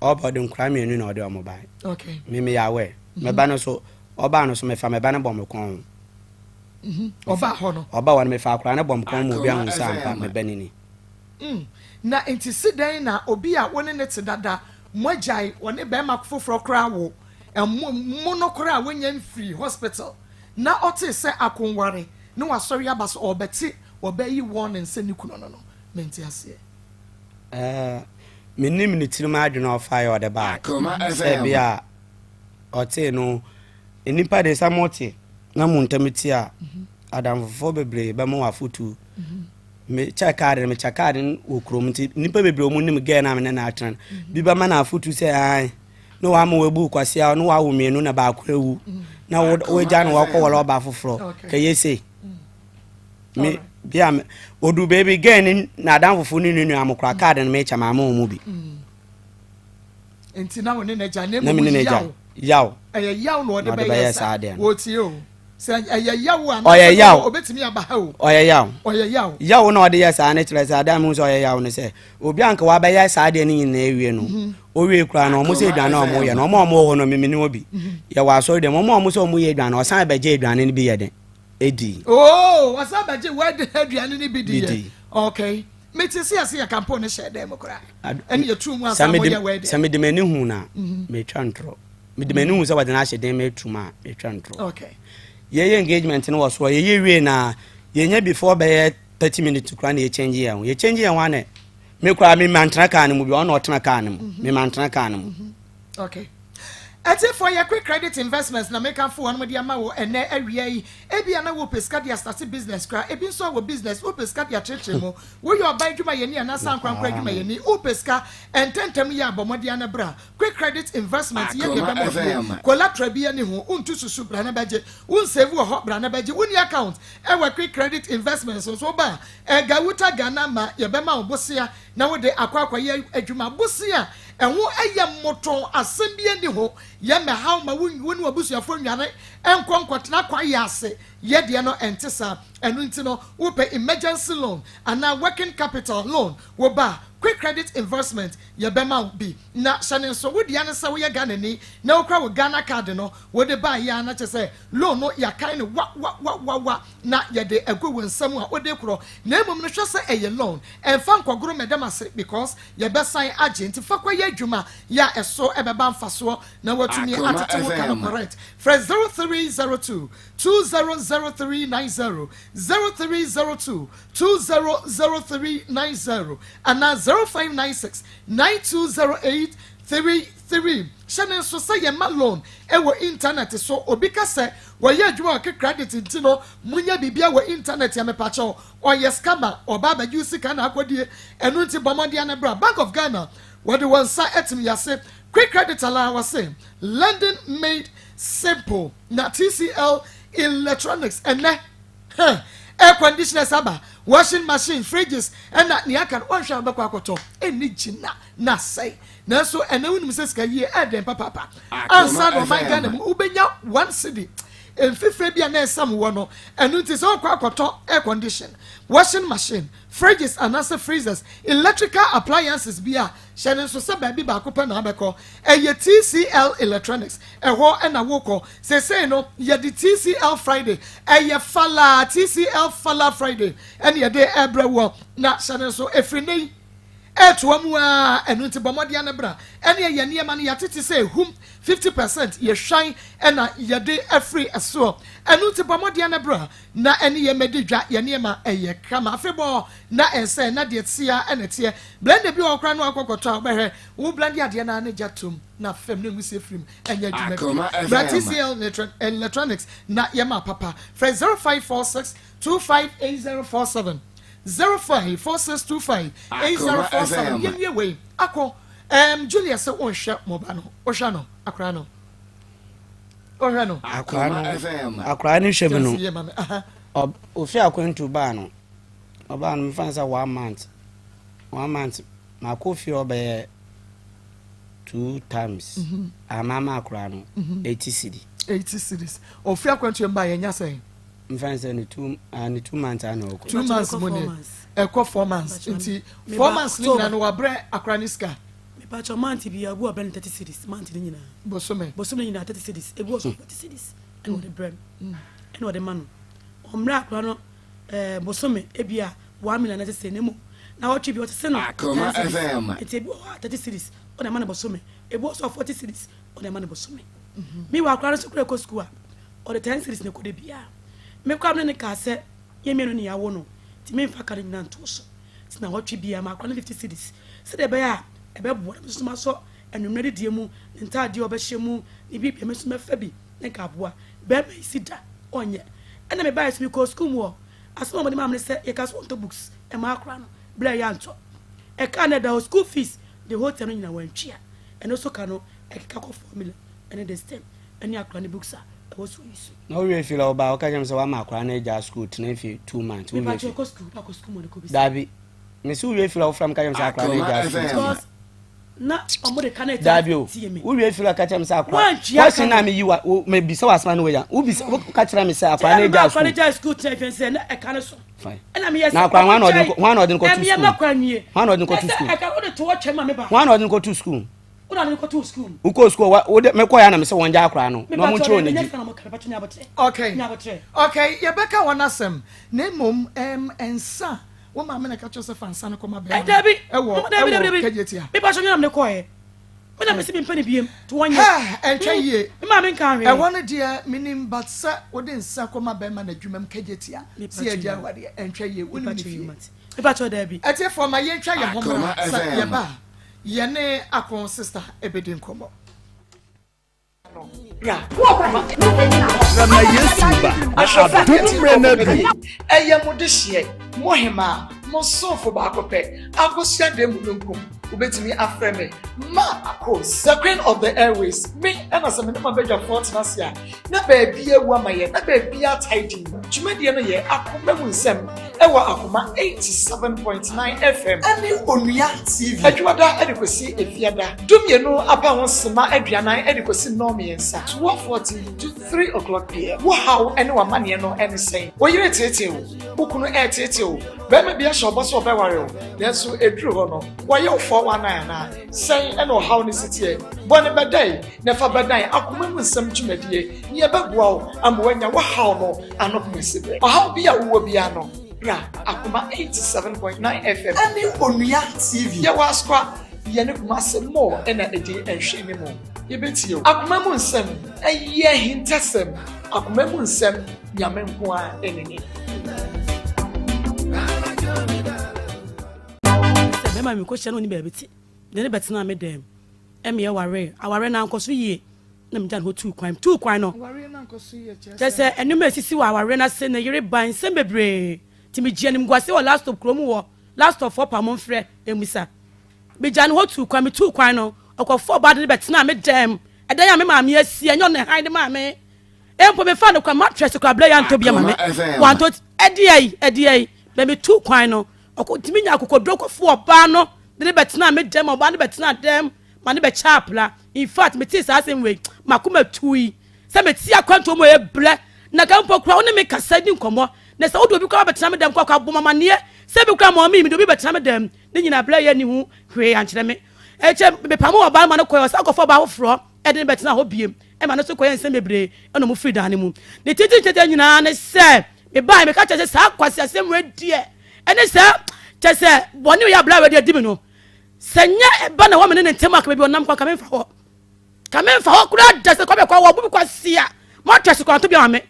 Ɔba ɔde nkwadaa mmienu na ɔde wɔn bae. Okay. Me meyɛ aware. Me ba no so, ɔbaa no so mefa me ba no bɔ me kɔn ho. Ɔbaa hɔ no? Ɔbaa hɔ no mefa akwadaa no bɔ me kɔn ho ma obi ahu sɛ ampa me ba no ni. Na nti si dɛn na obi a wo ne no te dada, moagyae, ɔne barima foforɔ koraa wo, mo mo no koraa a wonnya mfirii hospital na ɔtee sɛ akonware ne wasɔre aba so ɔrebɛte ɔbaa yi warning sɛ ne kunu no no, mente aseɛ. Ɛɛ, mennim ne tirim adwene a ɔfaeɛ a ɔde baeɛ. Sɛ ebia ɔtee no, nnipa de sɛ mote na mo ntam te a, adamfofoɔ bebree bɛma wo afotu. Mekyɛ kaade no, mekyɛ kaade no wɔ kurom nti nnipa bebree wɔn nim gɛɛ no a me ne no atena no. Bi bɛma no afotu sɛ ae, na wama wabu kwasea na wawo mmienu na baako awu na wagya no wakɔwɔre ɔbaa foforɔ kɛyɛ sei. Me bia me odu baabi gɛn ne n'adanfofo ne ne nua mo koraa kaade no mekyɛ maa mo mu bi. Nti na wo ne n'agya na Na me ne mmom n'agya yaw. yaw Ɛyɛ yaw na ɔde na ɔde bɛyɛ bɛyɛ saa. saa adeɛ no. Wɔtie o. Sɛ ɛyɛ yaw a Ɔyɛ anaasɛ yaw. obetumi aba ha o. Ɔyɛ yaw. Ɔyɛ yaw. Yaw na ɔde yɛ saa no kyerɛ sɛ adeɛ a mehu sɛ ɔyɛ yaw no sɛ obi a anka wabɛyɛ saa adeɛ no nyinaa awie no owie koraa no ɔmo sɛ aduane a ɔmo yɛ no ɔmo a ɔmo wɔ hɔ no mimi ne wɔ bi yɛwɔ asɔre dɛm ɔmo a ɔmo sɛ ɔmo yɛ aduane ɔsan bɛgye aduane no bi yɛ den di. Oh, ɔsan bɛgye wedding aduane no bi di yɛ. Okay. Me te se yɛse yɛ kampo no hyɛ dɛm koraa. Ɛne yɛtu mu ansa mo yɛ wedding. Sɛ mede m'ani hu na mhm. metwa ntorɔ. Mede m'ani hu sɛ wɔde no ahyɛ den metu mu a metwa ntorɔ. Okay. Yɛyɛ engagement no wɔ soɔ yɛyɛ wie na yɛnya before bɛyɛ 30 minutes koraa na yɛkyɛngye yɛn ho. Yɛkyɛngye yɛn ho anɛ me koraa me mantena kaa no mu bi ɔno ɔtena kaa no mu. Mhm. Me mantena kaa no mu. Mhm. Okay. Atiefoɔ yɛ Quick Credit Investments na mekamfo wɔnom de ama wo ɛnɛ awia yi. Ebia na wopɛ sika de astate business koraa, ebi nso a wɔ business wopɛ sika de akyerɛkyerɛ mu. Woyɛ ɔban adwumayɛni anaasɛ ankorankoro adwumayɛni, wopɛ sika ntɛntɛm yi a bɔ mmɔden ara na bra Quick Credit Investments yɛ deɛ ɛbɛma wo bie. Collateral biara nni ho, wontu susu, bra na bɛgye. Wonsave wɔ hɔ, bra na bɛgye. Wonni account ɛwɔ Quick Credit Investments nso woba a, Gawuta Ghana ma yɛbɛma wo bosea na wode akɔ akɔyɛ adwuma. Bosea a ɛho yɛ mmotoo, asɛm biara nni ho. Yɛ mmɛhaw ma wo wo ne w'abusuafoɔ nnware nkɔ nkɔtena kwaeɛ ase. Yɛ deɛ no ɛnte saa. Ɛno nti no, wopɛ emergency loan anaa working capital loan, wo ba a, Quick Credit Investment yɛbɛma wo bi. Na hyɛ no nso, wo dea ne sɛ woyɛ Ghanani na wokura wo Ghana card no, wode baeɛ ara na kyerɛ sɛ loan no yɛakan no wa wa wa wa wa na yɛde agu wo nsam a wode korɔ. Na mmom no hwɛ sɛ ɛyɛ loan, ɛmfa nkɔgoro mmɛda ase because yɛbɛsan agye nti fa kɔyɛ adwuma yɛ a ɛso ɛbɛba mfasoɔ na woatumi Akoma atete wo ka no FM. correct. Frɛ 0302 200390, 0302 200390 anaa 0596 920833. Hyɛ no nso sɛ yɛma loan wɔ intanɛt so. Obi ka sɛ wɔyɛ adwuma wɔ Kcredit nti no monyɛ biribiara wɔ intanɛt a, mepakyɛw, ɔyɛ scammer, ɔba abɛgye wo sika na akɔdie. Ɛno nti bɔ mmɔden ara na bra Bank of Ghana, wɔde wɔn nsa atim yɛase. Quick Credit alaa wɔse lending made simple. Na TCL Electronics ɛnnɛ, huh, air conditioners aba, washing machine, fridges ɛna nea aka no wɔnhwɛ a wobɛkɔ akɔtɔ, ɛnni gyina na asɛe. Nanso ɛnnɛ wonim sɛ sika yie ɛɛdɛn papaapa. Ansa na ɔman Ghana mu wobɛnya one cedi mfifire bi a na ɛsam wɔ no, ɛno nti sɛ wokɔ akɔtɔ air condition, washing machine, fridges anaasɛ freezers, electrical appliances bi a, hyɛ no nso sɛ baabi baako pɛ na abɛkɔ. Ɛyɛ TCL Electronics, ɛhɔ na wokɔ. Seesei no yɛde TCL Friday, ɛyɛ falaa, TCL Falaa Friday ɛna yɛde ɛrebrɛ woɔ. Na hyɛ no nso, ɛfiri nnɛ yi. Ɛretoa mu ara, ɛno nti bɔ mmɔden ara na bra. Ɛneɛ yɛn nneɛma no yɛatete sɛ ehum, 50% yɛhwan na yɛde afiri soɔ. Ɛno nti bɔ mmɔden ara na bra na ɛne yɛn mmɛdi dwa, yɛn nneɛma ɛyɛ kama. Afebɔɔ na ɛnsɛe, na deɛ ɛteɛ ara na ɛteɛ. Blender bi wɔ hɔ koraa na woakɔ kɔtɔ a, wobɛhwɛ, wo blende adeɛ no ara na gya tom na fam na nwusie firi mu, ɛnyɛ adwuma bio. Bra TCL Electronics na yɛma papa. Frɛ 0546 258047. 054625 8047 yɛnwie wei akɔ um, Julia sɛ wonhwɛ mo ba no wohwɛ no akora no wohwɛ no akora no akora no hwɛ mu no ofi akwantu baa no ɔbaa no mefa sɛ one month one month makɔ fie ɔbɛyɛ two times ama ma akora no 80 cedi 80 cedis ofi akwantu mba yɛnya sɛn Nfa nsɛ ne two ah ne 2 months ana ɔkɔ. 2 months mu ne ɛkɔ 4 months, nti 4 months ne nyinaa no wabrɛ akora ne sika. Mepakyɛ, month bi abu ɔbrɛ no 30 cedis month ne nyinaa. Bosome. Bosome ne nyinaa 30 cedis, ebi wɔ so 40 cedis ɛna ɔde brɛ no ɛna ɔde ma no. Ɔmmerɛ akora no bosome ebi a 1 million na sese ne mu na ɔtwe bi ɔtese no 10 cedis, nti ebi wɔ hɔ a 30 cedis ɔna ɛma no bosome, ebi wɔ so a 40 cedis ɔna ɛma no bosome. Mi wɔ akora no so kura ɛkɔ sukuu a ɔde 10 cedis na ɛkɔ de biara. Me kora ne ne kaa sɛ yɛn mmienu ne yɛawo no, nti memfa ka no nyinaa nto so, nti na wɔtwe biara ma akora no 50 cedis sɛdeɛ ɛbɛyɛ a ɛbɛboa na me nso masɔ anwummerɛ didie mu, ne ntaadeɛ a ɔbɛhyɛ mu ne biribia me nso mɛfa bi ne nka aboa bɛrima yi si da ɔnyɛ. Ɛna mebaeɛ so mekɔɔ sukuu mu hɔ, asɛm a wɔde maa me ne sɛ yɛka so wɔntɔ books ɛma akora no berɛ a ɛyɛ antɔ ɛka no ɛda hɔ, school fees the whole term no nyina wantwia, ɛno so ka no ɛkeka kɔ 4 million ɛne this term ɛne akora ne books a ɛwɔ so yi so. Na wowie fie la ɔba ɔka kyerɛ me sɛ wama akora no agya school tena fie 2 months, wowie mepakyɛ fie. Ɔkɔ school, bakɔ school mu ɔde kɔ bisa. Daabi, mesi wowie fie la wofrɛ me ka kyerɛ me sɛ akora no agya school. Because na ɔmo de ka na ɛta Daabi o. Tie me. Wowie fie la ka kyerɛ me sɛ akora Woantua question ka na meyi wa wo mebisa wɔ asoma no wei a wobisa woka kyerɛ me sɛ akora no Kyerɛ me ma agya akora no school. gya school tena fie sɛ na ɛka no so. Fine. Ɛna meyɛ sɛ Na akora hwan na ɔde no hwan na ɔde no kɔto ɛmeyɛ school? ma kora nwie. Hwan na ɔde no kɔto Na sɛ school? ɛka wode to hɔ twɛn ma me ba. Hwan na ɔde no kɔto school? Wode ɔde no kɔto school mu. Wokɔ school wa wode mekɔ ya na mesɛ wɔn gya akora no na ɔmo nkyerɛ wɔn akyi. Okay, yɛbɛka wɔn asɛm na mmom nsa wo maame na ka kyerɛ sɛ fa nsa no kɔma bɛrima. Dabi. Ɛwɔ Dabi, dabi, ɛwɔ dabi. kagye tia. Mepakyɛ, nyɛ na mene kɔɛ, me na mesi mempɛ ne biem to wɔnyɛ. Ɛntwa yie. Me maame nka hwee. Ɛhɔ no deɛ menim, but sɛ wode nsa kɔma bɛrima na adwuma mu kagye tia sɛ yɛgya awadeɛ, ɛntwa yie. Wonim ne fie. Mepakyɛ, dabi. Ɛtiefoɔ, ma yɛntwa yɛn ho mmra. Sɛ yɛba a, yɛne Akon sister ɛbɛdi nkɔmmɔ. Na Yesu ba na adom mmerɛ no adu. Ɛyɛ mo de hyeɛ mo hemaa mo somfo baako pɛ, Akosua de mu nkum. Wobɛtumi afrɛ me Ma Akos, the queen of the airways. Me ɛna sɛ me ne ma badwafoɔ tena ase a na baabi awu ama yɛ na baabi atae din. Dwumadie no yɛ Akoma mu Nsɛm ɛwɔ Akoma 87.9 FM ɛne Onua TV, adwumada ɛde kɔsi efiada 12 aba ho sema 40 ɛde kɔsi nnɔn 3, 12:40 to 3 o'clock pm. Wo haw ɛne w'amanneɛ no ɛne sɛn? Wo yere teetee wo, wo kunu ɛɛteetee wo, bɛrima bi ahyɛ ɔbɔ sɛ ɔbɛware wo nanso ɛduru hɔ no wɔyɛ wo 419 anaa sɛn? Ɛna ɔhaw no si teɛ bɔne bɛdae na ɛfa bɛdan Akoma mu Nsɛm dwumadie ne yɛbɛboa wo ama woanya wo haw no ano pomasi berɛ. Ɔhaw bi a wowɔ biara no, bra Akoma 87.9 FM ɛne Onua TV. Yɛwɔ Asokwa, yɛne Kumase mɔ ɛna ɛdi nhwɛ ne mu. Yɛbɛtie o. Akoma mu Nsɛm ɛyɛ hintasɛm. Akoma mu Nsɛm, Nyame nko a ɛne ne. Sɛ bɛrima mi kɔhyia no ɔni baabi te de ne bɛtena me dɛm ɛmeɛ ware aware no ankɔ so yie na megya ne hɔ tuu kwan no. Awareɛ no ankɔ so yie kyerɛ? Kyerɛ sɛ ɛnum a esisi wɔ awareɛ no ase ne yere ba nsɛm bebree nti megye animguase wɔ last stop kurom wɔ last stop fɔ pa mo mfrɛ emisa. Megya ne hɔ tuu kwan. Metuu kwan no, ɔkɔfo ɔbaa de ne bɛtena me dɛm, ɛdan a me maame asi, ɛnyɛ ɔno ɛhan de maame mpo. Mefa no kwan mattress kora abira yɛ antɔ bi ama me. Wantɔ ɛdeɛ yi ɛdeɛ yi bɛ. Metuu kwan no, ɔkɔ ntumi nya akokoduro kɔfo ɔbaa no de ne bɛtena me dɛm, ɔbaa no bɛtena dɛm ma ne bɛkyɛ apla. In fact, metee saa asɛm wei, makoma tui sɛ mete akwantuo mu ɛyɛ brɛ na ka mpo kora wo ne me kasa di nkɔmmɔ na sɛ wode obi kora bɛtena me dɛm kɔ akɔ abɔ mamaneɛ sɛ bi kora ma ɔme mede obi bɛtena me dɛm ne nyina brɛ yɛ ni ho hwee ankyerɛ me. Ɛkyɛ mepam ɔbaa no ma no kɔɛ, ɔsa kɔfa ɔbaa foforɔ ɛde ne bɛtena hɔ biem ɛma no so kɔyɛ nsɛm bebree ɛna ɔmo firi dan no mu. Ne titi tete nyinaa ne sɛ mebae meka kyerɛ sɛ saa kwasi asɛm wei deɛ ɛne sɛ kyɛ sɛ bɔne yɛ abla wei deɛ di me no. Sɛ nyɛ ɛba na ɛwɔ me ne ne ntam a, ka baabi ɔnam kɔ, ka memfa hɔ. Ka memfa hɔ koraa da sɛ kɔbɛ kɔ wɔ bu bi kwasia. Moatwa se kwanto bi ama me.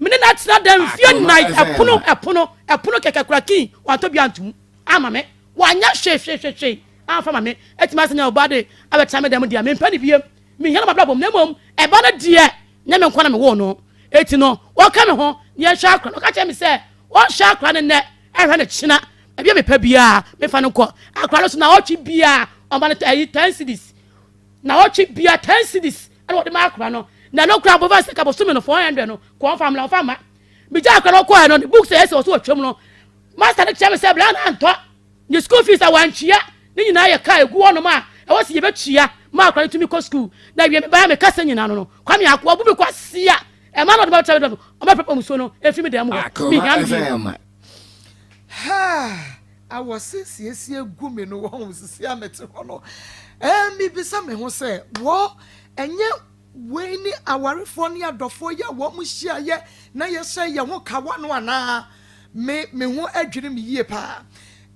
Me ne no atena dɛm mfeɛ nnan, ɛpono, ɛpono, ɛpono kɛkɛ koraa kin, wantɔ bi antom ama me. Wanyɛ hwee, hwee, hwee, hwee amfa ama me. Atumi asɛ nya ɔbaa de abɛtena me dɛm deɛ a, mempɛ no biem. Menhia no m'abrabɔ mu, na mmom ɛba no deɛ, nyɛ me nko na mewoo no. Enti no, wɔka me ho na yɛnhwɛ akora no. Ɔka kyerɛ me sɛ wɔnhwɛ akora no nnɛ, ɛnhwɛ no kyena. Baabi a mepɛ biara, mefa no nkɔ. Akora no so naawɔtwe biara, ɔma no ɛyi ten cedis. Naawɔtwe biara ten cedis ɛna wɔde ma akora no. Na ɛno koraa mpo fa sika bosome no 400 no, kɔ ɔmfa mmra, ɔmfa mma. Megya akora no ɔkɔɛ no, ne books a ɛyɛ sɛ ɔso wɔtwam no, master no kyerɛ me sɛ bra na antɔ. Ne school fees a wantua ne nyinaa yɛ ka a egu hɔnom a ɛwɔ sɛ yɛbɛtua ma akwadaa no tumi kɔ school. Na wie mebaeɛ a me kasa nyinaa no no, Kwame Ako abu me kwasea. Ɛma na ɔde bɛtra me dɔm, ɔbɛpepa musuo no ɛfiri me dan mu hɔ. Mehia no bio. Haa awɔse siesie gu me no wɔn sisi a mete hɔ no ɛɛ mebisa me ho sɛ wɔ ɛnyɛ wei ne awarefoɔ ne adɔfoɔ yi a wɔn hyiaeɛ na yɛhyɛ yɛn ho kawa no anaa Me me ho adwiri me yie paa.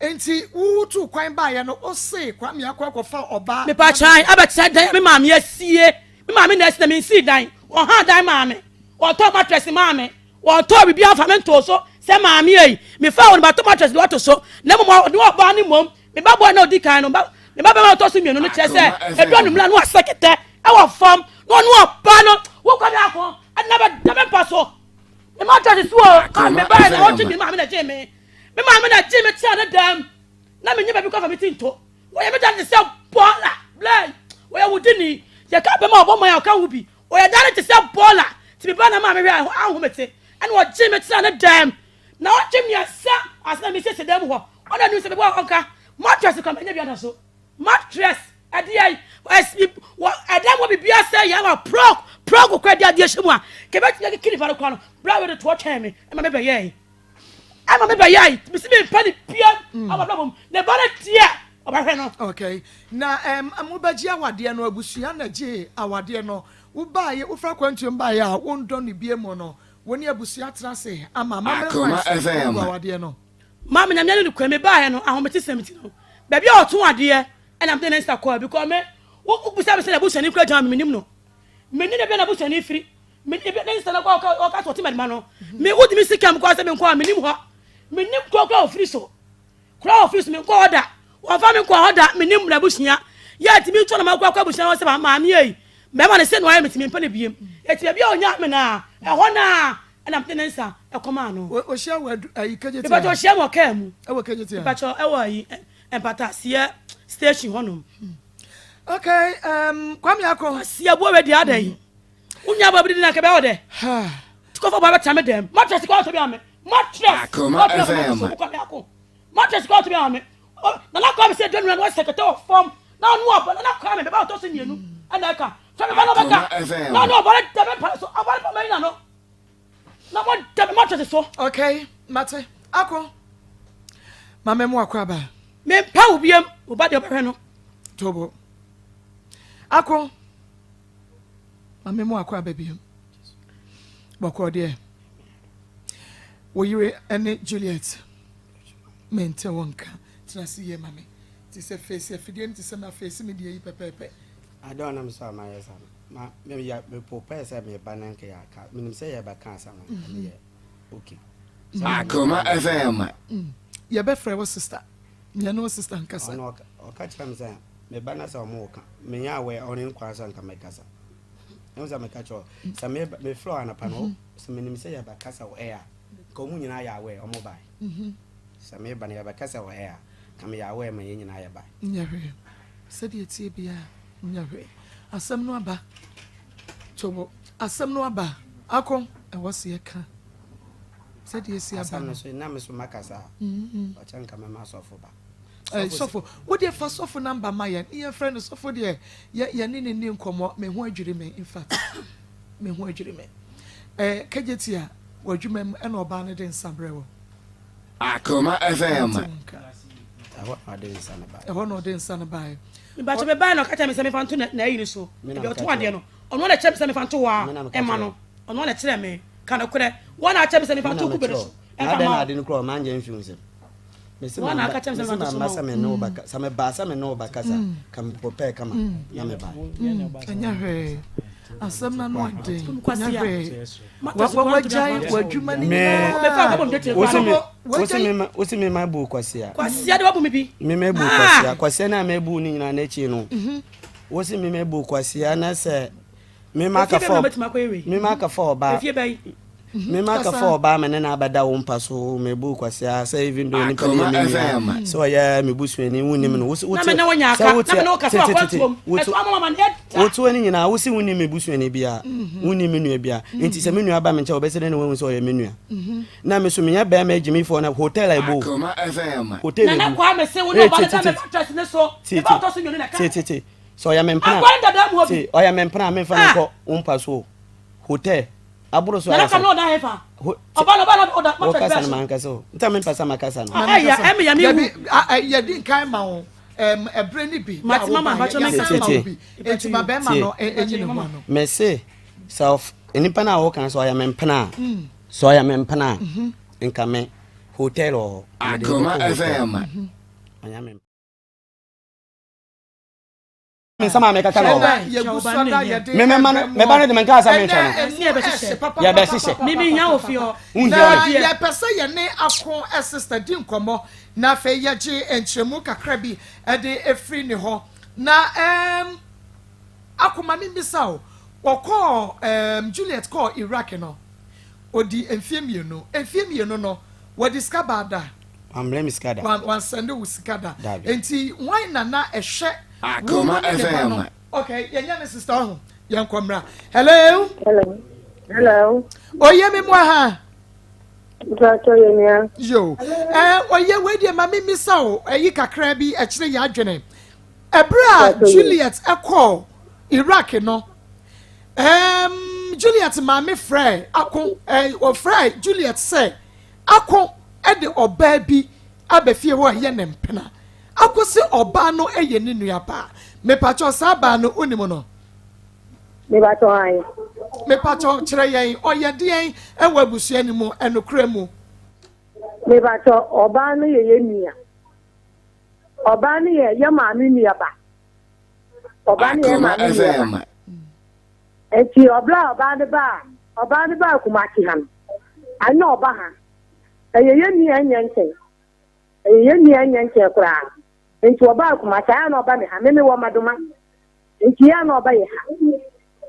Enti wo tuu kwan baeɛ no wo se Kwame akɔ akɔfa ɔbaa. Mepa kyan abɛkyerɛ dan a me maame asie. Me maame na asi na mensii dan. Wɔhaa dan maa me. Wɔtɔɔ mattress maa me. Wɔtɔɔ biribiara mfa me ntoo so sɛ maame ei. Mefaa wɔn matɔ mattress de wɔato so. Na mmom ɔne ɔbaa no mmom. Me ba boy no a ɔdi kan no, me ba bɛrima a ɔtɔ so mmienu no kyerɛ sɛ ɛdu anwummerɛ a na wasɛ kɛtɛ wɔ fam. Na ɔne ɔbaa no, wo Kwame Ako, ɛna bɛda me mpa so. Me ma ɔtɔ sisi o. Ah, me ba na ɔgye me maame na gye me. Me maame na gye me tia ne dɛm. Na me nye baabi kɔ fa me ti nto. Wɔyɛ me dan te sɛ bɔɔla. Blɛ. Wɔyɛ wo dini. Yɛ ka bɛma ɔbɔ man a ɔka ho bi. Wɔyɛ dan te sɛ bɔɔla. Ti me ba na maame hwɛ aho me te. Ɛna ɔgye me tia ne dɛm. Na ɔgye me asa asa na me siesie dɛm hɔ. Ɔna nim sɛ me bɔ ɔnka. Mattress kɔ me nye bi ada so. Mattress ɛdeɛ ɛsi wɔ ɛdan wɔ biribi asɛ yɛ ama prɔg prɔg kɔ ɛde adeɛ hyɛ mu a kɛbɛtumi akeke nipa no kora no bra wei de toɔ twɛn me ɛma me bɛyɛe ɛma me bɛyɛe mesi me mpa ne bia mm. ama bra mom ne ba no deɛ ɔbɛhwɛ no. Okay na ɛm um, mobɛgye awadeɛ no abusua na gye awadeɛ no wobaeɛ wofra kwantuom baeɛ a wondɔ ne bie mu no wo ne abusua tena ase ama amammerɛ kwan so awadeɛ no. Maame Nyame ne nokorɛ me baeɛ no ahometesɛm nti no baabi a ɔtɔn adeɛ ɛna mede ne nsa kɔɛ because me wo bisa me sɛ n'abusuani kura gyama me menim no menim baabi a n'abusuani firi menim ne nsa no kɔ ɔka sɛ ɔte madima no me wodi me sika mu kɔ sɛ menkɔ a menim hɔ menim kura kura ofiri so kura ofiri so menkɔ hɔ da wɔmfa me nkɔ hɔ da menim n'abusua yɛ atumi ntu na makɔ akɔ abusua hɔ sɛ maame ei mɛma ne sɛ no ayɛ metumi mpɛ ne biem ɛti baabi a ɔnya me na ɛhɔ na Ɛna mede ne nsa kɔmaa no. Ɔhyia wɔ adu ayi KJT. Mepakyɛ ɔhyia mu wɔ kaa mu. Ɛwɔ KJT. Mepakyɛ ɛwɔ ayi mpataseɛ station hɔ nom. Okay, um, Kwame Ako. Kwasi aboa wɛ di ada yi. Wo nua bɔ bi di na kɛbɛ wɔ dɛ. Tikɔfɔ bɔ abɛtena me dɛm. Mattress kɔ ɔtɔ bi ama me. Mattress. Akoma FM. Kwame Ako. Mattress kɔ ɔtɔ bi ama me. Nana Kwame sɛ dɔnua na wɔsɛ kɛtɛ wɔ fam. Na ɔno ɔbɔ Nana Kwame bɛba ɔtɔ so mmienu ɛna ɛka. Fɛ me ba na ɔbɛka. Na ɔno ɔbɔ ne dɛm mpa so. Ɔbɔ ne pama yi na no. Na mo da me mattress so. Okay, mate. Ako. Ma me mo akɔ aba. Me mpa wo biem, wo ba deɛ ɔbɛhwɛ no. Tobo. Ako. Ma me mo akɔ aba biem. Bɔkɔ deɛ. Wo yere ne Juliet. Mente wo nka. Tena se yie ma me. Te sɛ face afidie no te sɛ ma face me deɛ yi pɛpɛɛpɛ. Adɔn na me sɛ ɔma yɛ sa no. Ma me ya me prepare sɛ me ba na nka yɛ aka menim sɛ yɛ bɛ ka asɛm no nka me yɛ okay. Akoma FM. Yɛ bɛ frɛ wo sister yɛ ne wo sister nkasa. Ɔno ɔka kyerɛ me sɛ me ba na sɛ ɔmo ka me nyɛ awɛ ɔne nkwa sɛ nka me kasa. Ɛmu sɛ me ka kyerɛ sɛ me me frɛ anapa no sɛ menim sɛ yɛ bɛ kasa wɔ ɛyɛ a nka ɔmo nyinaa yɛ awɛ ɔmo ba. Sɛ me ba no yɛ bɛ kasa wɔ ɛyɛ a nka me yɛ awɛ ma yɛn nyinaa yɛ ba. Nyɛ hwee sɛdeɛ ɛteɛ biara. Nyɛ hwee. Asɛm no aba. Tobo. Asɛm no aba. Ako. Ɛwɔ se yɛka sɛdeɛ esi aba no. Asɛm no so, na me so mɛkasa a, ɔkyɛ nka mɛma sɔfo ba. Ɛɛ sɔfo, wo deɛ fa sɔfo number ma yɛn, ne yɛn frɛ no. Sɔfo deɛ, yɛ yɛne no nni nkɔmmɔ. Me ho adwiri me, in fact, me ho adwiri me. Ɛɛ Kejetia, w'adwuma mu ɛna ɔbaa no de nsa brɛ wo. Akoma FM. Ɛhɔ na ɔde nsa no baeɛ. Ɛhɔ na ɔde nsa no baeɛ. Mebakyɛ mebaeɛ na ɔka kyerɛ me sɛ mefa nto n'ayi no so. Ebi ɔtɔn adeɛ no. Ɔno na ɛkyerɛ me sɛ mefa nto hɔ a ɛma no. Ɔno na ɛkyerɛ me. Ka nokorɛ. Wɔn na akyerɛ me sɛ mefa nto kube no so. Na adɛn na ade no kura ɔma ngye mfi wo nsam. Mese Wɔn na mamba aka kyerɛ me sɛ mese mfa nto so mamba ma sɛ wo. me ne wo bɛka sɛ mebaa sɛ me ne wo bɛkasa ka me prepare kama na meba. Ɛnyɛ hwee. Asɛm no ano ɔden. Ɛnyɛ Kwasia. hwee. Mate Wa so wa koraa ntumi wagyae afa. w'adwuma no Me nyinaa. Bɛfa akɔbɔ me dwetire wo koraa se no. me wo se Wagyae. me ma wo se me ma bu kwasia. Kwasia de wabu me bi. Me ma bu Ah! kwasia. Kwasia na me bu ne nyinaa n'akyi no. Wo se me ma bu kwasia na sɛ me ma Efie ka bɛn na fa mɛtumi akɔyɛ wei? me ma ka fa ɔbaa Efie bɛn? Me ma ka fa ɔbaa me ne no abɛda wo mpa so me bu kwasea sɛ even though nipa no Akoma yɛ me nua FM. sɛ ɔyɛ me busuani wonim no wo Na wote me ne wo nya sɛ aka. wote Na me ne wo kasa wɔ tete tete akwantuom. wote Ɛso ama mama ne ɛda. wote ne nyinaa wo se wonim me busuani bia wonim me nua bia nti sɛ me nua ba me nkyɛn wɔbɛsɛ dɛ na wahu sɛ ɔyɛ me nua na me so menyɛ bɛrima agyimifoɔ na hotel a ɛbɔ Akoma FM. hotel Nana ɛbu Kwame se wo ne ee ɔbaa no tete da me tete mattress ne so. Me ba tete ɔtɔ so mmienu na ɛka. tete tete sɛ ɔyɛ me mpena Akwa ne dada mu hɔ bi. te ɔyɛ me mpena a memfa no Ah! nkɔ wo mpa so o hotel aboro so Nana ayɛ Kwame sɛ na ɔda hefa? ho Ɔbaa no ɔbaa no ɔda mattress wokasa bɛɛ no so. mankasa o nta mempɛ sɛ makasa no Ah, ɛya ɛmi ya mi wu. Dabi, yɛdi nkan ma wo ɛberɛ no bi Mate a mama wobaeɛ, mpakyɛ mɛka yɛasan ma wo Tie, bi. Enti ma bɛrima tie. no ɛnyi ne ho ano. Mese sɛ nipa no a woka sɛ ɔyɛ me mpena a sɛ ɔyɛ me mpena a nka me hotel wɔ hɔ mede no Akoma bɛkɔ hotel FM. ɔnyɛ me me nsɛm a mekaka no wɔ Ɛnɛ yɛgu so ada yɛde me mɛma no ɛbrɛ mɛba no de menkaa sɛ Ɛnɛ menhwɛ no emu ɛhye Yɛbɛhyehyɛ. Me me nya wɔ fie hɔ. Wonhia Na me. yɛpɛ sɛ yɛne Ako sister di nkɔmmɔ na afei yɛgye nkyerɛmu kakra bi de firi ne hɔ. Na ɛɛm Ako ma memmisa wo, wɔkɔɔ ɛɛm Juliet kɔɔ Iraq no, ɔdi mfeɛ mmienu. Mfeɛ mmienu no, wɔde sika baa da? Wambrɛ me sika da. Wan wansɛnde wo sika da. Dabi. Enti hwan na na ɛhwɛ wo Akoma ne ne ba no? FM. Okay, yɛnyɛ ne sister ɔho. Yɛnkɔ mmra. Hello. Hello. Hello. Oye me mu aha. Mpatsɔ yɛ nua. Yo. Eh, oye wei deɛ ma memmisa o. Ɛyi kakra bi ɛkyerɛ yɛ adwene. Ɛberɛ a Mpatsɔ yɛ. Juliet ɛkɔɔ Iraq no, um, Juliet maame frɛ ako, eh, ɔfrɛ Juliet sɛ ako de ɔbaa bi aba fie hɔ a ɛyɛ ne mpena. Ako se ɔbaa no yɛ ne nua baa. Mepakyɛw saa baa no wonim no? Mepakyɛw ae. Mepakyɛw kyerɛ yɛn ɔyɛ deɛn wɔ abusua no mu ɛnokorɛ mu? Mepakyɛw ɔbaa no yɛ yɛn nua. Ɔbaa no yɛ yɛ maame nua ba. Ɔbaa no yɛ yɛ Akoma maame nua ba. FM. Nti ɔbla a ɔbaa no baa ɔbaa no baa Kumasi ha no, anyɛ ɔba ha. Ɛyɛ yɛn nua ɛnyɛ nkyɛn. Ɛyɛ yɛn nua ɛnyɛ nkyɛn koraa. Nti ɔbaa Kumasi ayɛ na ɔba me ha. Me me wɔ Madoma. Nti yɛ na ɔba yɛ ha.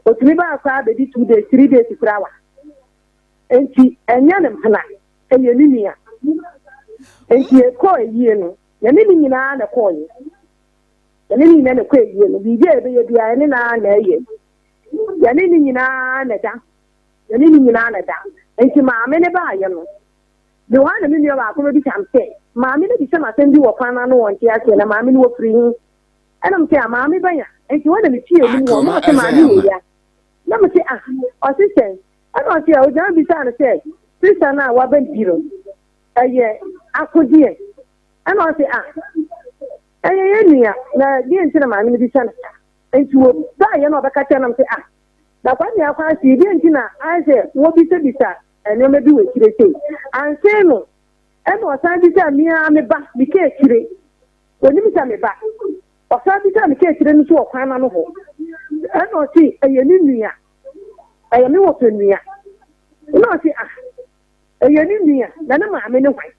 Otumi baa koraa bɛdi 2 days, 3 days koraa wa. Nti ɛnyɛ ne mpena, ɛyɛ ne nua. Nti ɛkɔɔ ayie no, yɛne ne nyinaa na ɛkɔɔyɛ. Yɛne ne nyinaa na ɛkɔ ayie no. Biribi a yɛbɛyɛ biara yɛne naa na ɛyɛ. Yɛne ne nyinaa na ɛda. Yɛne ne nyinaa na ɛda. Nti maame ne baayɛ no, de hɔ a na me nua baako bɛbisa me sɛ, maame no bisa me asɛm bi wɔ kwan no ano wɔ nte aseɛ na maame no wɔfiri he? Ɛna me sɛ, a maame bɛnya. Nti hɔ na metie anim hɔ, na Akoma ɔsɛ maame FM. wɔ ya. Na me sɛ, ah, ɔse sɛn? Ɛna ɔse a ogyina bisaa no sɛ, sista no a waba bi no, ɛyɛ akodeɛ. Ɛna ɔse, ah, ɛyɛ yɛn nua, na deɛ nti na maame no bisa no saa? Nti wɔbaeɛ na ɔbɛka kyerɛ nam sɛ, ah, na Kwame akɔ ase, deɛ nti na ayɛ sɛ wɔbisabisa nneɛma bi wɔ akyire sei. Anse no, ɛna ɔsan bisa me ara me ba, me ka akyire. Onim sɛ me ba. Ɔsan bisa me ka akyire no nso wɔ kwan n'ano hɔ. Ɛna ɔse, ɛyɛ ne nua. Ɛyɛ me wɔfa nua. Ɛna ɔse, ah, ɛyɛ ne nua, na ne maame ne hwan?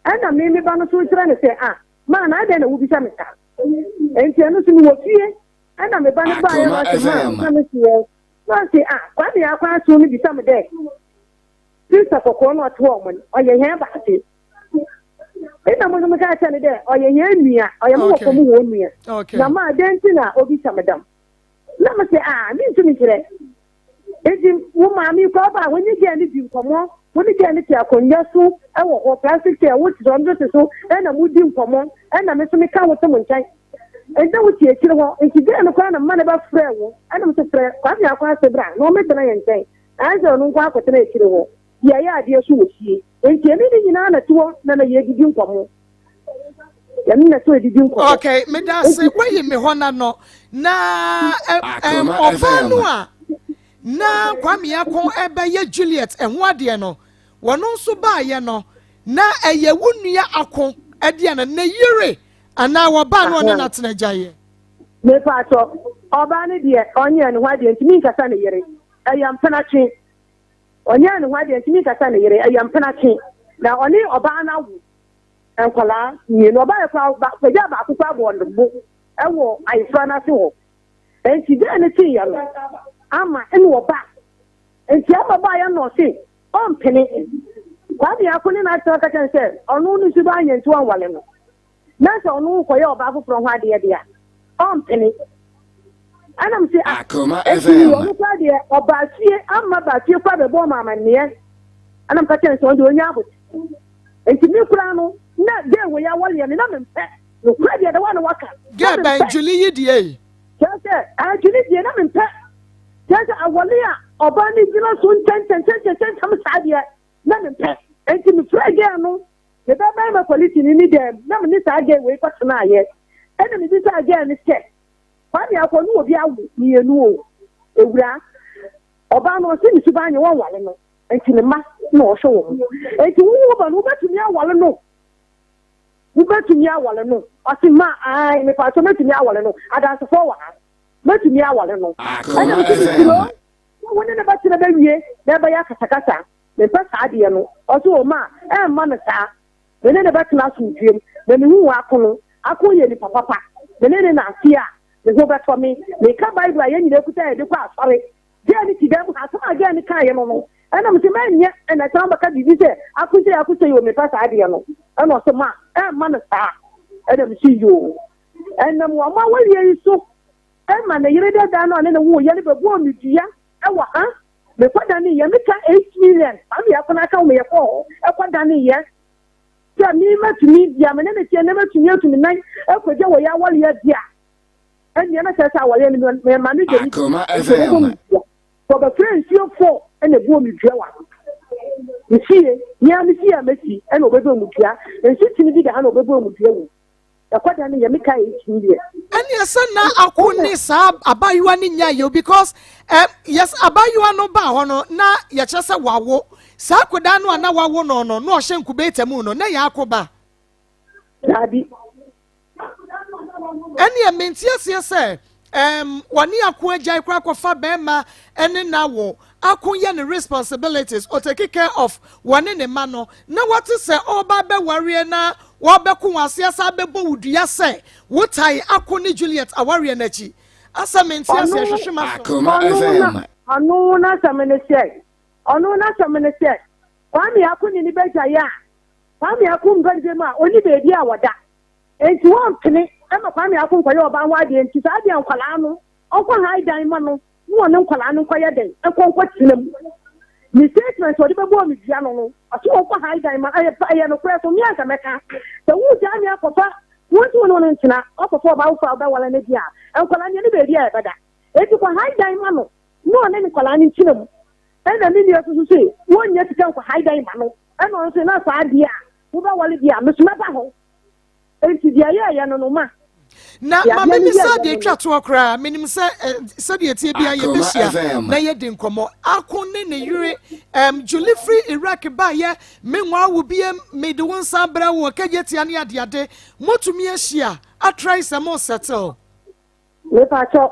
Ɛna me me ba no so kyerɛ no sɛ, ah, maa na adɛn na wobisa me saa? Enti ɛno so mewɔ fie. Ɛna me ba no baeɛ Akoma na ɔse, maa, FM. na me seɛ. Na ɔse, ah, Kwame akɔ aso no bisa me dɛ, sista kɔkɔɔ no ɔte hɔ ɔmo no, ɔyɛ hɛn baase. Ɛna mo nso meka kyerɛ no dɛ, ɔyɛ hɛn nua, ɔyɛ mo wɔfa mu hɔn nua. Na maa dɛn nti na obisa me dɛm? Na me sɛ, ah, mentumi nkyerɛ. Enti wo maame yi koraa ɔba a, wɔne gɛɛ no di nkɔmmɔ, wo ne gɛɛ no te akonnwa so wɔ hɔ, plastic chair, wo te so, ɔno nso te so, ɛna modi nkɔmmɔ, ɛna me nso meka wo te mo nkyɛn. Enti na wote akyire hɔ, nti gɛɛ no koraa na mma no bɛfrɛ wo, ɛna me nso frɛ Kwame Akwase bra na ɔmmɛtena yɛn nkyɛn. Ayɛ sɛ ɔno nko akɔtena akyire hɔ, yɛyɛ adeɛ so wɔ fie. Enti ɛne ne nyinaa na te hɔ na na yɛdidi nkɔmmɔ. Yɛne na so yɛdidi nkɔmmɔ. Okay, meda ase wayi me hɔ na no na Akoma ɔbaa no FM. a na Kwame Ako ɛbɛyɛ Juliet ɛho adeɛ no wɔno nso baayɛ no na ɛyɛ wo nua Ako Ɛdeɛ no, ne yere anaa ɔbaa no a ɔne no atena agyaeɛ? Mepaatɔ, ɔbaa no deɛ ɔnyɛɛ ne ho adeɛ nti menkasa ne yere. Ɛyɛ mpenatwe. Ɔnyɛɛ ne ho adeɛ nti menkasa ne yere. Ɛyɛ mpenatwe. Na ɔne ɔbaa no awo nkwadaa mmienu. Ɔbaa yɛ koraa, ba, pagyaa baako koraa bɔɔ ne bo wɔ ayefra no ase hɔ. Nti dɛn ne teeɛ no ama ɛna ɔba. Nti ama baeɛ na ɔse ɔmpene. Kwame Ako ne n'asena ka kyerɛ no sɛ ɔno ne suban nyɛ nti ɔnwale no. Na sɛ ɔno rekɔyɛ ɔbaa foforɔ ho adeɛ deɛ a, ɔmpene. Ɛna me se ah, Akoma enti FM. ɔno koraa deɛ ɔbaa fie amma baa fie koraa bɛbɔɔ me amanneɛ. Ɛna meka kyerɛ no sɛ ɔno deɛ ɔnya abote. Nti me koraa no, na dɛ wei awɔleɛ no, na mempɛ. Nokorɛ deɛ da wa na waka. Na Girl bɛn mempɛ. Julie yi deɛ yi. Kyerɛ sɛ, ah, Julie deɛ na mempɛ. Kyerɛ sɛ awɔle a ɔbaa no gyina so ntɛntɛntɛntɛntɛm saa deɛ, na mempɛ. Enti mefrɛɛ girl no, me ba barima polisini ne dɛm, na me ne saa girl wei kɔtenaeɛ. Ɛna mebisaa girl no sɛ, Kwame akɔ ne obi awo mmienu o, ewura. Ɔbaa no ɔse ne suban nyɛ wɔnwale no, enti ne mma na ɔhwɛ wɔn. Enti wo wo ba no wobɛtumi awale no? Wobɛtumi awale no? Ɔse ma ae, mepatwɔ mɛtumi awale no, adansefoɔ wɔ ha. Mɛtumi aware no. Ɛna Akoma mese mesuro FM. sɛ wo ne no bɛtena bɛwie na ɛbɛyɛ akasakasa. Mempɛ saa adeɛ no. Ɔse o ma ɛmma no saa. Me ne no bɛtena asomdwoeɛ mu. Na mehu ako no. Ako yɛ nipa papa. Me ne no nante a, me ho bɛtɔ me. Meka Bible a yɛn nyinaa kuta a yɛde kɔ asɔre. Girl no te dan mu ha. Asɛm a girl no kaeɛ no no, ɛna mese mɛnyɛ. Ɛna ɛsan bɛka biribi sɛ ako sei ako sei o mempɛ saa adeɛ no. Ɛna ɔse ma ɛmma no saa. Ɛna mese yoo. Ɛnam wɔn awareɛ yi so ma ne yere dada no a ne ne woeɛ no bɛbɔɔ me dua wɔ ha. Mekɔdaneeɛ, meka 8 million, saa meyɛ kɔn aka wo meyɛ kɔɔ hɔ kɔdaneeɛ sɛ me mɛtumi deɛ me ne ne teɛ na mɛtumi atu me nan akɔgya wɔ yɛ awareɛ deɛ a, ɛnneɛ na kyerɛ sɛ awareɛ no mema no gya me bi Akoma nti ɔbɛbɔ FM. me dua. Wɔbɛfrɛ nsuo fo na ɛbɔɔ me dua wɔ ha. Me fie, me ara me fie a masi ɛna ɔbɛbɔɔ me dua. Nsutene bi da ha na ɔbɛbɔɔ me dua wɔ mu. Ɛkɔ da no yɛ me ka 18 years. Ɛneɛ sɛ na ako ne saa abayewa no nya yɛ because eh, yes abayewa no baa hɔ no na yɛkyerɛ sɛ wawo saa akodaa no a na wawo no no na ɔhyɛ incubator mu no na yɛ ako ba. Daabi. Ɛneɛ mente aseɛ sɛ um, wɔne ako agyae koraa kɔfa bɛrima ɛne na wo ako yɛ ne responsibilities o take care of wɔne ne ma no na wɔte sɛ ɔba bɛwareɛ na wɔbɛko wɔn ase asa abɛbɔ wo dua sɛ wotae ako ne Juliet awareɛ no akyi asɛ mente aseɛ hwehwe ma so. Akoma Ɔno na FM. ɔno n'asɛm ne sɛ ɔno n'asɛm ne sɛ Kwame Ako ne ne bɛgyae a Kwame Ako mpa ne mu a ɔni baabi a wɔda Enti wɔmpene mma Kwame Ako nkɔyɛ ɔbaa ho adeɛ nti saa deɛ nkwadaa no ɔnkɔ han dan ma no na ɔne nkwadaa no nkɔyɛ dɛn nkɔ nkɔtena mu. Ne statement ɔde bɛbɔɔ me dua no no ɔse ɔnkɔ han dan ma ɛyɛ ɛyɛ nokorɛ so me anka mɛka sɛ wogyaa me akɔfa wo nti wo ne wo no ntena wakɔfa ɔbaa foforɔ a wobɛwale no deɛ a nkwadaa no yɛne baabi a yɛbɛda enti kɔ han dan ma no na ɔne ne nkwadaa no ntena mu ɛna me nua nso so se wɔnnya sika nkɔ han dan ma no ɛna ɔno nso na saa deɛ a wobɛwale deɛ a me so mɛba hɔ Enti deɛ ɛyɛeɛ no no ma. Na Deɛ ma adeɛ no memmisa yɛeɛ deɛ no no. ɛtwa toɔ koraa. Menim sɛ eh, sɛdeɛ ɛteɛ biara Akoma yɛbɛhyia FM. na yɛdi nkɔmmɔ. Ako ne ne yere um, Julie firi Iraq baeɛ. Menwaa wo biem, mede wo nsa abrɛ wo, kagye tia ne adeade. Motumi ahyia, atry sɛ mo settle. Mepakyɛ,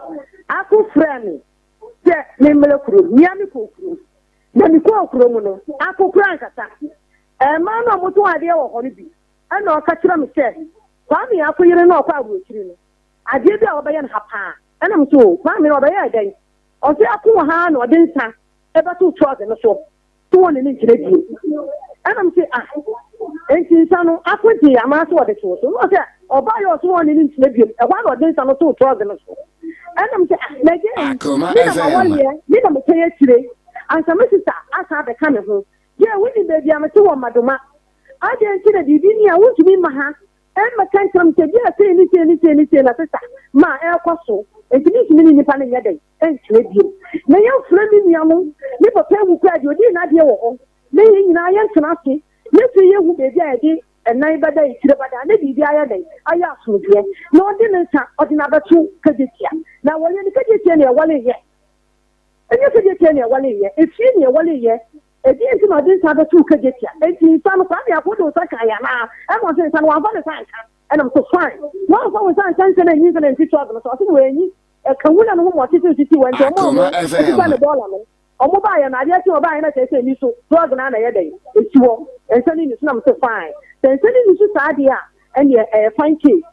Ako frɛɛ me sɛ memmrɛ kurom. Mea mekɔɔ kurom. Na mekɔɔ kurom no, Ako koraa ankasa. Mmaa no a wɔtɔn adeɛ wɔ hɔ no bi Ɛnna ɔka kyerɛɛ me sɛ, Kwame Ako yere no a ɔkɔ aburokyiri no, adeɛ bi a wɔbɛyɛ no ha paa. Ɛnna me so, Kwame no ɔbɛyɛɛ dɛn? Ɔse ako wɔ ha na ɔde nsa bɛto trɔk no so so wɔne no nkyerɛ bio. Ɛnna me se, ah, enti nsa no ako gyee anaa sɛ ɔde too so? Na ɔse ɔbaa yɛ ɔse wɔne no nkyerɛ bio. Ɛhɔ ara na ɔde nsa no too trɔk no so. Ɛnna me se, ah, na ɛgye Akoma me na FM. mawaleɛ, me na metɛn akyire ansa me sista asan abɛka me ho. Gye, wonim baabi a mete wɔ Madoma. Adɛn nti na biribi ni a wontumi mma ha mmɛka nkyerɛ me sɛ ebia sei ne sei ne sei ne sei na sesa ma ɛrekɔ so, enti mentumi ne nnipa no nyɛ dɛn ntena bio. Na yɛmfrɛ me nua no, ne papa awu koraa deɛ ɔdii n'adeɛ wɔ hɔ, na yɛn nyinaa yɛntena ase, na afei yɛhu baabi a yɛde ɛnan bɛda, etire bɛda, na biribi ayɛ dɛn ayɛ asomdwoeɛ. Na ɔde ne nsa ɔde no abɛto Kejetia. Na wɔyɛ no Kejetia na ɛwɔleyɛ. Ɛnyɛ Kejetia na ɛwɔleyɛ, efie na ɛwɔleyɛ. Ɛdeɛn nti na ɔde nsa bɛtoo Kejetia? Enti nsa no, Kwame Ako wode wo nsa kaeɛ anaa? Ɛna ɔse nsa no wamfa ne nsa anka. Ɛna mese fine, woamfa wo nsa anka nsa no anyi nsa no amfi truck no so? Ɔse no wanyi. Ɛka nwura no ho ma ɔtete sisi wɔ nti ɔmo a Akoma ɔmo FM. ɛsesa ne bɔɔla no ɔmo baayɛ no adeɛ kye ɔbaayɛ na kyerɛ sɛ ɛni so drug no ara na ɛyɛ dɛn ɛsi hɔ nsa no ni so na mese fine sɛ nsa no ni so saa deɛ a ɛneɛ ɛyɛ fine case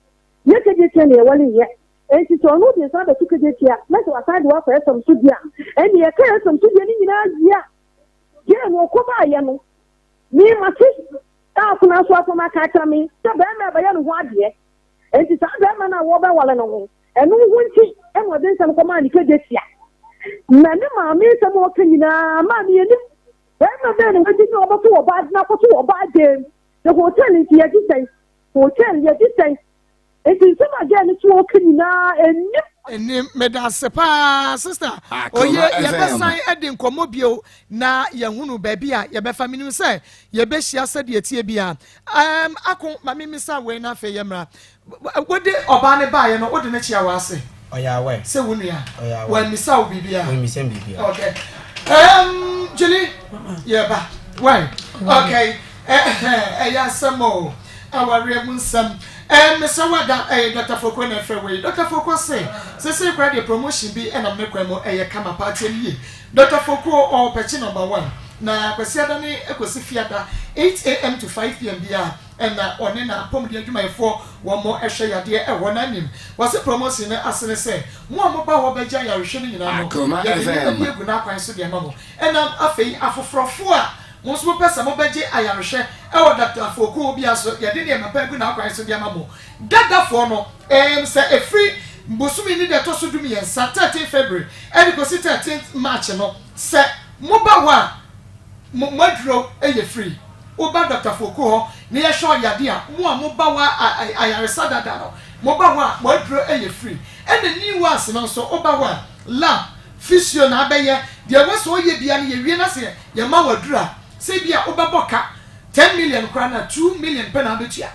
nyɛ kegyetia na yɛwale nyɛ enti sɛ ɔno de nsa abɛto kegyetia na sɛ wasan de wakɔ ɛsɛm so deɛ a ɛneɛ yɛka ɛsɛm so deɛ no nyinaa wie a deɛ no ɔkɔ baayɛ no me mate a akona so asɛm aka akyerɛ me sɛ bɛrima ɛbɛyɛ ne ho adeɛ Enti saa barima no a wɔrebɛware no no, ɛno ho nti na ɔde nsɛm kɔmaa ne kagyatia. Na ne maame nsɛm a ɔka nyinaa maa me anim. Barima bɛn na wagye ne ɔbɛto ɔbaa de no akɔto ɔbaa dan mu? Na hotel nti yɛgye sɛn? Hotel yɛgye sɛn? Enti nsɛm a gɛɛ no to ɔka nyinaa ɛnnim. Ɛnnim. Medase paa sister. Oye Akoma FM. yɛbɛsan adi nkɔmmɔ bio na yɛahunu baabi a yɛbɛfa. Menim sɛ yɛbɛhyia sɛdeɛ ɛteɛ biara. Um, ako, ma memmisa wei na afei yɛmmra. Wode ɔbaa no baeɛ no, wode no kyea w'ase? Ɔyɛ aware. Sɛ wo nua? Ɔyɛ aware. Wammisa wo biribiara? Wammisa me biribiara. Okay. Um, Julie, yɛba. Why? Okay. Ɛyɛ asɛm o. Awareɛ mu nsɛm. Mesrɛ wo ada, ɛyɛ Dr. Foko na ɛfrɛ wei. Dr. Foko se, sesei koraa deɛ promotion bi ɛnam ne kwan mu, ɛyɛ kama paa, tie no yie. Doctor Fokuo ɔwɔ Pɛkye number one na Kwasiada ne kɔsi Fiada 8am to 5pm biara ɛna ɔne n'apɔmuden adwumayɛfoɔ wɔn hwɛ yadeɛ ɛwɔ n'anim. Wɔse promotion no ase ne sɛ mo a moba hɔ bɛgye ayarehwɛ no nyinaa no Akoma yɛde nneɛma FM. bi agu n'akwan so de ama mo. Ɛna afei afoforɔfoɔ a mo nso mopɛ sɛ mobɛgye ayarehwɛ ɛwɔ Doctor Fokuo biara nso yɛde nneɛma pa agu n'akwan so de ama mo. Dadafoɔ no, ɛɛm sɛ ɛfiri bosome no da ɛtɔ so dumiɛnsa, 13 February, ɛde kɔsi 13th March no, sɛ moba hɔ a, mo mo aduro yɛ free. Woba Dɔkta Foku hɔ na yɛhwɛ wo yadeɛ a, mo a moba hɔ a ayaresa dada no, moba hɔ a, mo aduro yɛ free. Ɛna new ones no nso, woba hɔ a, lab, physio na abɛyɛ, deɛ ɛwɔ sɛ ɔyɛ biara no yɛwie na sɛ yɛma wo aduro a, sɛ ebia wobɛbɔ ka ten million koraa no a, 2 million pɛ na wobɛtua.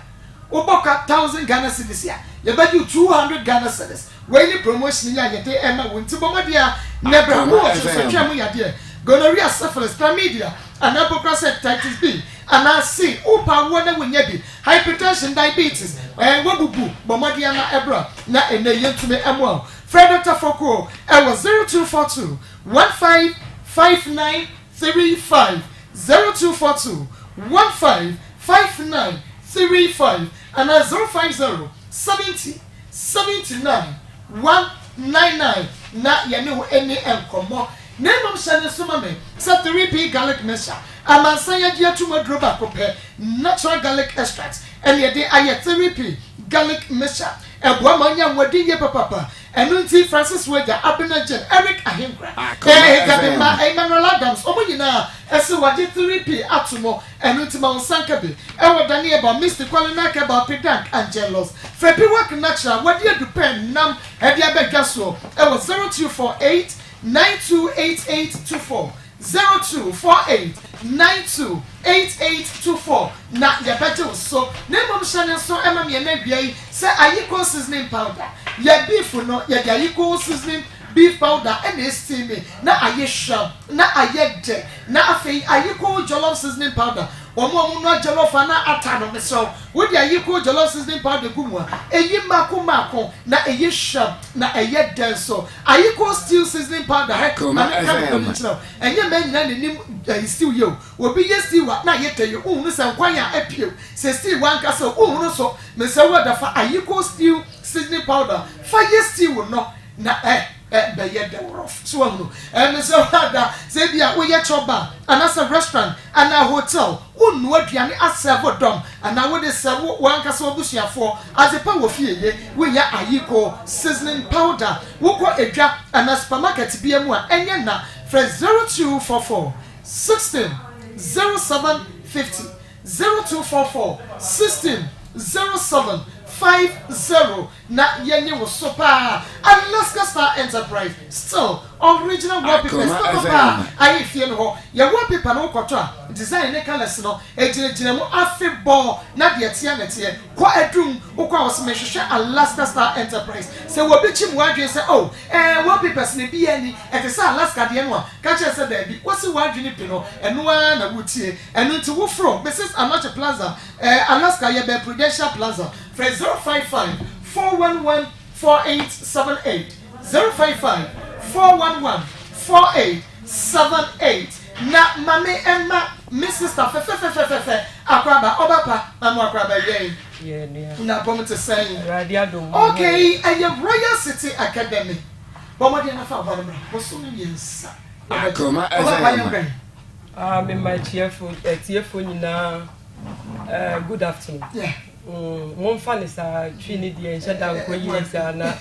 Wobɔ ka thousand Ghana cedis a, yɛbɛgye wo 200 Ghana cedis. Wei ne promotion yi a yɛde rema wo nti bɔ mmɔden ara na bra. Akoma Wowɔ FM. nsosɔtwea mu yadeɛ, gonorrhea, syphilis, chlamydia, anaa mpo koraa sɛ hepatitis B anaa C, wopɛ awoɔ na wonnya bi, hypertension, diabetes, ɛɛ woabubu, bɔ mmɔden ara na bra na ɛnnɛ yi yɛntumi mmoa wo. Frɛ Dɔkta Fokuo wɔ 0242 15 59 35 0242 15 59 35 anaa 050 70 79 199 na yɛne wo nni nkɔmmɔ. Na mmom hyɛ no nso ma me sɛ 3P Garlic Mixture, amansan agye atum aduro baako pɛ, natural garlic extract ɛna yɛde ayɛ 3P Garlic Mixture. Ɛboa ma wonya ahoɔden yie papaapa. Ɛno nti Francis Wager, Abena Jane, Eric Ahenkura, Akoma eh, Gabi FM. mma, Emmanuel Adams, wɔn nyinaa ɛse wɔagye 3P ato mu. Ɛno nti ma wo nsa nka bi. Ɛwɔ Daniel Misty, Kwalenak, Ebal, Pedank, Angelus, Frepiwak Natural, wɔde adupɛ nam ɛde aba dwa soɔ ɛwɔ 0248 928824, 0248 928824 na yɛbɛgye wo so. Na mmom hyɛ ne nso ɛma me ɛna awia yi sɛ Ayiko seasoning powder. Yɛ beef no, yɛde Ayiko seasoning beef powder ɛna esteemi na ayɛ hwam na ayɛ dɛ. Na afei Ayiko jollof seasoning powder, wɔn a wɔnoa jollof anaa ata no, mesrɛ wo, wode Ayiko jollof seasoning powder gu mu a, ɛyi mmaako mmaako na ɛyɛ hwam na ɛyɛ dɛ nso. Ayiko stew seasoning powder, hɛ, Akoma ma menka nokorɛ FM. bi nkyerɛ wo, ɛnyɛ mmaa nyinaa na ɛnim ɛyi stew yɛ o. Obi yɛ stew a, na ayɛ tɛ yɛ, wonhunu sɛ nkwan a apue sɛ stew ankasa o, wonhunu so. Mesrɛ wo ɛda fa Ayiko stew seasoning powder fa yɛ stew no na ɛ ɛ bɛyɛ dɛ rough. So wahunu? Ɛ mesrɛ wo ada sɛ ebi a woyɛ chop bar anaasɛ restaurant anaa hotel, wonnoa aduane asɛvo dɔm anaa wode sɛvo w'ankasa w'abusuafoɔ adze pa wɔ fie ye, wonya Ayiko seasoning powder. Wokɔ edwa anaa supermarket bia mu a ɛnyɛ na frɛ 0244 16 07 50, 0244 16 07. 50 na yɛnye wo so paa. Alaska Star Enterprise still original wallpapers Akoma papa FM. paa ayɛ fie no hɔ. Yɛ wallpaper no wokɔtɔ a design ne colours no ɛgyinagyina mu afe bɔɔ na deɛ ɛteɛ na ɛteɛ. Kɔ adum wokɔ a wɔse mehwehwɛ Alaska Star Enterprise. Sɛ wɔbi kyim w'adwene sɛ oh ɛɛ wallpapers no bi ani ɛte sɛ Alaska deɛ no a ka kyerɛ sɛ daabi wosi w'adwene pi no ɛno ara na wotie. Ɛno nti woforo Mrs Anokye Plaza ɛɛ Alaska yɛbɛn Prudential Plaza frɛ 055 411 4878 055 411 4878 na mame ɛma me sister fɛfɛfɛfɛfɛ akoraba ɔba pa mamu akoraba yɛn na bɔm te sɛn. Awurade adom. Okay, ɛyɛ Royal City Academy. Bɔmmɔden nafa ɔba no bra bosome 3. Akoma Ɔba pa yɛn FM. bɛn. Ah, me ma atiefo atiefo nyinaa good afternoon. Momfa ne saa twi ne deɛ nhyɛ da nkɔ yie saa na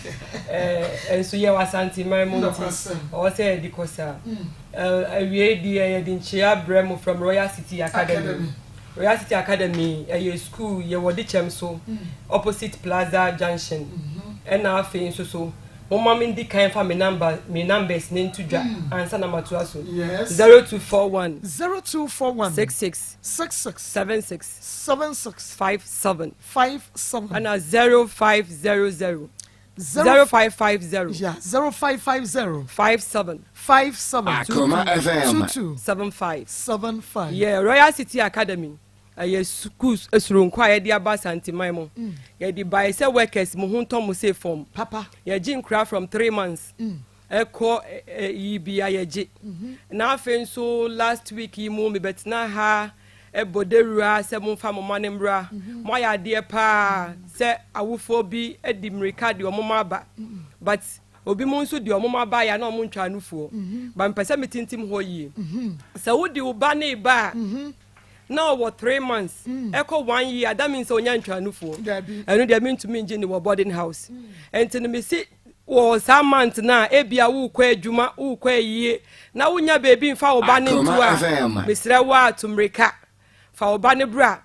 nso yɛ wɔ Asanteman mu nti ɔwɔ sɛ yɛde kɔ saa. Awie deɛ yɛde nkyea brɛ mo from Royal City Academy. Royal City Academy ɛyɛ school yɛwɔ Dikyɛm so opposite Plaza Junction. Ɛna afei nso so momma me ndi kan fa me number me numbers ne nto dwa ansa na matoa so. 0241 0241 66 66 76 76 57 57 ɛna 0500 0550 yeah 0550 57 57 Akoma FM. 22 75. 75. Yeah, Royal City Academy ɛyɛ school esuronko a yɛde aba Asanteman mu. Yɛde bae sɛ workers mo ho ntɔ mo se fam. Papa. Yɛgye nkura from 3 months ɛkɔ yi bia yɛgye. Na afei nso last week yi mu mebɛtena ha ɛbɔ dewura sɛ momfa mo ma ne mmra. Mo ayɛ adeɛ paa sɛ awofoɔ bi di mmirika de ɔmo ma aba, but obi mu nso de ɔmo ma ba yɛ na ɔmo ntwa nufoɔ ba. Mpɛ sɛ metintim hɔ yie sɛ wode wo ba ne ba a na ɔwɔ 3 months ɛkɔ one year, that means sɛ onya ntwa nufoɔ. Dabi. Ɛno deɛ mentumi ngye ne wɔ boarding house. Ɛnti no mesi wɔ saa month na ebia wokɔ adwuma, wokɔ ayie na wonya beebi mfa wo ba ne nto Akoma a, FM. mesrɛ wo a, to mmirika fa wo ba ne bra.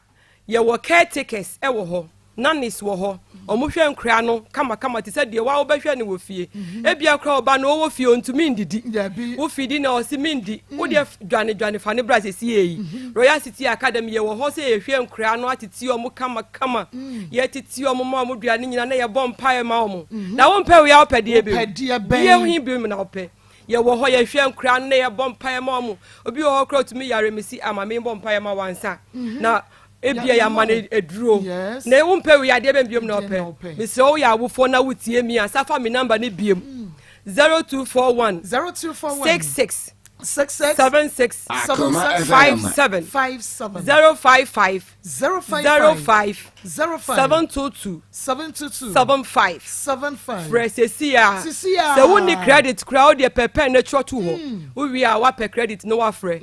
Yɛwɔ caretakers ɛwɔ hɔ, nannies wɔ hɔ, ɔmo hwɛ nkora no kamakama te sɛ deɛ wa wobɛhwɛ no wɔ fie. Ebia kora ɔba no ɔwɔ fie ɔntumi ndidi. Dabi. Wofidi na ɔsi mindi wodeɛ dwane dwane fa ne bra. Sɛsi yɛ yi Royal City Academy yɛwɔ hɔ sɛ yɛhwɛ nkora no atete ɔmo kamakama. Yɛtete ɔmo ma ɔmo duane nyina na yɛbɔ mpaeɛ ma ɔmo. Na wompɛ wei a, wopɛ deɛ bio? Wopɛ deɛ bɛn? Deɛ hin bio mu na wopɛ? Yɛwɔ hɔ yɛhwɛ nkora no na yɛbɔ mpaeɛ ma ɔmo. Obi wɔ hɔ kora otumi yare, mesi ama me bɔ mpaeɛ ma wansa na ebia yɛama no aduro. Na wompɛ wei adeɛ bɛn biom na Deɛ na ɔpɛ? wopɛ? Mesrɛ wo, yɛ awofoɔ na wotie mi a, safa me number ne biom: 0241 0241 66 66 76 Akoma 76 FM. 57 57 055 055 05 05 722 722 75. 75. Frɛ sesi a. Sisi a. Sɛ wonni credit koraa, wodeɛ pɛpɛ ne twerɛ to hɔ. Wowie a, woapɛ credit na woafrɛ.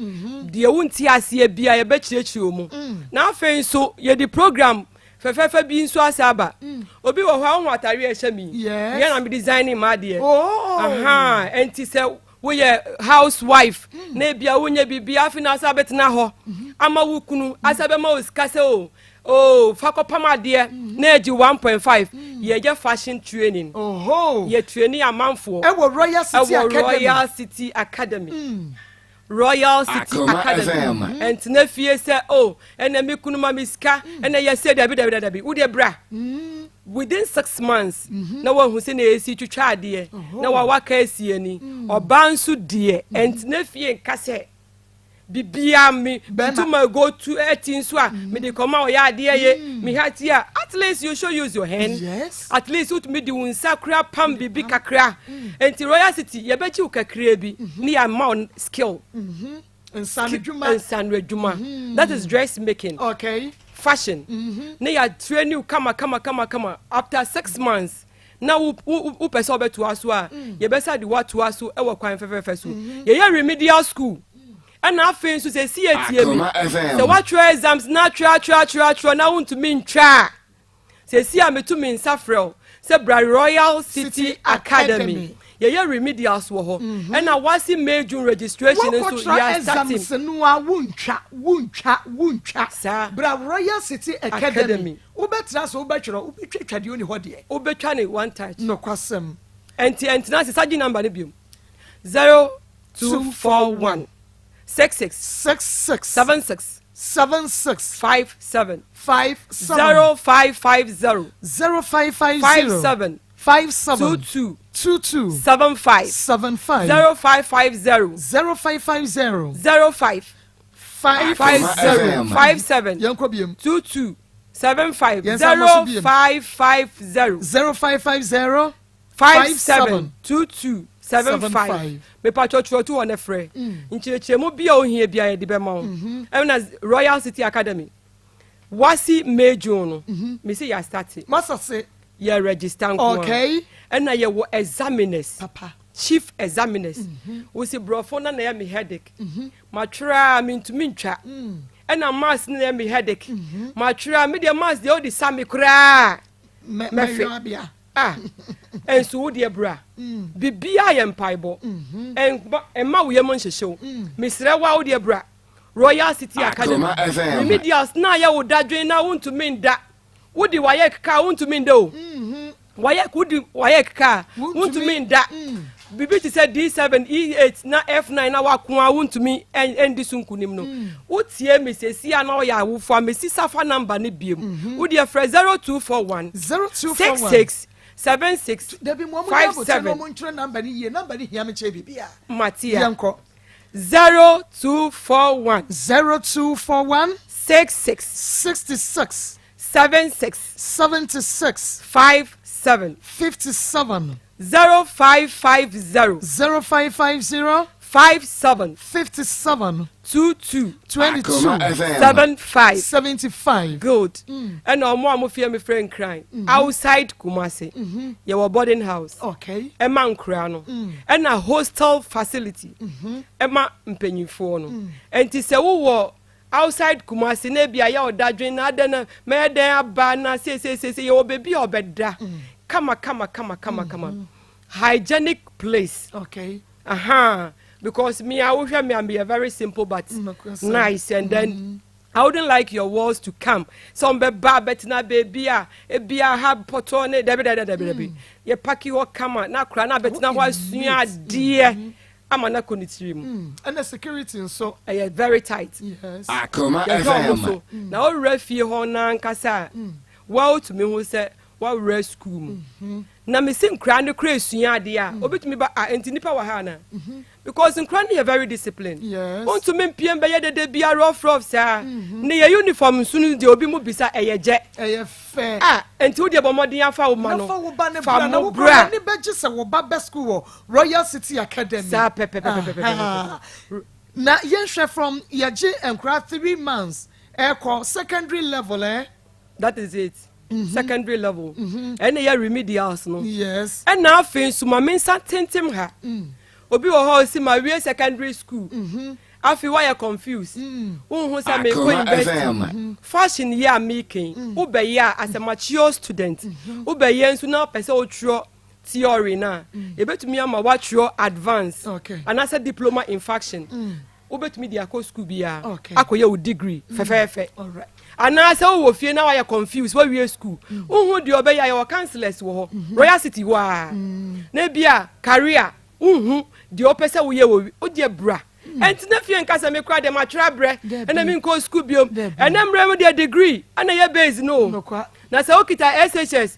Deɛ wonti aseɛ bia yɛbɛkyerɛkyerɛ wo mu. Na afei nso yɛde program fɛfɛɛfɛ bi nso asa aba. Obi wɔ hɔ a wohu atare a ɛhyɛ mi yɛn na me design ma adeɛ. Aha, ɛnti sɛ woyɛ housewife na ebia wonyɛ biribi afei na asa bɛtena hɔ ama wo kunu asa bɛma wo sika sɛ o fa kɔpam adeɛ na agye 1.5, yɛyɛ fashion training. Yɛ training amanfoɔ. Ɛwɔ Royal City Ɛwɔ Academy. Royal City Academy, Royal City Akoma Academy. FM. Ɛntena fie sɛ o ɛna mi kunu ma mi sika ɛna yɛ sɛ dabi dabi dabi. Wodeɛ bra within 6 months na wahu sɛ na esi twitwa adeɛ na wawaka esi ani. Ɔbaa nso deɛ ɛntena fie nka sɛ bibia mi ntoma go to ɛti nso a mede kɔma ɔyɛ adeɛ yɛ mi ha ti a, at least you should use your hand. At least wotumi de wo nsa kora pam bibi kakra. Nti Royal City yɛbɛgye wo kakra bi ne yɛama wo skill. Nsano adwuma. Nsano adwuma, that is dressmaking, fashion, ne yɛ train you kama kama kama kama. After 6 months na wo wo wopɛ sɛ wobɛtoa so a, yɛbɛsa de woatoa so ɛwɔ kwan fɛfɛɛfɛ so. Yɛyɛ remedial school. Ɛna afei nso sɛ si yɛ tie mi Akoma FM. sɛ woatwerɛ exams na atwerɛ atwerɛ atwerɛ atwerɛ na wontumi ntwa a, sɛ si a meto me nsa frɛ wo sɛ bra Royal City City Academy. Academy. Yɛyɛ remedials wɔ hɔ. Ɛna WASSCE May June registration nso Woakɔtra yɛ starting. exams no a wontwa, wontwa, wontwa. Saa. Bra Royal City Academy. Academy. Wobɛtra ase wobɛtwerɛ, wobɛtwa twa deɛ ɔnni hɔ deɛ. Wobɛtwa ne one touch. Nokwasɛm. Ɛnti ɛntena ase, sagye number no biom. 0241 66 66 76 76 57 57 0550 0550 57 57 22 22 75 75 0550 0550 05 5 50 57 Yɛnkɔ biem. 22 75 Yɛn nsa mmɔ so biem. 0550 0550 57 22 75 75. Mepatwɔ twerɛ to hɔ ne frɛ nkyerɛkyerɛmu bi a ohia bi a yɛde bɛma wo. Ɛna Royal City Academy WASSCE May June no, mesi yɛ start. Masase. Yɛ register nko a. Ɛna yɛwɔ examiners. Papa. Chief examiners. Wosi borɔfo na ɛyɛ me headache, matwerɛ a mentumi ntwa, ɛna maths na ɛyɛ me headache, matwerɛ a medeɛ maths deɛ wode sa me koraa mɛfe. Mɛyɔ abia. Ah, ɛnso wo deɛ bra, biribiaa yɛ mpaebɔ. Ɛmma wo yam nhyehye wo. Mesrɛ wo a, wo deɛ bra Royal City Academy. Akoma FM. Remedials na ayɛ wo dadwen na wontumi nda, wode wayɛ keka a wontumi nda o, wayɛ wode wayɛ keka a wontumi nda, biribi te sɛ D7 E8 na F9 na wako a wontumi ɛndi so nkonim no. Wotie me sɛsi a na ɔyɛ awofo a, mesi safa number no biem. Wodeɛ frɛ 0241 0241 66 76 Dabi mu ɔmo nyɛ abotire na 57. ɔmo ntwerɛ number no yie. Number no hia me kyɛn biribiara. Matia. Yɛnkɔ. 0241 0241 66 66 76 76 57 57 0550 0550 57 57 22 22 Akoma FM. 75 75. Good. Ɛna ɔmo a mo fie mi frɛ Nkran, outside Kumase, yɛwɔ boarding house ɛma nkura no, ɛna hostel facility ɛma mpanyinfoɔ no. Nti sɛ wowɔ outside Kumase na ebi ayɛ ɔdadwen na adɛn na mɛyɛ dɛn aba na seeseesese, yɛwɔ beebi a ɔbɛda kama kama kama kama kama, hygienic place. Aha, because me a wohwɛ me a, meyɛ very simple but nice, and then I wouldn't like your walls to come. Sɛ ɔmbɛba abɛtena beebi a ebi aha pɔtɔ ne dabi dabi dabi dabi. Yɛ pack hɔ kama na akora na abɛtena hɔ asua adeɛ ama na kɔ ne tiri mu. Ɛna security nso. Ɛyɛ very tight. Akoma Yɛhwɛ ɔmo FM. so na ɔwura fie hɔ n'ankasa a, wɔtumi ho sɛ wɔawura school mu. Na mesi nkura no kura esua adeɛ a obitumi ba a, nti nipa wɔ ha ana, because nkura no yɛ very disciplined. Ontumi mpie mbɛyɛ dede bia rough rough saa. Ne yɛ uniform nso no deɛ, obi mu bisa ɛyɛ gyɛ. Ɛyɛ fɛ. A nti wo deɛ, bɔ mmɔden afa wo ma no. Na fa wo ba ne fa bra na mo wo bra. bra ne bɛgye sɛ wo ba bɛ school wɔ Royal City Academy. Saa pɛpɛpɛpɛpɛpɛ. Aha. Na yɛnhwɛ, from yɛgye nkora 3 months ɛkɔ secondary level eh? That is it, secondary level ɛna yɛ remedials no. Ɛna afei nso ma me nsa tentem ha, obi wɔ hɔ a osi ma wie secondary school, afei wayɛ confused, wohu sɛ mekɔ Akoma university. FM. Fashion yi a meken, wobɛyɛ a, as a mature student, wobɛyɛ nso na wopɛ sɛ wotwerɛ theory no a, yɛbɛtumi ama woatwerɛ advance anaasɛ diploma in fashion. Wobɛtumi de akɔ school biara akɔyɛ wo degree fɛfɛɛfɛ. Anaasɛ wowɔ fie na wayɛ confused, wawie school, wohu deɛ ɔbɛyɛ a, yɛwɔ counsellors wɔ hɔ, Royal City hɔ a, na bi a career, wohu deɛ wopɛ sɛ woyɛ wɔ, wodeɛ bra. Ɛnti na fie nka sɛ mekora deɛ matwerɛ abrɛ, ɛna menkɔ school biom. Ɛnɛ mmerɛ mu deɛ, degree ɛna yɛ base no o. Na sɛ wokita SHS,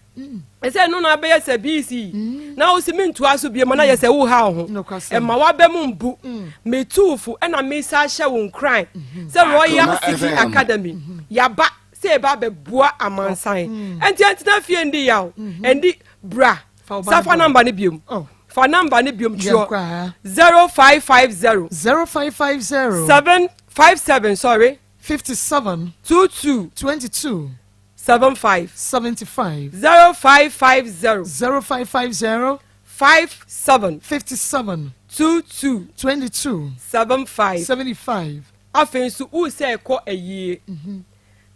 ɛsɛ ɛno na abɛyɛ sɛ BECE na wosi mentoa so biom, na yɛ sɛ woha wo ho. Ɛma wabɛ mu mbu. Metuufo ɛna mesa hyɛ wo nkran sɛ Royal Akoma City FM. Academy yaba sɛ ɛba abɛboa amansan. Ɛnti ɛntena fie ndi yaw, ɛndi bra. Fa wo ba Safa no bra. number no biom. Oh. Fa number no biom, Yɛnkɔ twerɛ ha. 0550 0550 757, sorry, 57 22 22 75 75 0550 0550 57 57 22 22 75. 75. Afei nso wo sɛ ɛkɔ ayie.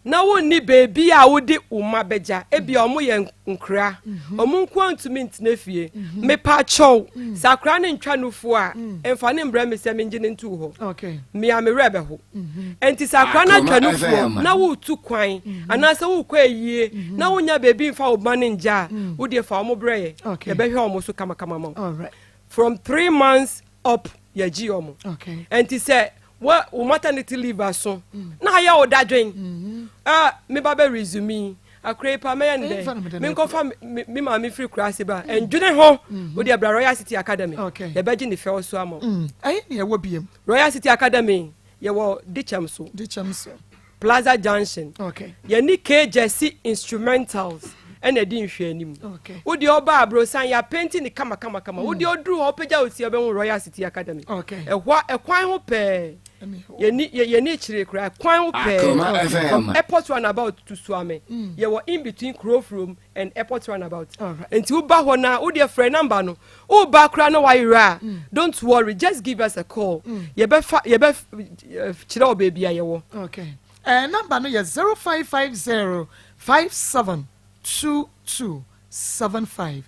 Na wonni baabi a wode wo mma bɛgya, ebia wɔyɛ nkoraa, wɔn nko ara ntumi ntena fie. Mepakyɛw, sɛ akwadaa no ntwa nufoɔ a, mfa no mbrɛ me sɛ mengye no nto wo hɔ. Me a me werɛ bɛho. Enti sɛ akwadaa no atwa nufoɔ na woretu kwan anaasɛ worekɔ ayie na wonnya baabi mfa wo ba no ngya a, wo deɛ fa wɔn brɛ yɛn. Yɛbɛhwɛ wɔn so kamakama ma wo. From 3 months up yɛgye wɔn. Enti sɛ wo maternity leave aso na ayɛ wo dadwen, ah, me ba bɛ resume akora yi pa mɛyɛ no dɛn, menkɔfa me maame firi kura ase ba, ndwene ho, wo deɛ bra Royal City Academy, yɛbɛgye ne fɛw so ama wo. Ɛyɛ nea ɛwɔ biem. Royal City Academy yɛwɔ Dikyɛm so. Dikyɛm so. Plaza Junction. Yɛne K Jesse Instrumentals ɛna ɛdi nhwɛanim. Wo deɛ ɔba abrosan yɛ apɛnti ne kama kama kama. Wo deɛ ɔduru hɔ ɔpɛgya osi ɔbɛhu Royal City Academy. Ɛhɔ ɛkwan ho pɛɛ. Yɛni yɛni kyerɛ kura ɛkwan ho pɛɛ. From airport roundabout to Suame. Yɛwɔ in between Kurofrom and airport roundabout. Nti woba hɔ na wo deɛ frɛ number no. Woba kora na wayera a, don't worry, just give us a call. Yɛbɛfa yɛbɛ kyerɛ wɔ baabi a yɛwɔ. Okay. Number no yɛ 0550 572275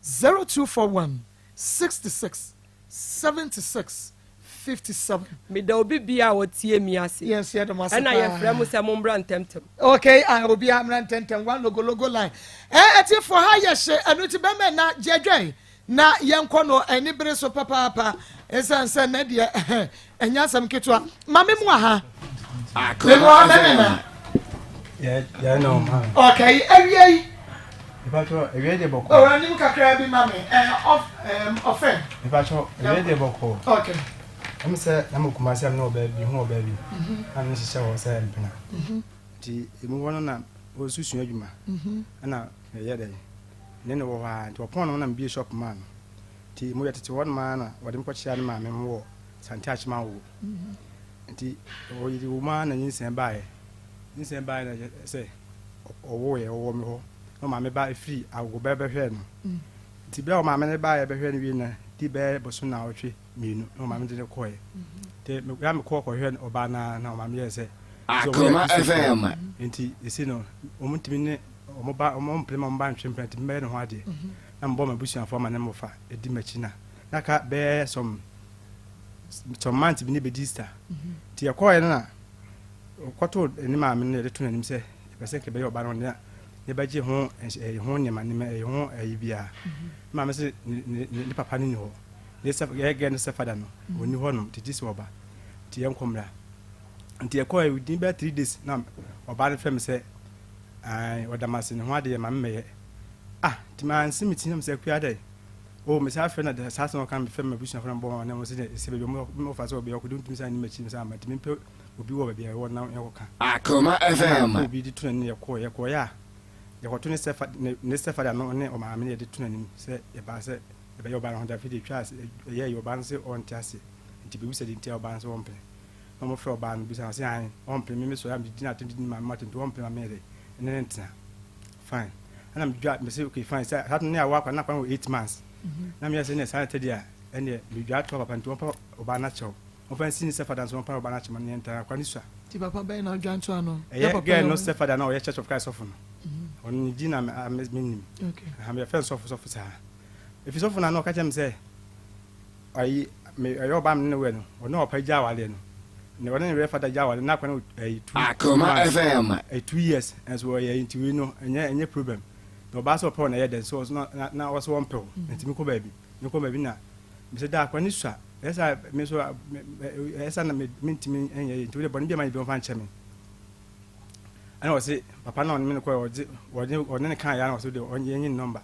0241 66 76 57. Meda obi bia a ɔtie mi ase. Yes, yɛda mo ase Ɛna paa. Yɛfrɛ mo sɛ mombra ntɛmtɛm. Okay, ah, obi amra ntɛntɛm one logo logo line. Ɛtifoɔ ha yɛ hye ɛno ti bɛmɛ na gyedwɛn na yɛnkɔ no ani bere so papaapa ɛsiane sɛ nɛ deɛ ɛnyɛ asɛm ketewa. Maame mu aha. Memu aha bɛmɛ na. Yɛ na ɔma. Okay, awie yi. Mepakyɛ, awie deɛ bɔkɔ. Oh, anim kakra bi ma me. Ɔfɛ. Mepakyɛ, awie deɛ bɔkɔ. Okay. Ɛmu sɛ na mo Kumasi am ne ɔbaa bi ho ɔbaa bi. Na me hyehyɛ hɔ sɛ mpena. Nti emu hɔ no na ɔnso sua adwuma. Ɛna meyɛ dɛ ne ne wɔ hɔ a nti ɔpɔn no na mebie shop maa no. Nti mo yɛ tete hɔ nom ara na wɔde me kɔkyea ne maame mo wɔ Sante Akyema wo. Nti ɔyere wɔ mu ara na nyinsɛn baeɛ. Nyinsɛn baeɛ na sɛ ɔwoeɛ ɔwɔ me hɔ na ɔmaame ba firi agogo bɛ bɛhwɛɛ no. Nti berɛ a ɔmaame no baeɛ bɛhwɛɛ no wie na di bɛyɛ bosom 2 na ɔmaame de no kɔeɛ. Nti ya mekɔɔ kɔhwɛ ɔbaa no ara na ɔmaame yɛɛ sɛ Akoma FM. Nti ɛsi no ɔmo ntumi ne ɔmo ba ɔmo mpere ma ɔmo ba ntwe mpena nti mbɛyɛ ne ho adeɛ na mebɔ m'abusuafoɔ ama ne mmɔfa ɛdi m'akyi na ka bɛyɛ some months bi ne bɛdi Easter. Nti yɛkɔɔɛ no na ɔkɔtoo ne maame no yɛde to n'anim sɛ yɛpɛ sɛ nkɛbɛyɛ ɔba no ne yɛbɛgye ho ɛyɛ ho nneɛma nneɛma ɛyɛ ho ɛyi biara. Maame sɛ ne papa no ni hɔ ne sɛ yɛ ne sɛ fada no ɔni hɔ nom nti gye sɛ ɔba nti yɛnkɔ mmra. Nti yɛkɔɛ within bɛyɛ 3 days na ɔbaa no frɛ me sɛ ɔda m ase ne ho adeɛ ma mmɛyɛ. Ah, nti manse me ti na mesɛ akua dɛ o mesan frɛ na saa sɛ ɔka mefrɛ m'abusuafo na mbɔ wɔn na wɔn sɛ sɛ baabi ɔmo fa sɛ ɔbɛyɛ ɔkɔde ntumi san anim akyi sɛ ama nti mempɛ obi wɔ baabi a ɛwɔ na yɛkɔka. Akoma FM. Ɛna obi de to n'anim yɛkɔɔ yɛ a yɛkɔto ne sɛ ne sɛ fada no ne ɔmaame no yɛde to n'anim sɛ yɛbaa sɛ yɛbɛyɛ ɔbaa no ho dafi de twa ase ɛyɛ yɛ ɔbaa no sɛ ɔnte ase nti bɛbi sɛ de nti a ɔbaa no sɛ ɔmpene na ɔmofrɛ ɔbaa no bisa no sɛ ae ɔmpene me me sɔre a mede di n'atem de di ne maame matem nti ɔmpene ma meyɛ dɛ ɛne ne ntena. Fine, ɛna medwa mese okay fine sɛ saa ne awo akwa na akwa wɔ 8 months na meyɛ sɛ ne saa tɛdi a ɛneɛ medwa ato papa nti wɔmpa ɔbaa no akyɛw wɔmfa nsi ne sɛ fada nso wɔmpa ɔbaa no akyɛw ma ne yɛntena akwa ne sua. Ti papa bɛn na ɔdwa nto ano? Ɛyɛ girl no sɛ fada na ɔyɛ Church of Christ sɔfo no. Ɔno ne din na menim. Meyɛfrɛ no sɔfo sɔfo saa ɛfiri sɔfo no ano ɔka kyerɛ me sɛ ayi me ɛyɛ ɔbaa me ne wɛ no ɔne ɔpa gya awadeɛ no ne ɔne ne wɛ fada gya awadeɛ na akwa no ɛyi two Akoma FM. ɛyi 2 years ɛnso ɔyɛ nti wei no ɛnyɛ problem na ɔbaa sɛ ɔpɛ ɔna ɛyɛ dɛ nso ɔso na ɔsɛ wɔmpɛ o nti mi kɔ baabi mi kɔ baabi na mesɛ da akwa ne sua ɛyɛ sɛ me nso ɛyɛ sɛ na me ntumi ɛnyɛ yɛ nti wode bɔne bi a ma yɛ bi ɔmfa nkyɛ me. Ɛna ɔse papa na ɔne me no kɔ ɔgye ɔne ɔne ne kan ya na ɔse de ɔnyɛ nye ne number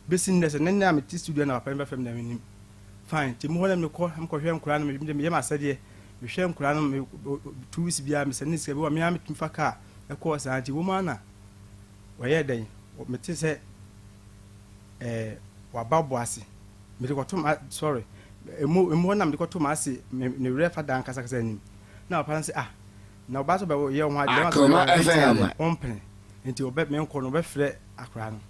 besi nnɛ sɛ ne nne a mete studio na papa no bɛfrɛ me na menim. Fine, nti mu hɔ na mekɔ mekɔhwɛ nkwadaa no me meyɛ m'asɛdeɛ mehwɛ nkwadaa no me 2 weeks biara mesɛ ne sika bi wɔ me ara metumi fa kaa ɛkɔɔ saa. Nti wɔn ara na wɔyɛ dɛn mete sɛ waba bɔ ase mede kɔto ma sorry emu emu hɔ na mede kɔto ma ase me ne werɛ fa dan kasakasa anim na papa no sɛ ah na ɔbaa sɛ ɔbɛyɛ ho adeɛ Akoma FM. ɔmpene nti ɔbɛ menkɔ no ɔbɛfrɛ akwadaa no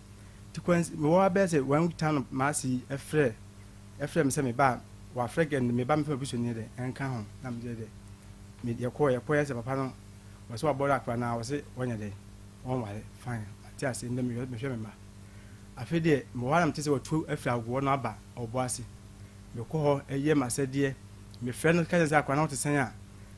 nti kwan mewɔ abɛyɛ sɛ one week time no maase yi ɛfrɛ me sɛ me ba wafrɛ gɛ me ba mefa m'abusuani dɛ ɛnka ho na mede dɛ me yɛkɔɔ yɛ sɛ papa no. Wɔse wabɔre akora no a wɔse wɔnyɛ dɛn wɔnware fine mate ase ndɛ mehwɛ mehwɛ me mma. Afei deɛ mewɔ hɔ a na mete sɛ watu afiri agoɔ no aba ɔbo ase. Mekɔ hɔ yɛ m'asɛdeɛ mefrɛ no ka kyerɛ no sɛ akora no ho te sɛn a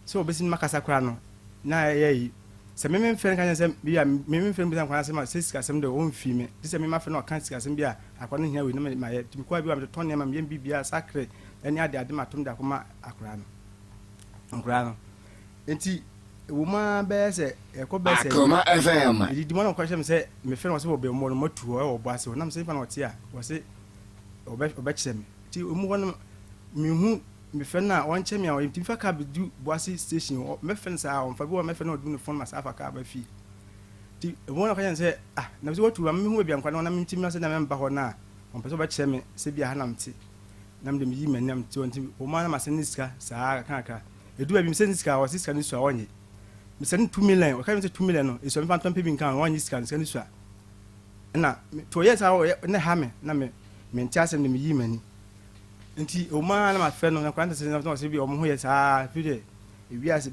sɛ ɔbɛsi no makasa koraa no na ɛyɛ ayi. Sɛ me memfrɛ no ka kyerɛ no sɛ bi a me memfrɛ no bisa no akora no asɛm a sɛ sikasɛm deɛ ɔmfii me gye sɛ me mafrɛ no ɔka sikasɛm bi a akora no hia wei na mayɛ. Nti mekɔ a bi a metotɔ nneɛma meyɛ me biribiara sakre ne ade ade matom de akɔma akora no nkora no. Nti ɛwɔ mu ara bɛyɛ sɛ ɛkɔ bɛyɛ sɛ Akoma FM. Yɛdidi mu na ɔka kyerɛ me sɛ mefrɛ no ɔse wɔ bɛmmɔ no matu hɔ ɛwɔ ɔbɔ ase hɔ nam sɛ nipa na ɔte a ɔse ɔbɛ ɔbɛkyerɛ me nti ɔmu hɔ no mehu mefrɛ no a ɔnkyɛ me a ɔyɛ ntumi fa kaa bɛdu Boase station hɔ mɛfrɛ no saa ɔmfa bi wɔ mɛfrɛ no ɔdu ne fon ma saa fa kaa ba fie nti ɛmu hɔ na ɔka kyerɛ me sɛ ah na sɛ watu ma mehu baabi a nkwa no na mentimi na sɛ na mɛmba hɔ no a ɔmpɛ sɛ ɔbɛkyerɛ me sɛ bi a ha na mete na mede meyi m'ani na mete hɔ nti ɔmu a na masɛne ne sika saa kakrakra Edu baabi mesɛ ne sika a ɔse sika no sua ɔnye. Mesɛ no 2 million ɔka kyerɛ me sɛ 2 million no esua mefa ntɔ mpɛ bi nka ho ɔnye sika no sika no sua. Ɛna to ɔyɛ saa ɔyɛ na ɛha me na me mente asɛm de meyii m'ani. Nti ɛwɔ mu ara na mafrɛ no na koraa ntɛsɛ na ɔse bi ɔmo ho yɛ saa fi deɛ ewiase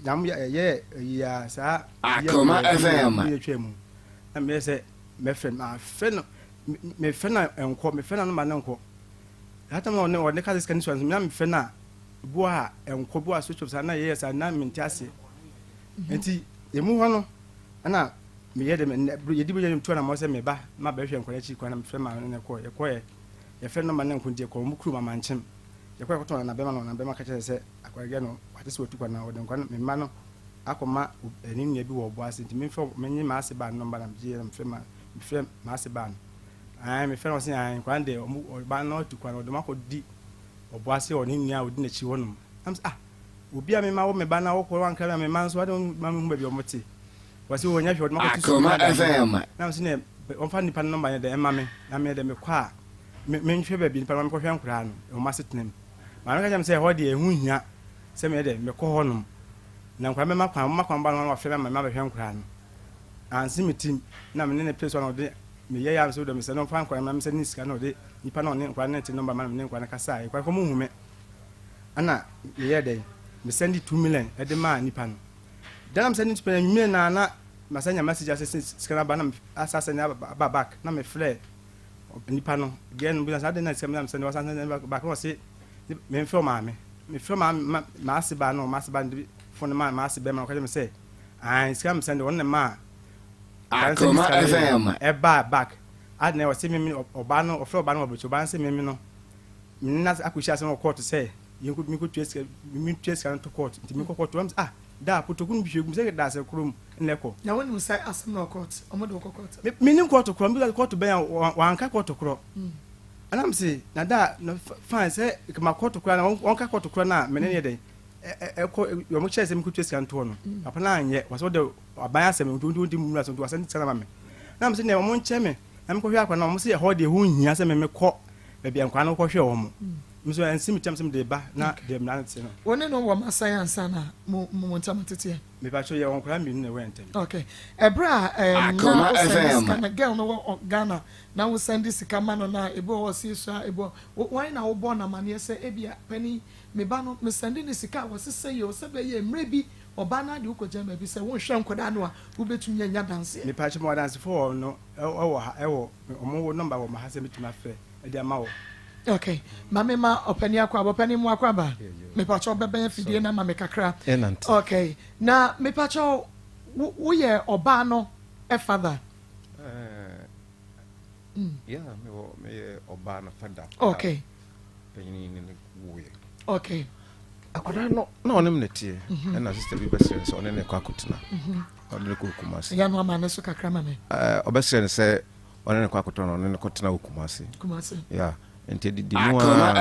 nyam yɛ ɛyi a saa Akoma FM. yɛ twɛ mu na meyɛ sɛ mɛfrɛ no mafrɛ no mefrɛ no nkɔ mefrɛ no no ma no nkɔ. Saa tam na ɔne ɔne ka sɛ sika no sua no na mefrɛ no a Bi wɔ ha a ɛnkɔ, bi wɔ ha switch off saa na yɛyɛ saa na mente aseɛ. Nti emu hɔ no ɛna meyɛ dɛ yɛdi bɛyɛ metu anamɔ sɛ meba ma bɛhwɛ nkwadaa akyi kwan na mefrɛ maame no na ɛkɔɔ yɛkɔɛ yɛfrɛ no ma ne nko nti yɛkɔɔ wɔn kurom amankyem yɛkɔɛ yɛkɔtɔn nana bɛma no nana bɛma ka kyerɛ sɛ akwadaa no wate sɛ watu kwan na ɔde nkwadaa no me mma no akɔma ne nua bi wɔ ɔbo ase nti memfrɛ menye m'ase baa no nɔmba na megye na mefrɛ ma mefrɛ m'ase baa no ae mefrɛ no ɔse ae nkwadaa no deɛ ɔmo ɔbaa no atu kwan ɔde wɔn akɔdi Ɔbɔ ase wɔ ne nua a odi n'akyi hɔ nom. Na mise, Ah, obi a mema wo me ba na wokɔ wankra me a me mma nso, adɛn womma menhu baabi a wɔte? Wɔse, Oh, ɛnyɛ hwee, wɔde me akɔto sukuu Akoma ne ade ade. FM. Na mise, Neɛ, wɔmfa nnipa no nɔmba nyɛ dɛn mma me, na me deɛ mekɔ a, me, menhwɛ baabi nnipa no ma menkɔhwɛ nkoraa no, wɔn asetena mu. Maame ka kyerɛɛ me sɛ, ɛhɔ deɛ, ɛho nhia sɛ meyɛ dɛn, mekɔ hɔ nom. Na nkoraa no bɛma kwan, wɔma kwan ba no na wɔafrɛ me ama mabɛhwɛ nkoraa no. Anse me tirim, na me ne no pere so na ɔde me yɛɛ a, mise, Wodɔ me sɛ, na ɔmfa nkoraa no mma me sɛ ne sika na ɔde Nipa na ɔne nkwadaa no te nɔmba ma na me ne nkwadaa no kasaeɛ. Nkwadaa no kɔ ɔmo hu me. Ɛna meyɛɛ dɛn? Me sɛnde 2 million ɛde maa nipa no. Da na me sɛnde 2 million anwummerɛ naa na masan nya message ase sɛ sika no aba na asa sɛnde aba back na me frɛ nipa no girl no bisa sɛ adɛn na sika no na me sɛnde wasan sɛnde back na ɔse me mfrɛ ɔmaame. Me frɛ maame m'ase baa no m'ase baa no de phone no maa m'ase bɛrima no ɔka kyerɛ me sɛ ae sika me sɛnde ɔno na ɛmaa Akoma FM. Ɛbaa back. Ade na ɔse meme ɔbaa no ɔfrɛ ɔbaa no wɔ abrɛkyɛ ɔbaa no se meme no mene no akɔhyia asɛm wɔ court sɛ yɛnkɔ menkɔtua sika mentua sika no to court nti menkɔ court wɔm sɛ ah daa kotoku no bi hwɛ gu sɛ da asɛ koro mu na ɛkɔ. Na wonim sɛ asɛm no wɔ court ɔmo de wokɔ court. Me menim court korɔ mbisa court bɛn a wanka court korɔ ɛna me se na da na fine sɛ ma court korɔ na wɔnka court korɔ na mene ne yɛ dɛn ɛkɔ wɔn kyerɛ sɛ menkɔtua sika no toɔ no papa no anyɛ wɔsɛ wode aban asɛm nti wonti wonti mmura so nti wasɛn sika no ama me na mese nea wɔn nkyɛ me na mekɔhwɛ akora no wɔn se ɛhɔ deɛ ɛho nhia sɛ me mekɔ baabi a nkwadaa no kɔhwɛ wɔn mo nso ɛnsi me tiam sɛ mede ba na deɛ mmara no te no. Wo ne no wɔ mma sɛn ansa na mo mo ntam ateteɛ? Mepakyɛw yɛwɔ nkwadaa mmienu na ɛwɔ yɛn ntam. Okay ɛberɛ a ɛɛm na wo sɛnde sika na girl no wɔ Ghana na wo sɛnde sika ma no na ebi wɔ hɔ ɔse esua ebi wɔ hwan na wobɔ no amaneɛ sɛ ebia panin me ba no me sɛnde no sika a wɔse sɛ yɛ o sɛ bɛyɛ mmerɛ bi Ɔbaa no ara de wo kɔgyina baabi sɛ wonhwɛ nkwadaa no a, wobɛtumi anya adanseɛ. Mepakyɛ mewɔ adansefoɔ wɔ no ɛwɔ ha ɛwɔ ɔmo wɔ number wɔ ha sɛ metumi afrɛ ɛde ama wɔ. Ok ma me ma ɔpani akɔ aba ɔpani mu akɔ aba mepakyɛ ɔbɛbɛn afidie no ama me kakra ok na mepakyɛ wo woyɛ ɔbaa no father. Yeah mewɔ meyɛ ɔbaa no father. Ok. Panyin ne ne woeɛ. Okay. Akwadaa no na ɔne me na teɛ mhm. ɛna sista bi bɛsrɛ no sɛ ɔne ne kɔ akɔtena mhm. ɔne ne kɔ Kumasi. Ɛyɛ no ama ne so kakra ma me. Ɔbɛsrɛ no sɛ ɔne ne kɔ akɔtena na ɔne ne kɔtena wɔ Kumasi. Kumasi. Yeah nti didi mu a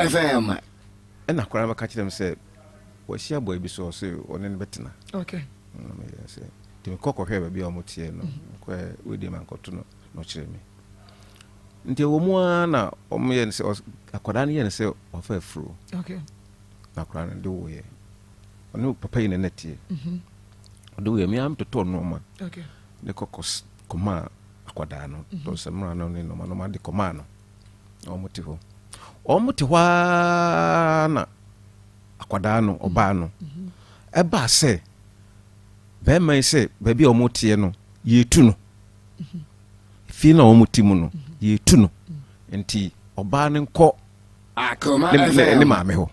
ɛna akwadaa no bɛka kyerɛ me sɛ wahyia bɔe bi so ɔsɛ ɔne no bɛtena. Okay. Na meyɛ sɛ nti mekɔ kɔhwɛ baabi a wɔteɛ no mhm. mekɔɛ wei deɛ mankɔto no na ɔkyerɛ me. Nti ɛwɔ mu ara na wɔyɛ no sɛ akwadaa no yɛ no sɛ wafa afuro. Okay. Na akwadaa no de woyɛ. Ɔne papa yi na na teɛ. Mhm. Ɔde woyɛ me ara metotɔ nneɛma. Okay. Ne kɔkɔ kɔmaa akwadaa no. Mhm. Tɔ samina no ne nneɛma nneɛma de kɔmaa no. Na wɔn te hɔ. Wɔn te hɔ ara na akwadaa no ɔbaa no. Mhm. Ɛbaa sɛ. Bɛrima yi sɛ baabi a wɔn teɛ no yɛtu no. Fie no a wɔn te mu no yɛtu no. Nti ɔbaa no nkɔ ne maame hɔ.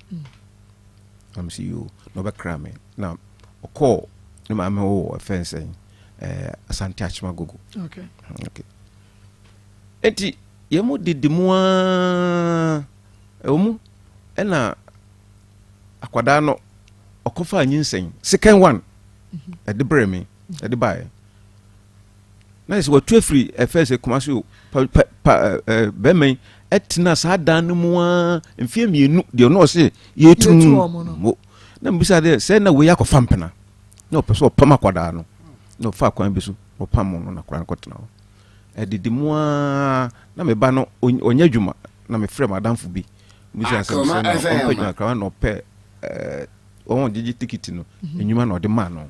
Na mese yoo na ɔbɛkra me na ɔkɔɔ ne maame hɔ wɔ ɛfɛn sɛn ɛɛ Asante Akyema Gogo. Okay. Okay. Enti yɛn mu didi mu ara ɛwɔ mu ɛna akwadaa no ɔkɔfaa nyinsɛn second one ɛde brɛ me ɛde baeɛ na sɛ watu afiri ɛfɛ sɛ Kumasi o pa pa pa ɛɛ bɛrima yi ɛtena saa dan no mu ara mfeɛ mmienu deɛ ɔno ɔse yɛtu mo na mbisa deɛ sɛ na wei akɔfa mpena na ɔpɛ sɛ ɔpam akwadaa no na ɔfa kwan bi so ɔpam no na akwadaa no kɔtena hɔ ɛdidi mu ara na me ba no ɔnyɛ adwuma na mefrɛ m'adamfo bi bisa sɛ sɛ na ɔmpɛ adwuma koraa na ɔpɛ ɛɛ wɔn gyegye tikiti no mhm. nnwuma na ɔde maa no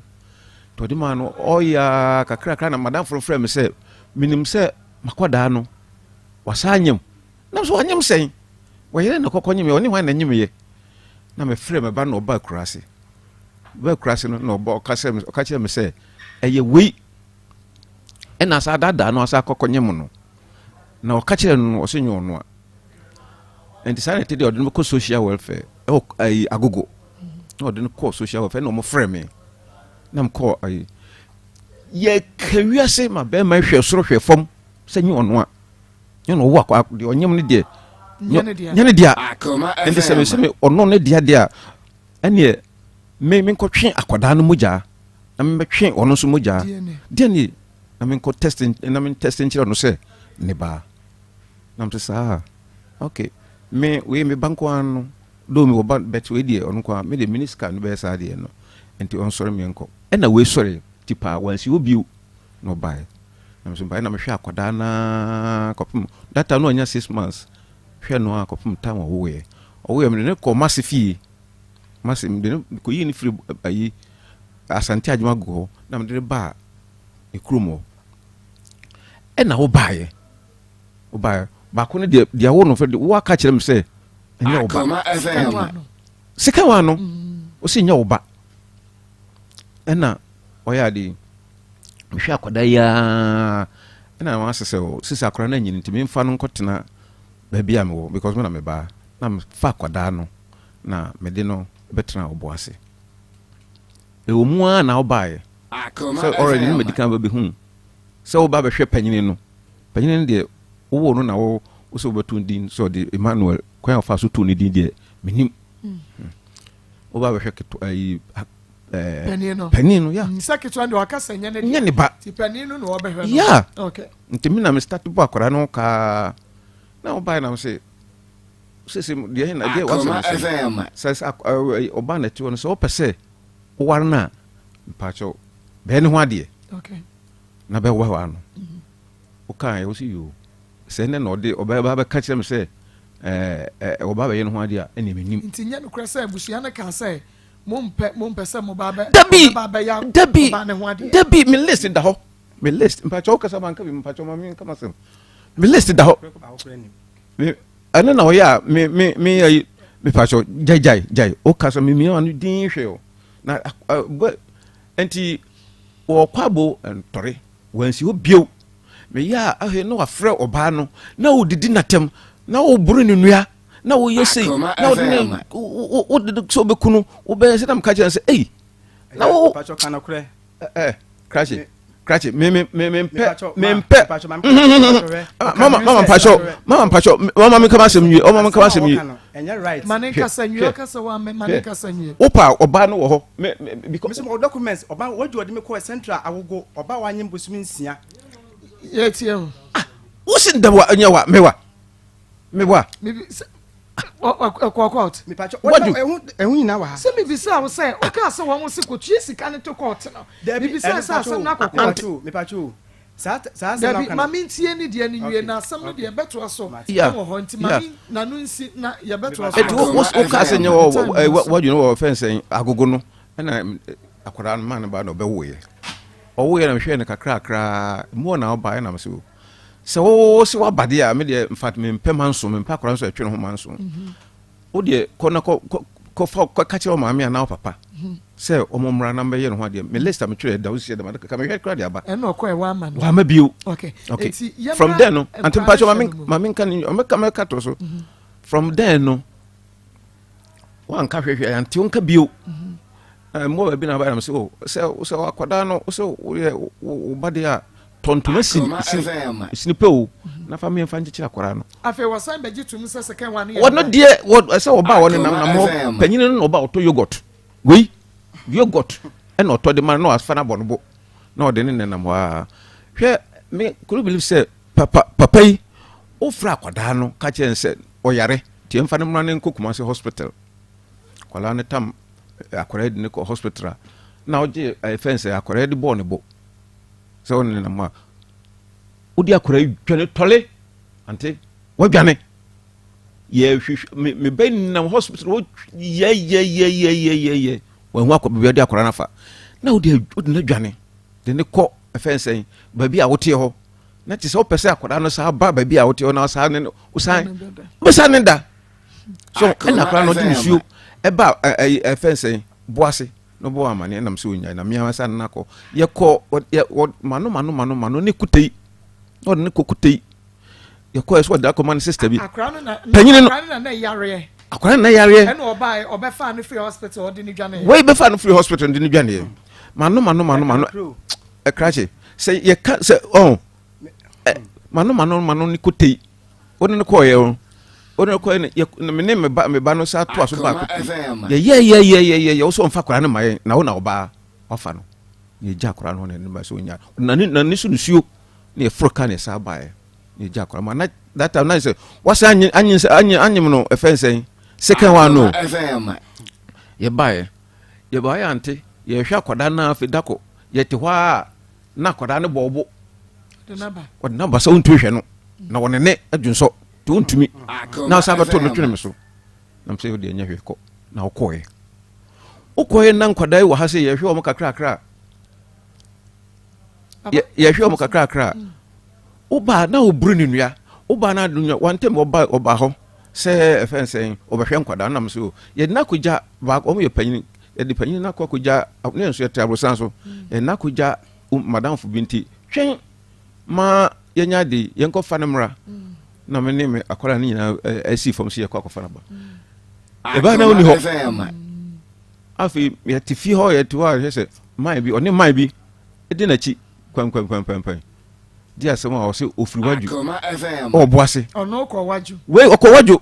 nti ɔde maa no ɔyɛ kakrakra na madamfo no frɛ me sɛ menim sɛ makɔdaa no wasa anyam na so wanyam sɛn wɔyere na kɔkɔ nyem yɛ ɔne hwan na nyem yɛ na mefrɛ me ba na ɔba akuraase ba akuraase no na ɔba ɔka sɛ ɔka kyerɛ me sɛ ɛyɛ wei ɛna asa adaadaa no asa akɔkɔ nyem no na ɔka kyerɛ no no ɔsɛ nyɛ ɔno a nti saa na ɛte deɛ ɔde no kɔ social welfare ɛwɔ ayi agogo na ɔde no kɔ social welfare na wɔn frɛ me na mekɔ ayi yɛka wiase ma bɛrima hwɛ soro hwɛ fam sɛ nyɛ ɔno a nyɛ ɔno ɔwɔ akɔ deɛ ɔnyem no deɛ nyɛ ne deɛ nti sɛ mesɛ me ɔno ne deɛ deɛ a ɛneɛ me menkɔtwe akwadaa no mogyaa na mebɛtwe ɔno nso mogyaa deɛ ne na menkɔ test na men test nkyerɛ no sɛ ne baa na mese saa ok me wei me ba nko ara no do me wɔ ba but wei deɛ ɔno nko ara me deɛ mini sika no bɛyɛ saa deɛ no nti ɔnsɔre me nkɔ ɛna wei sɔre ti paa wansi hɔ bio na ɔbaeɛ na mesɛ baeɛ na mehwɛ akwadaa naa kɔpem data no anya 6 months hwɛ no a kɔpem time ɔwoeɛ ɔwoeɛ mede ne kɔ mase fie mase mede no kɔyii no firi ayi Asante Adwuma gu hɔ na mede no baa ne kurom hɔ ɛna wobaeɛ wobaeɛ baako no deɛ deɛ wo no fɛ de woaka kyerɛ me sɛ ɛnyɛ wo ba sika wa no wo sɛ nyɛ wo ba ɛna ɔyɛ ade yi mehwɛ akwadaa yi aa ɛna wɔn asɛ sɛ sisi akwadaa no anyini nti memfa no nkɔtena baabi a mewɔ because me na mebaa na mefa akwadaa no na mede no bɛtena ɔbo ase ɛwɔ mu ara na wobaeɛ sɛ already no madi kan bɛbɛhu sɛ woba bɛhwɛ panyini no panyini no deɛ wowɔ no na wo wo sɛ wobɛto din sɛ ɔde Emmanuel kwan a ɔfa so too ne din deɛ menim hmm. Woba bɛhwɛ ketewa ayi panin no panin no ya sɛ ketewa deɛ waka sɛ nyɛ ne nyɛ ne ba ti panin no na ɔbɛhwɛ no ya okay nti mi na mi start bɔ akwadaa no kaa na ɔbaa na sɛ sese deɛ na deɛ wasɛ sɛ sɛ sɛ ɔbaa na ɛte hɔ no sɛ ɔpɛ sɛ ɔware no a mpakyɛw bɛyɛ ne ho adeɛ na bɛwɔ hɔ ano wokaa yɛ wo sɛ yoo sɛ ɛnɛ na ɔde ɔbɛba bɛka kyerɛ me sɛ ɛɛ ɔba bɛyɛ ne ho adeɛ a ɛnna menim. Nti nyɛ nokorɛ sɛ abusua no kaa sɛ mompɛ mompɛ sɛ moba bɛ dabi ɔbɛba abɛyɛ dabi ɔbaa ne ho adeɛ. Dabi me list da hɔ me list mpakyɛw wokasa ma nka bi mpakyɛw ma me nka masɛm me list da hɔ me ɛno na ɔyɛ a me me me ayi mepakyɛw gyae gyae gyae wokasa me mia no din hwɛ o na bɛ nti wɔkɔ abo ntɔre wansi hɔ bio meyɛ a afei na wafrɛ ɔbaa no na wodidi n'atɛm na woboro ne nua na woyɛ sei na wode ne wode sɛ wobɛku no wobɛyɛ sɛ na meka kyerɛ no sɛ ei na wo ɛ krakye krakye me me me me mpɛ me mpɛ mama mama mpakyɛw mama mpakyɛw mama mi kama asɛm nwie ɔmama mi kama asɛm nwie ma ne nkasa nwie ɔkasa wa mɛ ma ne nkasa nwie. Wopa ɔbaa no wɔ hɔ me me because. Mesɛ documents ɔbaa wadu ɔde me kɔɔ central agogo ɔbaa wanyem bosomi 6. Yɛ tie o. Ah wosi ndɛ wa nyɛ wa mewa mewa. Ɛkɔ court. Wadu. Ɛho nyinaa wɔ ha. Sɛ mebisa wo sɛ wokaa sɛ wɔn se kɔtua sika no to court no. Mebisa sɛ asɛm no akɔ court. Mepatwo Dabi, ma mentie ne deɛ no nwie, na asɛm no deɛ yɛbɛtoa so wɔ hɔ, nti ma me n'ano nsi na yɛbɛtoa so. Eti wo wo kaa sɛ nyɛ wɔ wadwene wɔ fɛn sɛn agogo no ɛna akwadaa no maa no ba na ɔbɛwoeɛ ɔwoeɛ na mehwɛɛ no kakrakra mu hɔ na ɔbaeɛ na mesɛ o sɛ wo sɛ waba deɛ a me deɛ in fact mempɛ manso mempɛ akwadaa nso ɛtwe ne ho manso wo deɛ kɔ na kɔ kɔ Kɔfa kɔka kyerɛ wo maame anaa wo papa sɛ wɔn mmra na mbɛyɛ ne ho adeɛ. Me list a metwerɛ da wosi dɛm adaka ka mehwɛ kora de aba. Ɛna ɔkɔ ɛwɔ ama no. Wama bio. Okay. Okay. Eti yɛmmra From there no, ante nkwadaa mpakyɛ no maame hyɛ no mu. maame nka ne ɔmɛka mɛka to so. From there no, wanka hwehwɛ ante wo nka bio. Mmoa baabi na abayam sɛ o sɛ sɛ akwadaa no sɛ woyɛ wo ba deɛ a tɔ ntoma sini Akoma sini FM. sini pɛ o na fa mmiɛnfa nkyekyere akwadaa no. Afei wɔsan bɛgye tom sɛ second one no yɛ Wɔno ne ba. deɛ wɔ sɛ ɔba a wɔne nam Akoma nam hɔ FM. panyin no na ɔba a ɔtɔ yogurt wei yogurt ɛna ɔtɔ de ma no na wafa no abɔ no bo na ɔde ne nenam hɔ a hwɛ me kuro believe sɛ papa papa yi wofrɛ akwadaa no ka kyerɛ no sɛ ɔyare nti ɛmfa no mmra ne nkɔ Kumasi hospital akwadaa no tam akwadaa de ne kɔ hospital a na ɔgye ɛfɛn sɛ akwadaa de bɔɔ ne bo sɛ ɔne nenam hɔ a wode akwadaa yi dwane tɔle ante wadwane yɛhwehwɛ me me bɛ nam hospital wɔ yɛyɛyɛyɛyɛyɛ wɔn ho akɔ baabi a ɔde akwadaa no afa na wode wode no adwane de ne kɔ ɛfɛn sɛn baabi a woteɛ hɔ na te sɛ wopɛ sɛ akwadaa no saa ba baabi a wote hɔ na saa ne no wosan bɛsa ne da so ɛna akwadaa no ɔde nsuo ɛba ɛɛ ɛfɛn sɛn boase na ɔbɔ amaneɛ nam sɛ onyae na mmea sa no nakɔ yɛkɔ yɛ wɔ mano mano mano mano ne kutei na ɔde ne kɔ kutei yɛkɔ yɛ so ɔde akɔma ne sista bi panyini no akwadaa no na yareɛ akwadaa no na yareɛ ɛna ɔbaa ɔbɛfa no firi hospital ɔde ne dwaneɛ wei bɛfa no firi hospital de ne dwaneɛ mano mano mano mano ɛkrakye sɛ yɛka sɛ ɔn mano mano mano ne kotei wode no kɔɔyɛ o wode no kɔɔyɛ no yɛ me ne me ba me ba no saa to aso baako yɛyɛ yɛ yɛ yɛ yɛ yɛ wosɛ ɔmfa akwadaa no ma yɛn na wo na ɔbaa wafa no na yɛgya akwadaa no hɔ na ne ba sɛ ɔnya na ne na ne so nsuo na yɛforo ka na yɛsaa baeɛ na yɛgya akwadaa ma na that time na sɛ wasan anyi anyi anyi anyim no ɛfɛn sɛn second one no yɛbaeɛ yɛbaeɛ ante yɛhwɛ akwadaa no afei dako yɛte hɔ a na akwadaa no bɔ ɔbo ɔde n'aba sɛ wontumi hwɛ no na wɔne ne adwonsɔ nti wontumi na ɔsan bɛto no twene me so nam sɛ wode ɛnyɛ hwee kɔ na wokɔɛ wokɔɛ na nkwadaa yi wɔ ha sɛ yɛhwɛ wɔn kakrakra yɛhwɛ wɔn kakrakra wobaa na woburu ne nua wobaa na nua wantam ɔba ɔba hɔ sɛ ɛfɛn sɛn ɔbɛhwɛ nkwadaa nam so yɛde no akɔgya baako wɔn yɛ panyin yɛde panyin no akɔ akɔgya ne yɛn nso yɛte aborosan so yɛde no akɔgya madamfo bi nti twɛn ma yɛnya ade yɛnkɔfa no mmra na me ne me akwadaa no nyinaa asi fam sɛ yɛkɔ akɔfa no ba ɛbaa na wonni hɔ afei yɛte fie hɔ yɛte hɔ a yɛhwɛ sɛ man bi ɔne man bi di n'akyi kwankwankwankwan di asɛm a ɔsɛ ofiri wadwo ɔwɔ ase wei ɔkɔ wadwo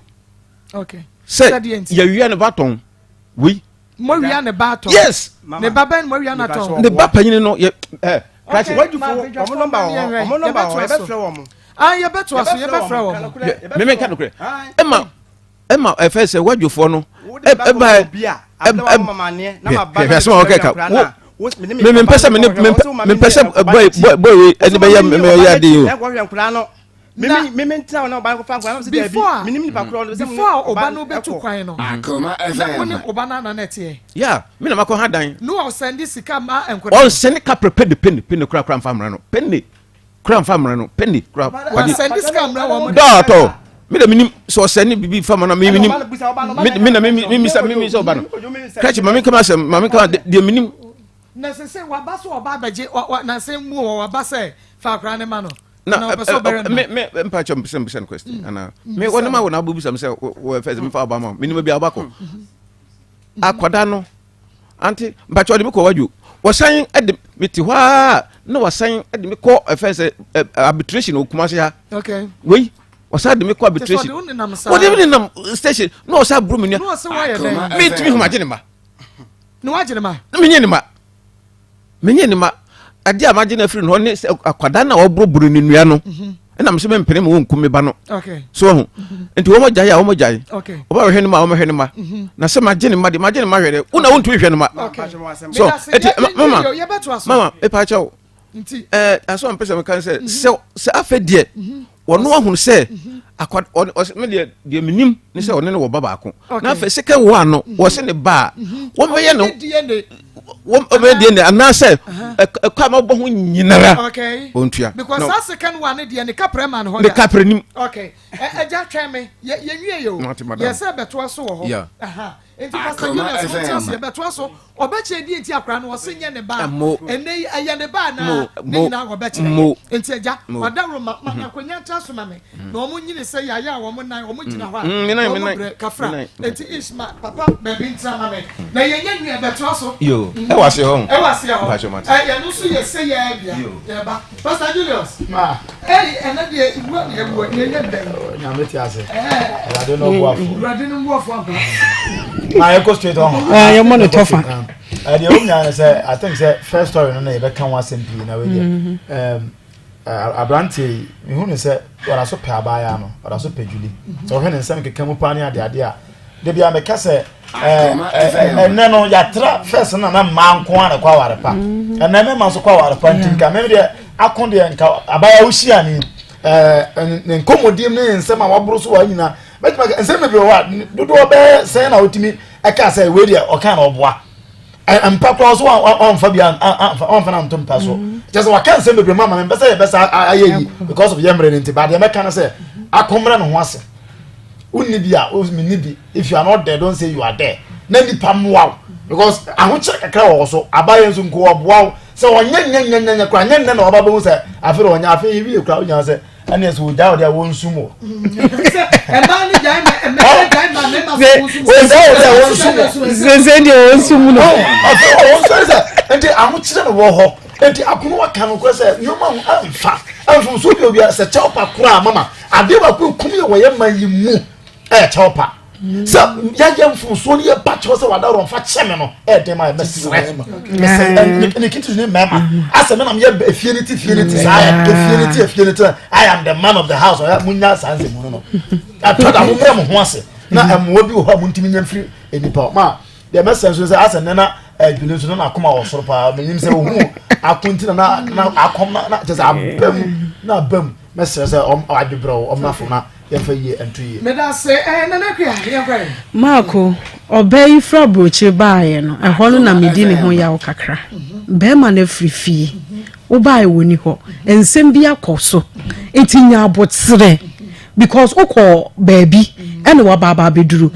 sɛ yɛwia ne ba tɔn wei Mowia ne ba atɔn. Yes. Ne ba bɛn mowia no atɔn. Ne ba panyin no yɛ ɛ. Krakye. Wadwufo wɔn nɔmba wɔ hɔ wɔn nɔmba wɔ hɔ yɛbɛfrɛ wɔn. Ah yɛbɛto aso yɛbɛfrɛ wɔn. Mímí nka nokorɛ ɛma ɛma ɛfɛ sɛ wadwofoɔ no ɛba ɛba hwɛ asɛm a wɔkɛ ka wo mímí mpɛ sɛ mempɛ sɛ bɔyi bɔyi ɛni bɛyɛ mɛyɛ ade yi o. Na mímí ntena hɔ na ɔba no kɔfa nkwadaa no sɛ daabi before a menim nipa korɔ no sɛ before a ɔba no bɛtu kwan no Akoma na wo ne FM. ɔba no ana na ɛteɛ Yeah, me na makɔ ha dan. no ɔsɛnde sika ma nkwadaa no Ɔnsɛne kapre pɛne pɛne pɛne kora kora mfa mmra no pɛne kora mfa mmra no pɛne kora wade wasɛnde sika mmerɛ wɔn de dɔɔtɔ me na menim sɛ ɔsɛne biribi fa ma no me menim me me na me me misa me misa ɔba no krakye ma me nkama asɛm ma me nkama deɛ menim na sɛ sɛ waba so ɔba abɛgye na sɛ mu wɔ waba sɛ fa akwadaa no ma no na me me mpa kyɛ mpɛ mbisa no question mm. ana me wɔn ma wɔn abu bisa mi sɛ wɔ fɛ sɛ mefa ɔba ma me nima bi a ɔba kɔ mm. akwadaa no ante mpa kyɛ ɔde mi kɔ wadwo wɔsan ɛde mi te hɔ aa na wɔsan ɛde mi kɔ ɛfɛ sɛ ɛ arbitration wɔ Kumasi ha wei wɔsan de mi kɔ arbitration wɔde mi nenam station na wɔsan aburo mi nua mi ntumi homa gye ne ma na wagye ne ma na mi nye ne ma. Menye ne ma. Adeɛ a magye no afiri no hɔ ne sɛ akwadaa no a ɔboroboro ne nua no mhm. ɛna mesɛ mempene ma wɔnkum me ba no so ɔho mhm. nti wɔn gyae a wɔn gyae ɔba bɛhwɛ ne ma wɔn hwɛ ne ma mhm. na sɛ magye ne ma deɛ magye ne ma hwɛ dɛ wo na wontumi hwɛ ne ma so eti mama mama epa kyɛw ɛɛ asɔ mpɛ sɛ meka sɛ sɛ sɛ afɛ deɛ wɔn ahunu sɛ. Akwa ɔne ɔsɛ me deɛ deɛ menim ne sɛ ɔne no wɔ ba baako. Na afei second one no wɔse ne ba a wɔbɛyɛ no wɔbɛyɛ DNA anaasɛ ɛkɔ a mabɔ ho nyinara ɔntua. Because saa second one ne deɛ ne kaprɛ ma no hɔ da. Ne kaprɛ nim. Okay. Ɛgya twɛn me yɛnwie yɛ o. Yɛ sɛ bɛtoa so wɔ hɔ. Nti Pastor Julius mo nte aseɛ bɛtoa so ɔbɛkyerɛ deɛ nti akora no ɔse nyɛ ne ba a ɛnɛ yi ɛyɛ ne ba anaa ne nyinaa wɔbɛkyerɛ yɛ nti agya ɔdaworo ma ma akonya ntra so ma me na wɔn nyini sɛ yaya a wɔn nan wɔn gyina hɔ a wɔn brɛ kafra nti ish ma papa baabi ntra ma me na yɛnyɛ nua bɛtoa so ɛwɔ aseɛ hɔ ɛwɔ aseɛ hɔ ɛyɛ no nso yɛ sɛ yɛ bia yɛba Pastor Julius. Ma. Ɛyi ɛnɛ deɛ iwu a yɛ wu yɛ nyɛ ndɛ. Nyame te ase. Awurade no boafo. Awurade no boafo ampa. Ma yɛ kɔ straight on. Ah yɛ mɔ ne tɔfa. Ɛdeɛ wɔn nyinaa sɛ I think sɛ first story no na yɛbɛka ho asɛm pii na wei deɛ. Mm-hmm. Aberanteɛ yi mehu ne sɛ wɔda so pɛ abaayaa no wɔda so pɛ Julie. Sɛ wɔhwɛ ne nsɛm keka mu paa ne adeade a de bia meka sɛ ɛnɛ no yɛatra fɛs no na mmaa nko a na kɔ aware pa mm-hmm. ɛnɛ mɛma nso kɔ aware pa nti nka mɛm deɛ ako deɛ nka abaya wohyia ne ne nkɔmmɔdie ne nsɛm a waboro so wɔ nyinaa mɛtumi nsɛm bebree wɔ a dodoɔ bɛyɛ sɛn na wotumi ɛka sɛ wei deɛ ɔka na ɔboa mpa koraa so ɔnfa bi ɔnfa na nto mpa so mm-hmm. kyɛ sɛ waka nsɛm bebree ma ma mepɛ sɛ yɛbɛsa ayɛ yi because of yɛ mmerɛ no nti baadeɛ mɛka no sɛ akɔmmrɛ ne ho ase wonni bi a menni bi if you are not there don't say you are there na nipa mmoa wo because ahokyere kakra wɔ so abayɛ nso nko ɔboa wo sɛ ɔnyɛ nyɛ nyɛ nyɛ nyɛ kora nyɛ nnɛ na ɔba bɛhu sɛ afei ɔnyɛ afei ewie kora wonya sɛ ɛne sɛ ogya wo deɛ wɔnsum wɔ sese deɛ wɔnsum no afei wɔnsum sɛ nti ahokyere no wɔ hɔ nti akono waka no korɛ sɛ nneɛma ho amfa mfomsoɔ bi obiara sɛ kyɛw pa koraa mama Adeɛ baako ekum yɛ wɔ yɛ man yi mu ɛyɛ kyɛw pa sɛ yɛyɛ mfomsoɔ no yɛba kyɛw sɛ wada wɔn fa kyɛ me no ɛyɛ den ma yɛ mɛsrɛ mɛsɛ ne kiti ne mɛma asɛ me nam yɛ efie ne ti fie ne ti saa efie ne ti efie ne ti I am the man of the house ɔyɛ mo nya saa nsɛm mu no no atɔ da mo mmerɛ mo ho ase na ɛmoa bi wɔ hɔ a mo ntumi nya mfiri nipa ma deɛ mɛsɛ nso sɛ asɛ nne na adwene nso na n'akoma wɔ soro paa menim sɛ ohun ako nti na na akɔm na na kyɛ sɛ aba mu na aba mu. Mɛsrɛ sɛ ɔm adwebrɛ wo ɔmmra fam na yɛmfa yie nto yie. Medase eh Nana Akua yɛnkɔ ɛ. Marko, ɔbaa yi firi aburokyire baeɛ no, ɛhɔ no na medi ne ho yaw kakra. Barima no afiri fie, wobaeɛ wɔnni hɔ, nsɛm bi akɔ so, nti nya aboterɛ because wokɔɔ baabi ɛna waba aba abɛduru.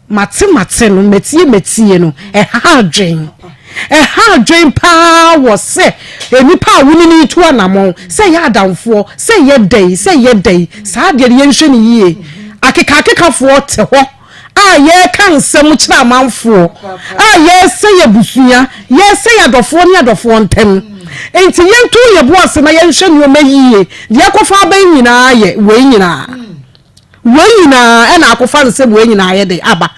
Mate mate no, matie matie no, ɛha adwen. Ɛha adwen paa wɔ sɛ nnipa a wo ne no retu anamɔn, sɛ ɛyɛ adamfoɔ, sɛ ɛyɛ dɛn, sɛ ɛyɛ dɛn, saa adeɛ no yɛnhwɛ no yie. Akekaakekafoɔ te hɔ a yɛreka nsɛm kyerɛ amanfoɔ, a yɛresɛe abusua, yɛresɛe adɔfoɔ ne adɔfoɔ ntam. Nti yɛnto yɛn bo ase na yɛnhwɛ nneɛma yie. Deɛ ɛkɔfa aba yi nyinaa yɛ wei nyinaa. Wei nyinaa ɛna akofa nsɛm wei nyinaa ayɛ de aba.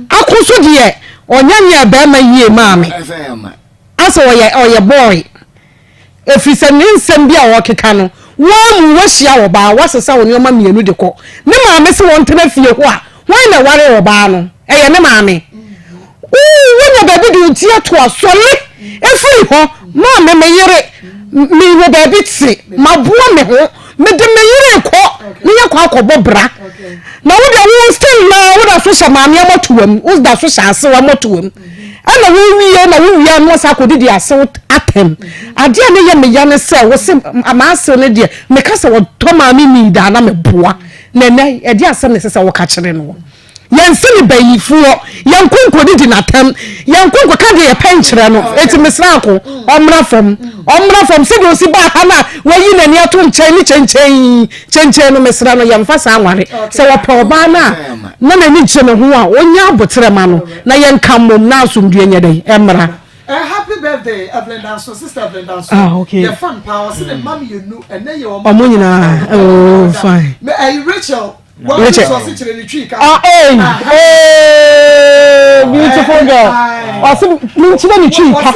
Ako so deɛ ɔnyɛ nyɛ bɛrima yie maa me. Asɛ ɔyɛ ɔyɛ boy. Ɛfiri sɛ ne nsɛm bi a ɔkeka no woa mu woahyia ɔbaa woasesa wo nneɛma mmienu de kɔ. Ne maame se wɔntena fie hɔ a hwan na ɛwaree ɔbaa no? Ɛyɛ ne maame. Wo wonya baabi de wo ti ato a sɔre firi hɔ maame me yere mewɔ baabi te maboa me ho mede me yere rekɔ ne yɛkɔ akɔbɔ bra na wo deɛ wo still na woda so hyɛ maame amɔtoam woda so hyɛ asew amɔtoam ɛna wowie na wowie ano asa akɔdidi asew atɛm adeɛ a ne yɛ meya ne sɛ wo se maasew no deɛ meka sɛ wɔtɔ maame nii daa na meboa na ɛnɛ ɛde asɛm na ɛsɛ sɛ woka kyerɛ no Yɛnse ne bayifoɔ, yɛnko nkɔdidi n'atɛm, yɛnko nkɔka deɛ yɛpɛ nkyerɛ no. Enti mesrɛ ako, ɔmmra fam, ɔmmra fam sɛdeɛ ɔsi baa ha no a wayi n'ani ato nkyɛn ne kyɛnkyɛn kyɛnkyɛn no, mesrɛ no yɛmfa saa nware. Sɛ ɔpɛ ɔbaa no a na n'ani gye ne ho a, ɔnya aboterɛ ma no na yɛnka mmom na asomdwoeɛ nyɛ dɛn? Ɛmmra. Eh, happy birthday Evelyn Danso, sister Evelyn Danso. Ah, okay. Yɛ fan paa, ɔsi ne mma mmienu, ɛnɛ yɛ ɔmo. Ɔmo nyinaa, oh fine. Mɛ ɛyi Rachel. Rachel. Ah, hey, hey, beautiful girl. Ɔse menkyerɛ ne twi ka.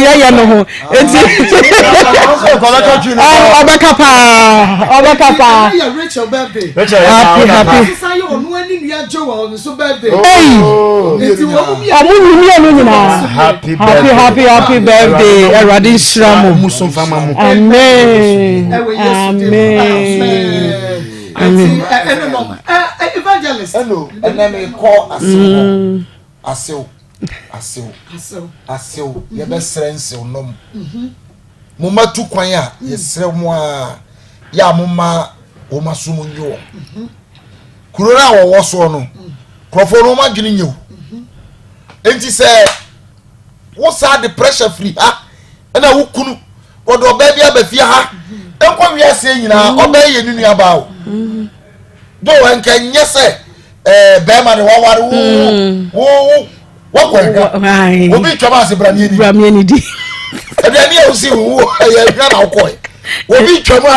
Yɛyɛ no ho. Eti ɔbɛka paa. Ɔbɛka paa. Happy happy. Hey. Ɔmo mmienu nyinaa. Happy happy happy birthday. Awurade nhyira mo. Amen. Amen. Amen. Evangelist. Ɛno ɛnɛ mi kɔ asew hɔ. Mm. Asew asew asew mm-hmm. yɛbɛsrɛ nsew nom. Mm-hmm. Mo ma tu kwan a mm. yɛsrɛ mo a yɛ a mo ma wɔn aso mu nye wɔn. Mm-hmm. Kuro no a wɔwɔ soɔ no mm. nkurɔfoɔ no wɔn adwene nye o. Nti sɛ wo saa de pressure firi ha ɛna wo kunu wɔde ɔbaa bi aba fie ha nkɔ wiase nyinaa ɔbaa yɛ ne nua baa o do nka nyɛ sɛ ɛɛ bɛrima de waware wo wo wo wakɔ nhwa obi twam ase bramiɛ ni di aduane a wosi wo ɛyɛ nhwa na wokɔɛ obi twam a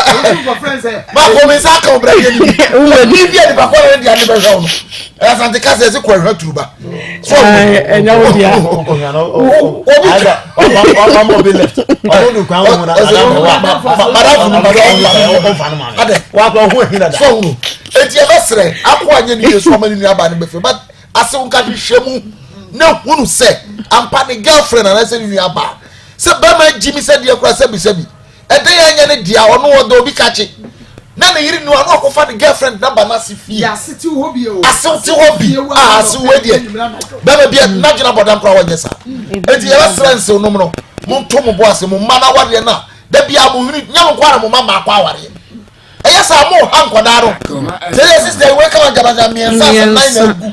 baako mi nsa aka wo bramiɛ ni di obi bi a nipa kɔ na ne deɛ ne bɛhwɛ wo no ɛyɛ asante kasa ɛsɛ kɔ nhwa turuba. ɛnyɛ wo dea eti ɛbɛsrɛ ako anyɛ ne yie so ɔma ne nua baa ne bɛfɛ but asew nka hwehwɛ mu na hunu sɛ ampa ne girlfriend anaasɛ ne nua baa sɛ bɛrima gyi mi sɛ deɛ kora sɛbisɛbi Ɛdɛn a ɛnyɛ ne dea, ɔno ɔdɔ obi kakye. Na ne yere ni hɔ a, na wakɔfa ne girlfriend na ba n'ase fie. Ase te hɔ bi o. Asew te hɔ bi. A asew wei deɛ. Bɛrima bi a n'adwene abɔ dam koraa wɔnyɛ saa. Eti yɛbɛsrɛ nsew nom no, monto mo bo ase, mo mma no awareɛ no a, da biara mo hwene, nyɛ mo nko ara mo mma mmaako awareɛ. Ɛyɛ saa mo ha nkwadaa no. Sɛ yɛ sister yi wei ka wɔn gyabagya mmiɛnsa asɛ nan na agu.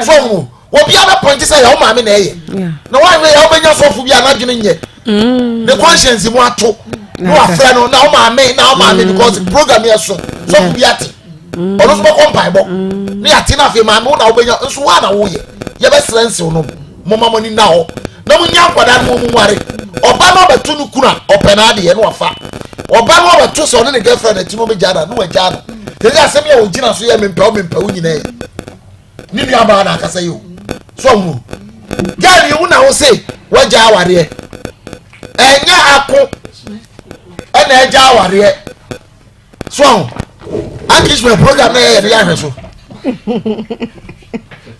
So ɔmo obiara bɛ pɔnkye sɛ yɛ wo maame na ɛyɛ. Na wɔn yɛ wobɛnya sɔfo bi a n'adwene nyɛ. Mm. Ne conscience mu ato. Na wafrɛ no na wo maame na wo maame mm. because program yɛ so sɔfo bi ate. Mm. Ɔno nso bɛkɔ mpaebɔ. Ne ate na afei maame wo na wobɛnya nso wo a na woyɛ. Yɛbɛsrɛ nsew no moma mo ani nna hɔ na monya nkwadaa no mu nware ɔba no ɔbɛto no kunu a ɔpɛ n'adeɛ na wafa ɔba no ɔbɛto sɛ ɔne ne girlfriend akyi no ɔbɛgyaa no na wagyaa no te sɛ asɛm yɛ ɔgyina so yɛ mempɛ wo mempɛ wo nyinaa yi ne nuabaa na akasa yi o so ɔhunu girl yi wo na wo se wagya awareɛ ɛnyɛ ako ɛna agya awareɛ so ɔho akisma program na yɛyɛ de yɛahwɛ so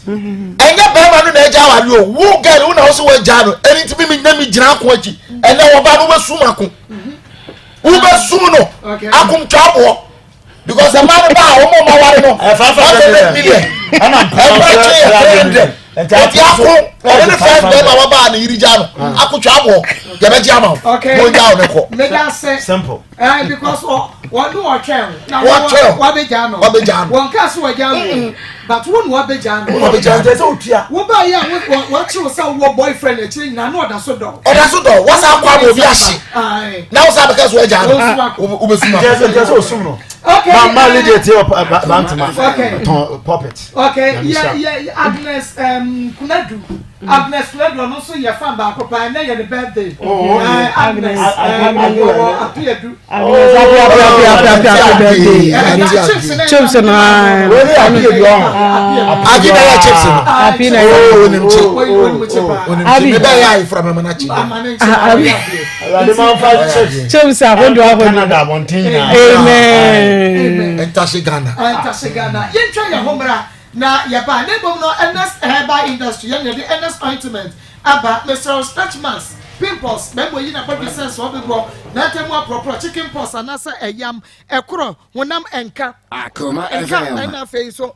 ɛnyɛ bɛrima no na agya awareɛ o wo girl wo na wo se wagya no ɛne nti mi na mi gyina ako akyi ɛnɛ wɔba no wobɛsum ako wobɛsum no akomtwa aboɔ because ɛmaa no ba a wɔn a wɔaware no 100 million ɛna ɛkye yɛ 300 eti ako ɔno ne first bɛrima waba a ne yiri gya no ako twa aboɔ yɛbɛgye ama wo mo gya wo ne kɔ. Simple. Eh, because wɔn no wɔtwɛn o. Na wɔtwɛn o. Wabɛgya no. Wabɛgya no. Wɔn kaa so wɔgya no. But wo na wabɛgya no. Wabɛgya no. Sɛ otua. Wo ba yi a wɔkye wo sɛ wɔ boyfriend akyire nyinaa na ɔda so dɔ. Ɔda so dɔ. Wɔsa akɔ ama obi ahye. Na wosa abɛka so wɔgya no. Wobɛsum akɔ. Nkyɛn sɛ osum no. Okay. Ma ma Lydia tie wɔ bantama. Okay. Tɔn puppet. Okay. Yeah yeah Agnes Kunadu. Agnes Kunadu ɔno nso yɛ fan baako paa ɛnɛ yɛ ne birthday. Oh, okay. Agnes ɔwɔ Apeadu. Agnes happy happy happy happy happy birthday. Chips no. Wei ni Apeadu ɔho. Abi na yɛ chips no. Abi na yɛ. Oh onim chi. Onim chi. Me bɛ yɛ ayefra mɛma na chi. Abi. Awurade ma nfa chips. Chips ahodoɔ ahodoɔ. Canada abɔnten nyinaa. Amen. Ntase Ghana. Ntase Ghana. Yɛntwa yɛn ho mmra. Na yɛbaa, na mmom no Ernest Herbal Industry, yɛn na yɛde Ernest Ointment aba. Mesrɛ wo, stretch marks, pimples, mmarima oyi na bɔdwe sɛ nsɔɔ bɛguɔ, nantam mu aporɔporɔ, chicken pox anaasɛ ɛyam, ɛkorɔ, honam nka, Akoma nka, FM. ɛna afei nso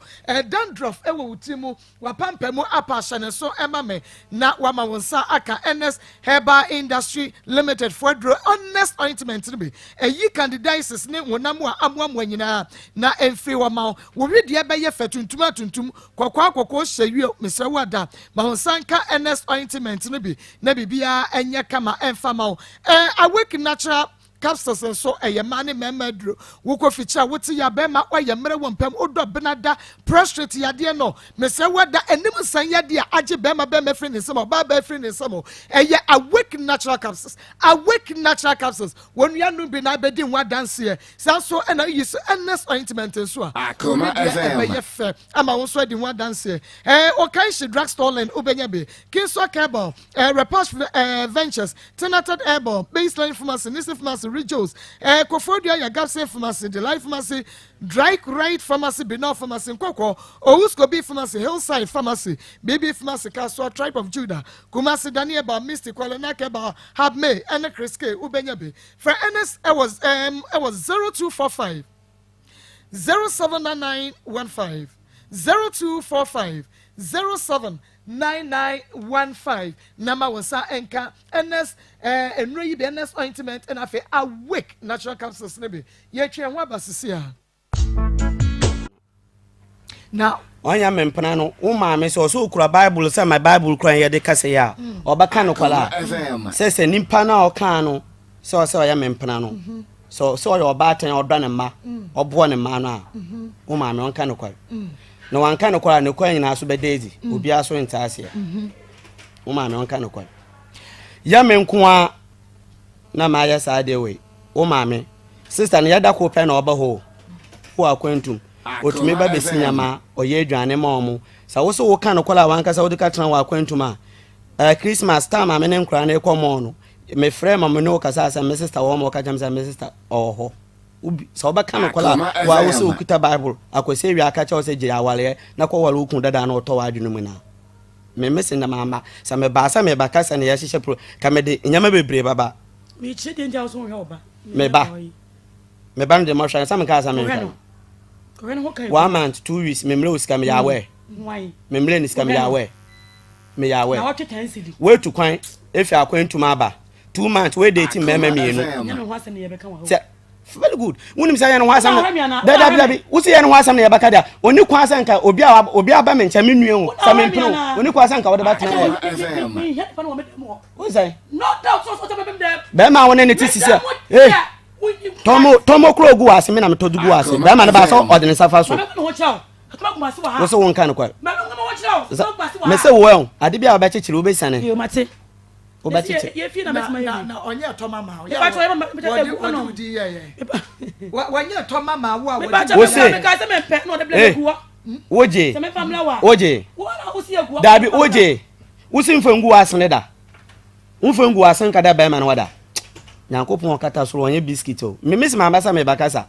dandruff wɔ wo tiri mu, w'apampamu apa, hyɛ ne so ma me na wama wo nsa aka Ernest Herbal Industry Limited foɔ aduro Ernest Ointment no bi. Ɛyi candidiasis ne honam a amoamoa nyinaa na ɛmfiri hɔ ma wo. Wo wedeɛ bɛyɛ fɛ tuntum a tuntum, kɔkɔɔ a kɔkɔɔ hyɛ yie. Mesrɛ wo ada, ma wo nsa nka Ernest Ointment no bi na biribiara nyɛ kama ɛmfa ma wo. Awake Natural. Capsules nso ɛyɛ mmaa ne mmarima aduro. Wokɔ fikyiri a wote ya bɛrima woayɛ mmerɛ wɔ mpam wodɔ benada prostrate yadeɛ no mesrɛ wo ada anim nsan yadeɛ a agye bɛrima bɛrima firi ne nsam ɔbaa baa firi ne nsam ɛyɛ Awake Natural Capsules Awake Natural Capsules wɔn nua nom bi na abɛdi ho adanseɛ saa nso ɛna yi so Ernest ointment nso a Akoma deɛ FM. ɛbɛyɛ fɛ ama wo nso adi ho adanseɛ ɛɛ Okaishie drugstore line wobɛnya bi Kingswell Cable ɛɛ Repash ɛɛ Ventures Tenated Herbal, Baseline Pharmacy, Nisi Pharmacy, Rijos, eh, Koforidua Yagapse Pharmacy, Delight Pharmacy, Dry Right Pharmacy, Binol Pharmacy, Nkɔkɔ, Owuskobi Pharmacy, Hillside Pharmacy, BB Pharmacy, Kasoa, Tribe of Judah, Kumasi, Daniel Ba, Misty, Kwalenak Herbal, Hab May, ɛne Chris K, wobɛnya bi. Frɛ Ernest ɛwɔ ɛm ɛwɔ 0245 079915 0245 079915 na ma wo nsa nka Ernest eh, nnuro yi bi Ernest ointment ɛna afei Awake natural capsules no bi. Yɛtwe yɛn ho aba sisi a. Na ɔnyɛ me mpena no wo maame sɛ ɔsɛ okura bible sɛ ma bible kura yɛde kasa yi a mm. ɔbɛka no kwala sɛ sɛ nipa no a ɔkaa no sɛ ɔsɛ ɔyɛ me mpena no mhm. sɛ sɛ ɔyɛ ɔbaatan ɔdɔ ne mma mm. ɔboɔ ne mma no a mhm. wo maame ɔnka no kwala mm. na wanka no kwala ne kwala nyinaa so bɛda adi obiara so nte aseɛ mhm. wo maame ɔnka no kwala yɛ me nko a na mayɛ saa deɛ wei wo maame sista no yɛda ko pɛ na ɔba hɔ wɔ akwantum otumi ba bɛsi nyama ɔyɛ aduane ma ɔmo sɛ wo so woka no kɔla a wankasa wode ka tena wɔ akwantum a eh, Christmas time a me ne nkora no rekɔ mall no mefrɛ ma me ne wo kasa sɛ me sister wɔ hɔ ma wɔka kyerɛ me sɛ me sister ɔwɔ hɔ sɛ wobɛka no kɔla a wa wo sɛ wokuta bible akwasi awia aka kyerɛ wo sɛ gye awareɛ na kɔware wo kun dada na ɔtɔ w'adwene mu na me mese na mama sɛ mebaa sɛ meba kasa ne yɛhyehyɛ pro ka mede nneɛma bebree baba mekyerɛ deɛ nti a wo so wohwɛ wo ba meba meba no deɛ mɔhwɛ no sɛ menkaa sɛ menhwɛ no one month 2 weeks memmerɛ wo sika meyɛ aware memmerɛ ne sika meyɛ aware meyɛ aware woatu kwan efi akwantum aba 2 months wei date mmarima mmienu sɛ very good wonim sɛ yɛn ho asɛm no dabi dabi wosi yɛn ho asɛm no yɛbɛka deɛ oni kwan sɛ nka obi a obi aba me nkyɛn me nua o sɛ me mpene o oni kwan sɛ nka wɔde bɛtena hɔ wosɛ bɛrima a wɔne ne te sisi a ee tɔmɔ tɔmɔ kuro gu wɔ ase me na metɔ gu wɔ ase bɛrima no ba sɛ ɔde ne nsa fa so wosɛ wo nka no kwa mese wo ɛ ade bi a wobɛkyekyere wobɛsiane wobɛkyekyere na ɔnyɛ tɔ mama wo wɔde wo din yɛyɛ wɔnyɛ tɔ mama wo a wɔde wose wogye wogye daabi wogye wosi mfa ngu w'asene da mfa ngu w'asene nka dɛ bɛrima no wada nyankopɔn ɔkata soro ɔnyɛ biscuit o me mesi maa bɛsɛ meba kasa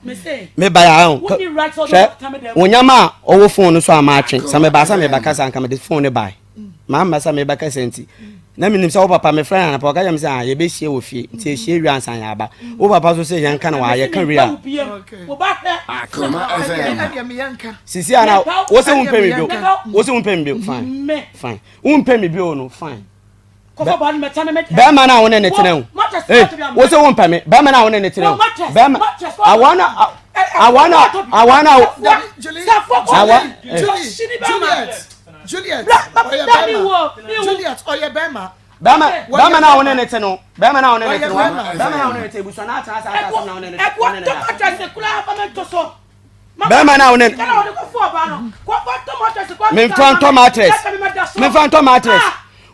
meba ya ho hwɛ onyama a ɔwɔ phone no so a maatwe sɛ meba sɛ meba kasa nka mede phone no bae maa mma sɛ meba kasa nti na menim sɛ wo papa mefrɛ no anapa ɔka kyerɛ me sɛ ah yɛbɛhyia wɔ fie nti ɛhyia wie ansa yɛaba wo papa so sɛ yɛnka no wɔ yɛka wie a sisi ana wo sɛ wompɛ me bio wo sɛ wompɛ me bio fine fine wompɛ me bio no fine bɛrima no a wo ne ne tena o ee wo sɛ wompɛ me bɛrima no a wo ne ne tena o bɛrima awa na awa na awa na awa. Juliet ɔyɛ bɛrima Juliet ɔyɛ bɛrima. Bɛrima bɛrima na wo ne ne te no bɛrima na wo ne ne te no bɛrima na wo ne ne te ebusua na atena ase aka asɛm na wo ne ne te wo ne ne da. Bɛrima na wo ne memfa ntɔ mattress memfa ntɔ mattress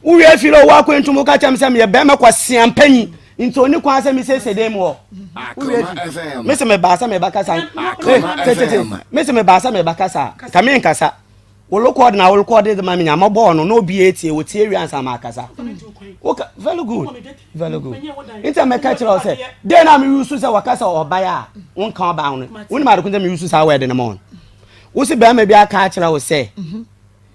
wowie afiri ɔwɔ akwantum woka kyɛm sɛ meyɛ bɛrima kwasea mpanyi nti ɔni kwan sɛ mesiesie dan mu hɔ wowie afi mese mebaa sɛ meba kasa tete mese mebaa sɛ meba kasa ka menkasa Wolokɔɔde na wolokɔɔde de ma me nya mɔbɔɔ no na obi etie wotie wie ansa ma akasa. Woka very good very good. Nti a mɛka kyerɛ wo sɛ den na me yusu sɛ wɔka sɛ ɔbae a wonka ɔbaa ho no wonim ade ko sɛ me yusu saa wɛde no ma wɔn. Wo se bɛrima bi aka akyerɛ wo sɛ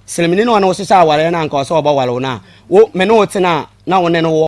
selemini na ɔne wo hyehyɛ awareɛ no anka ɔsɛ ɔbɛware wo no a wo me ne wo tena a na wo ne no wɔ.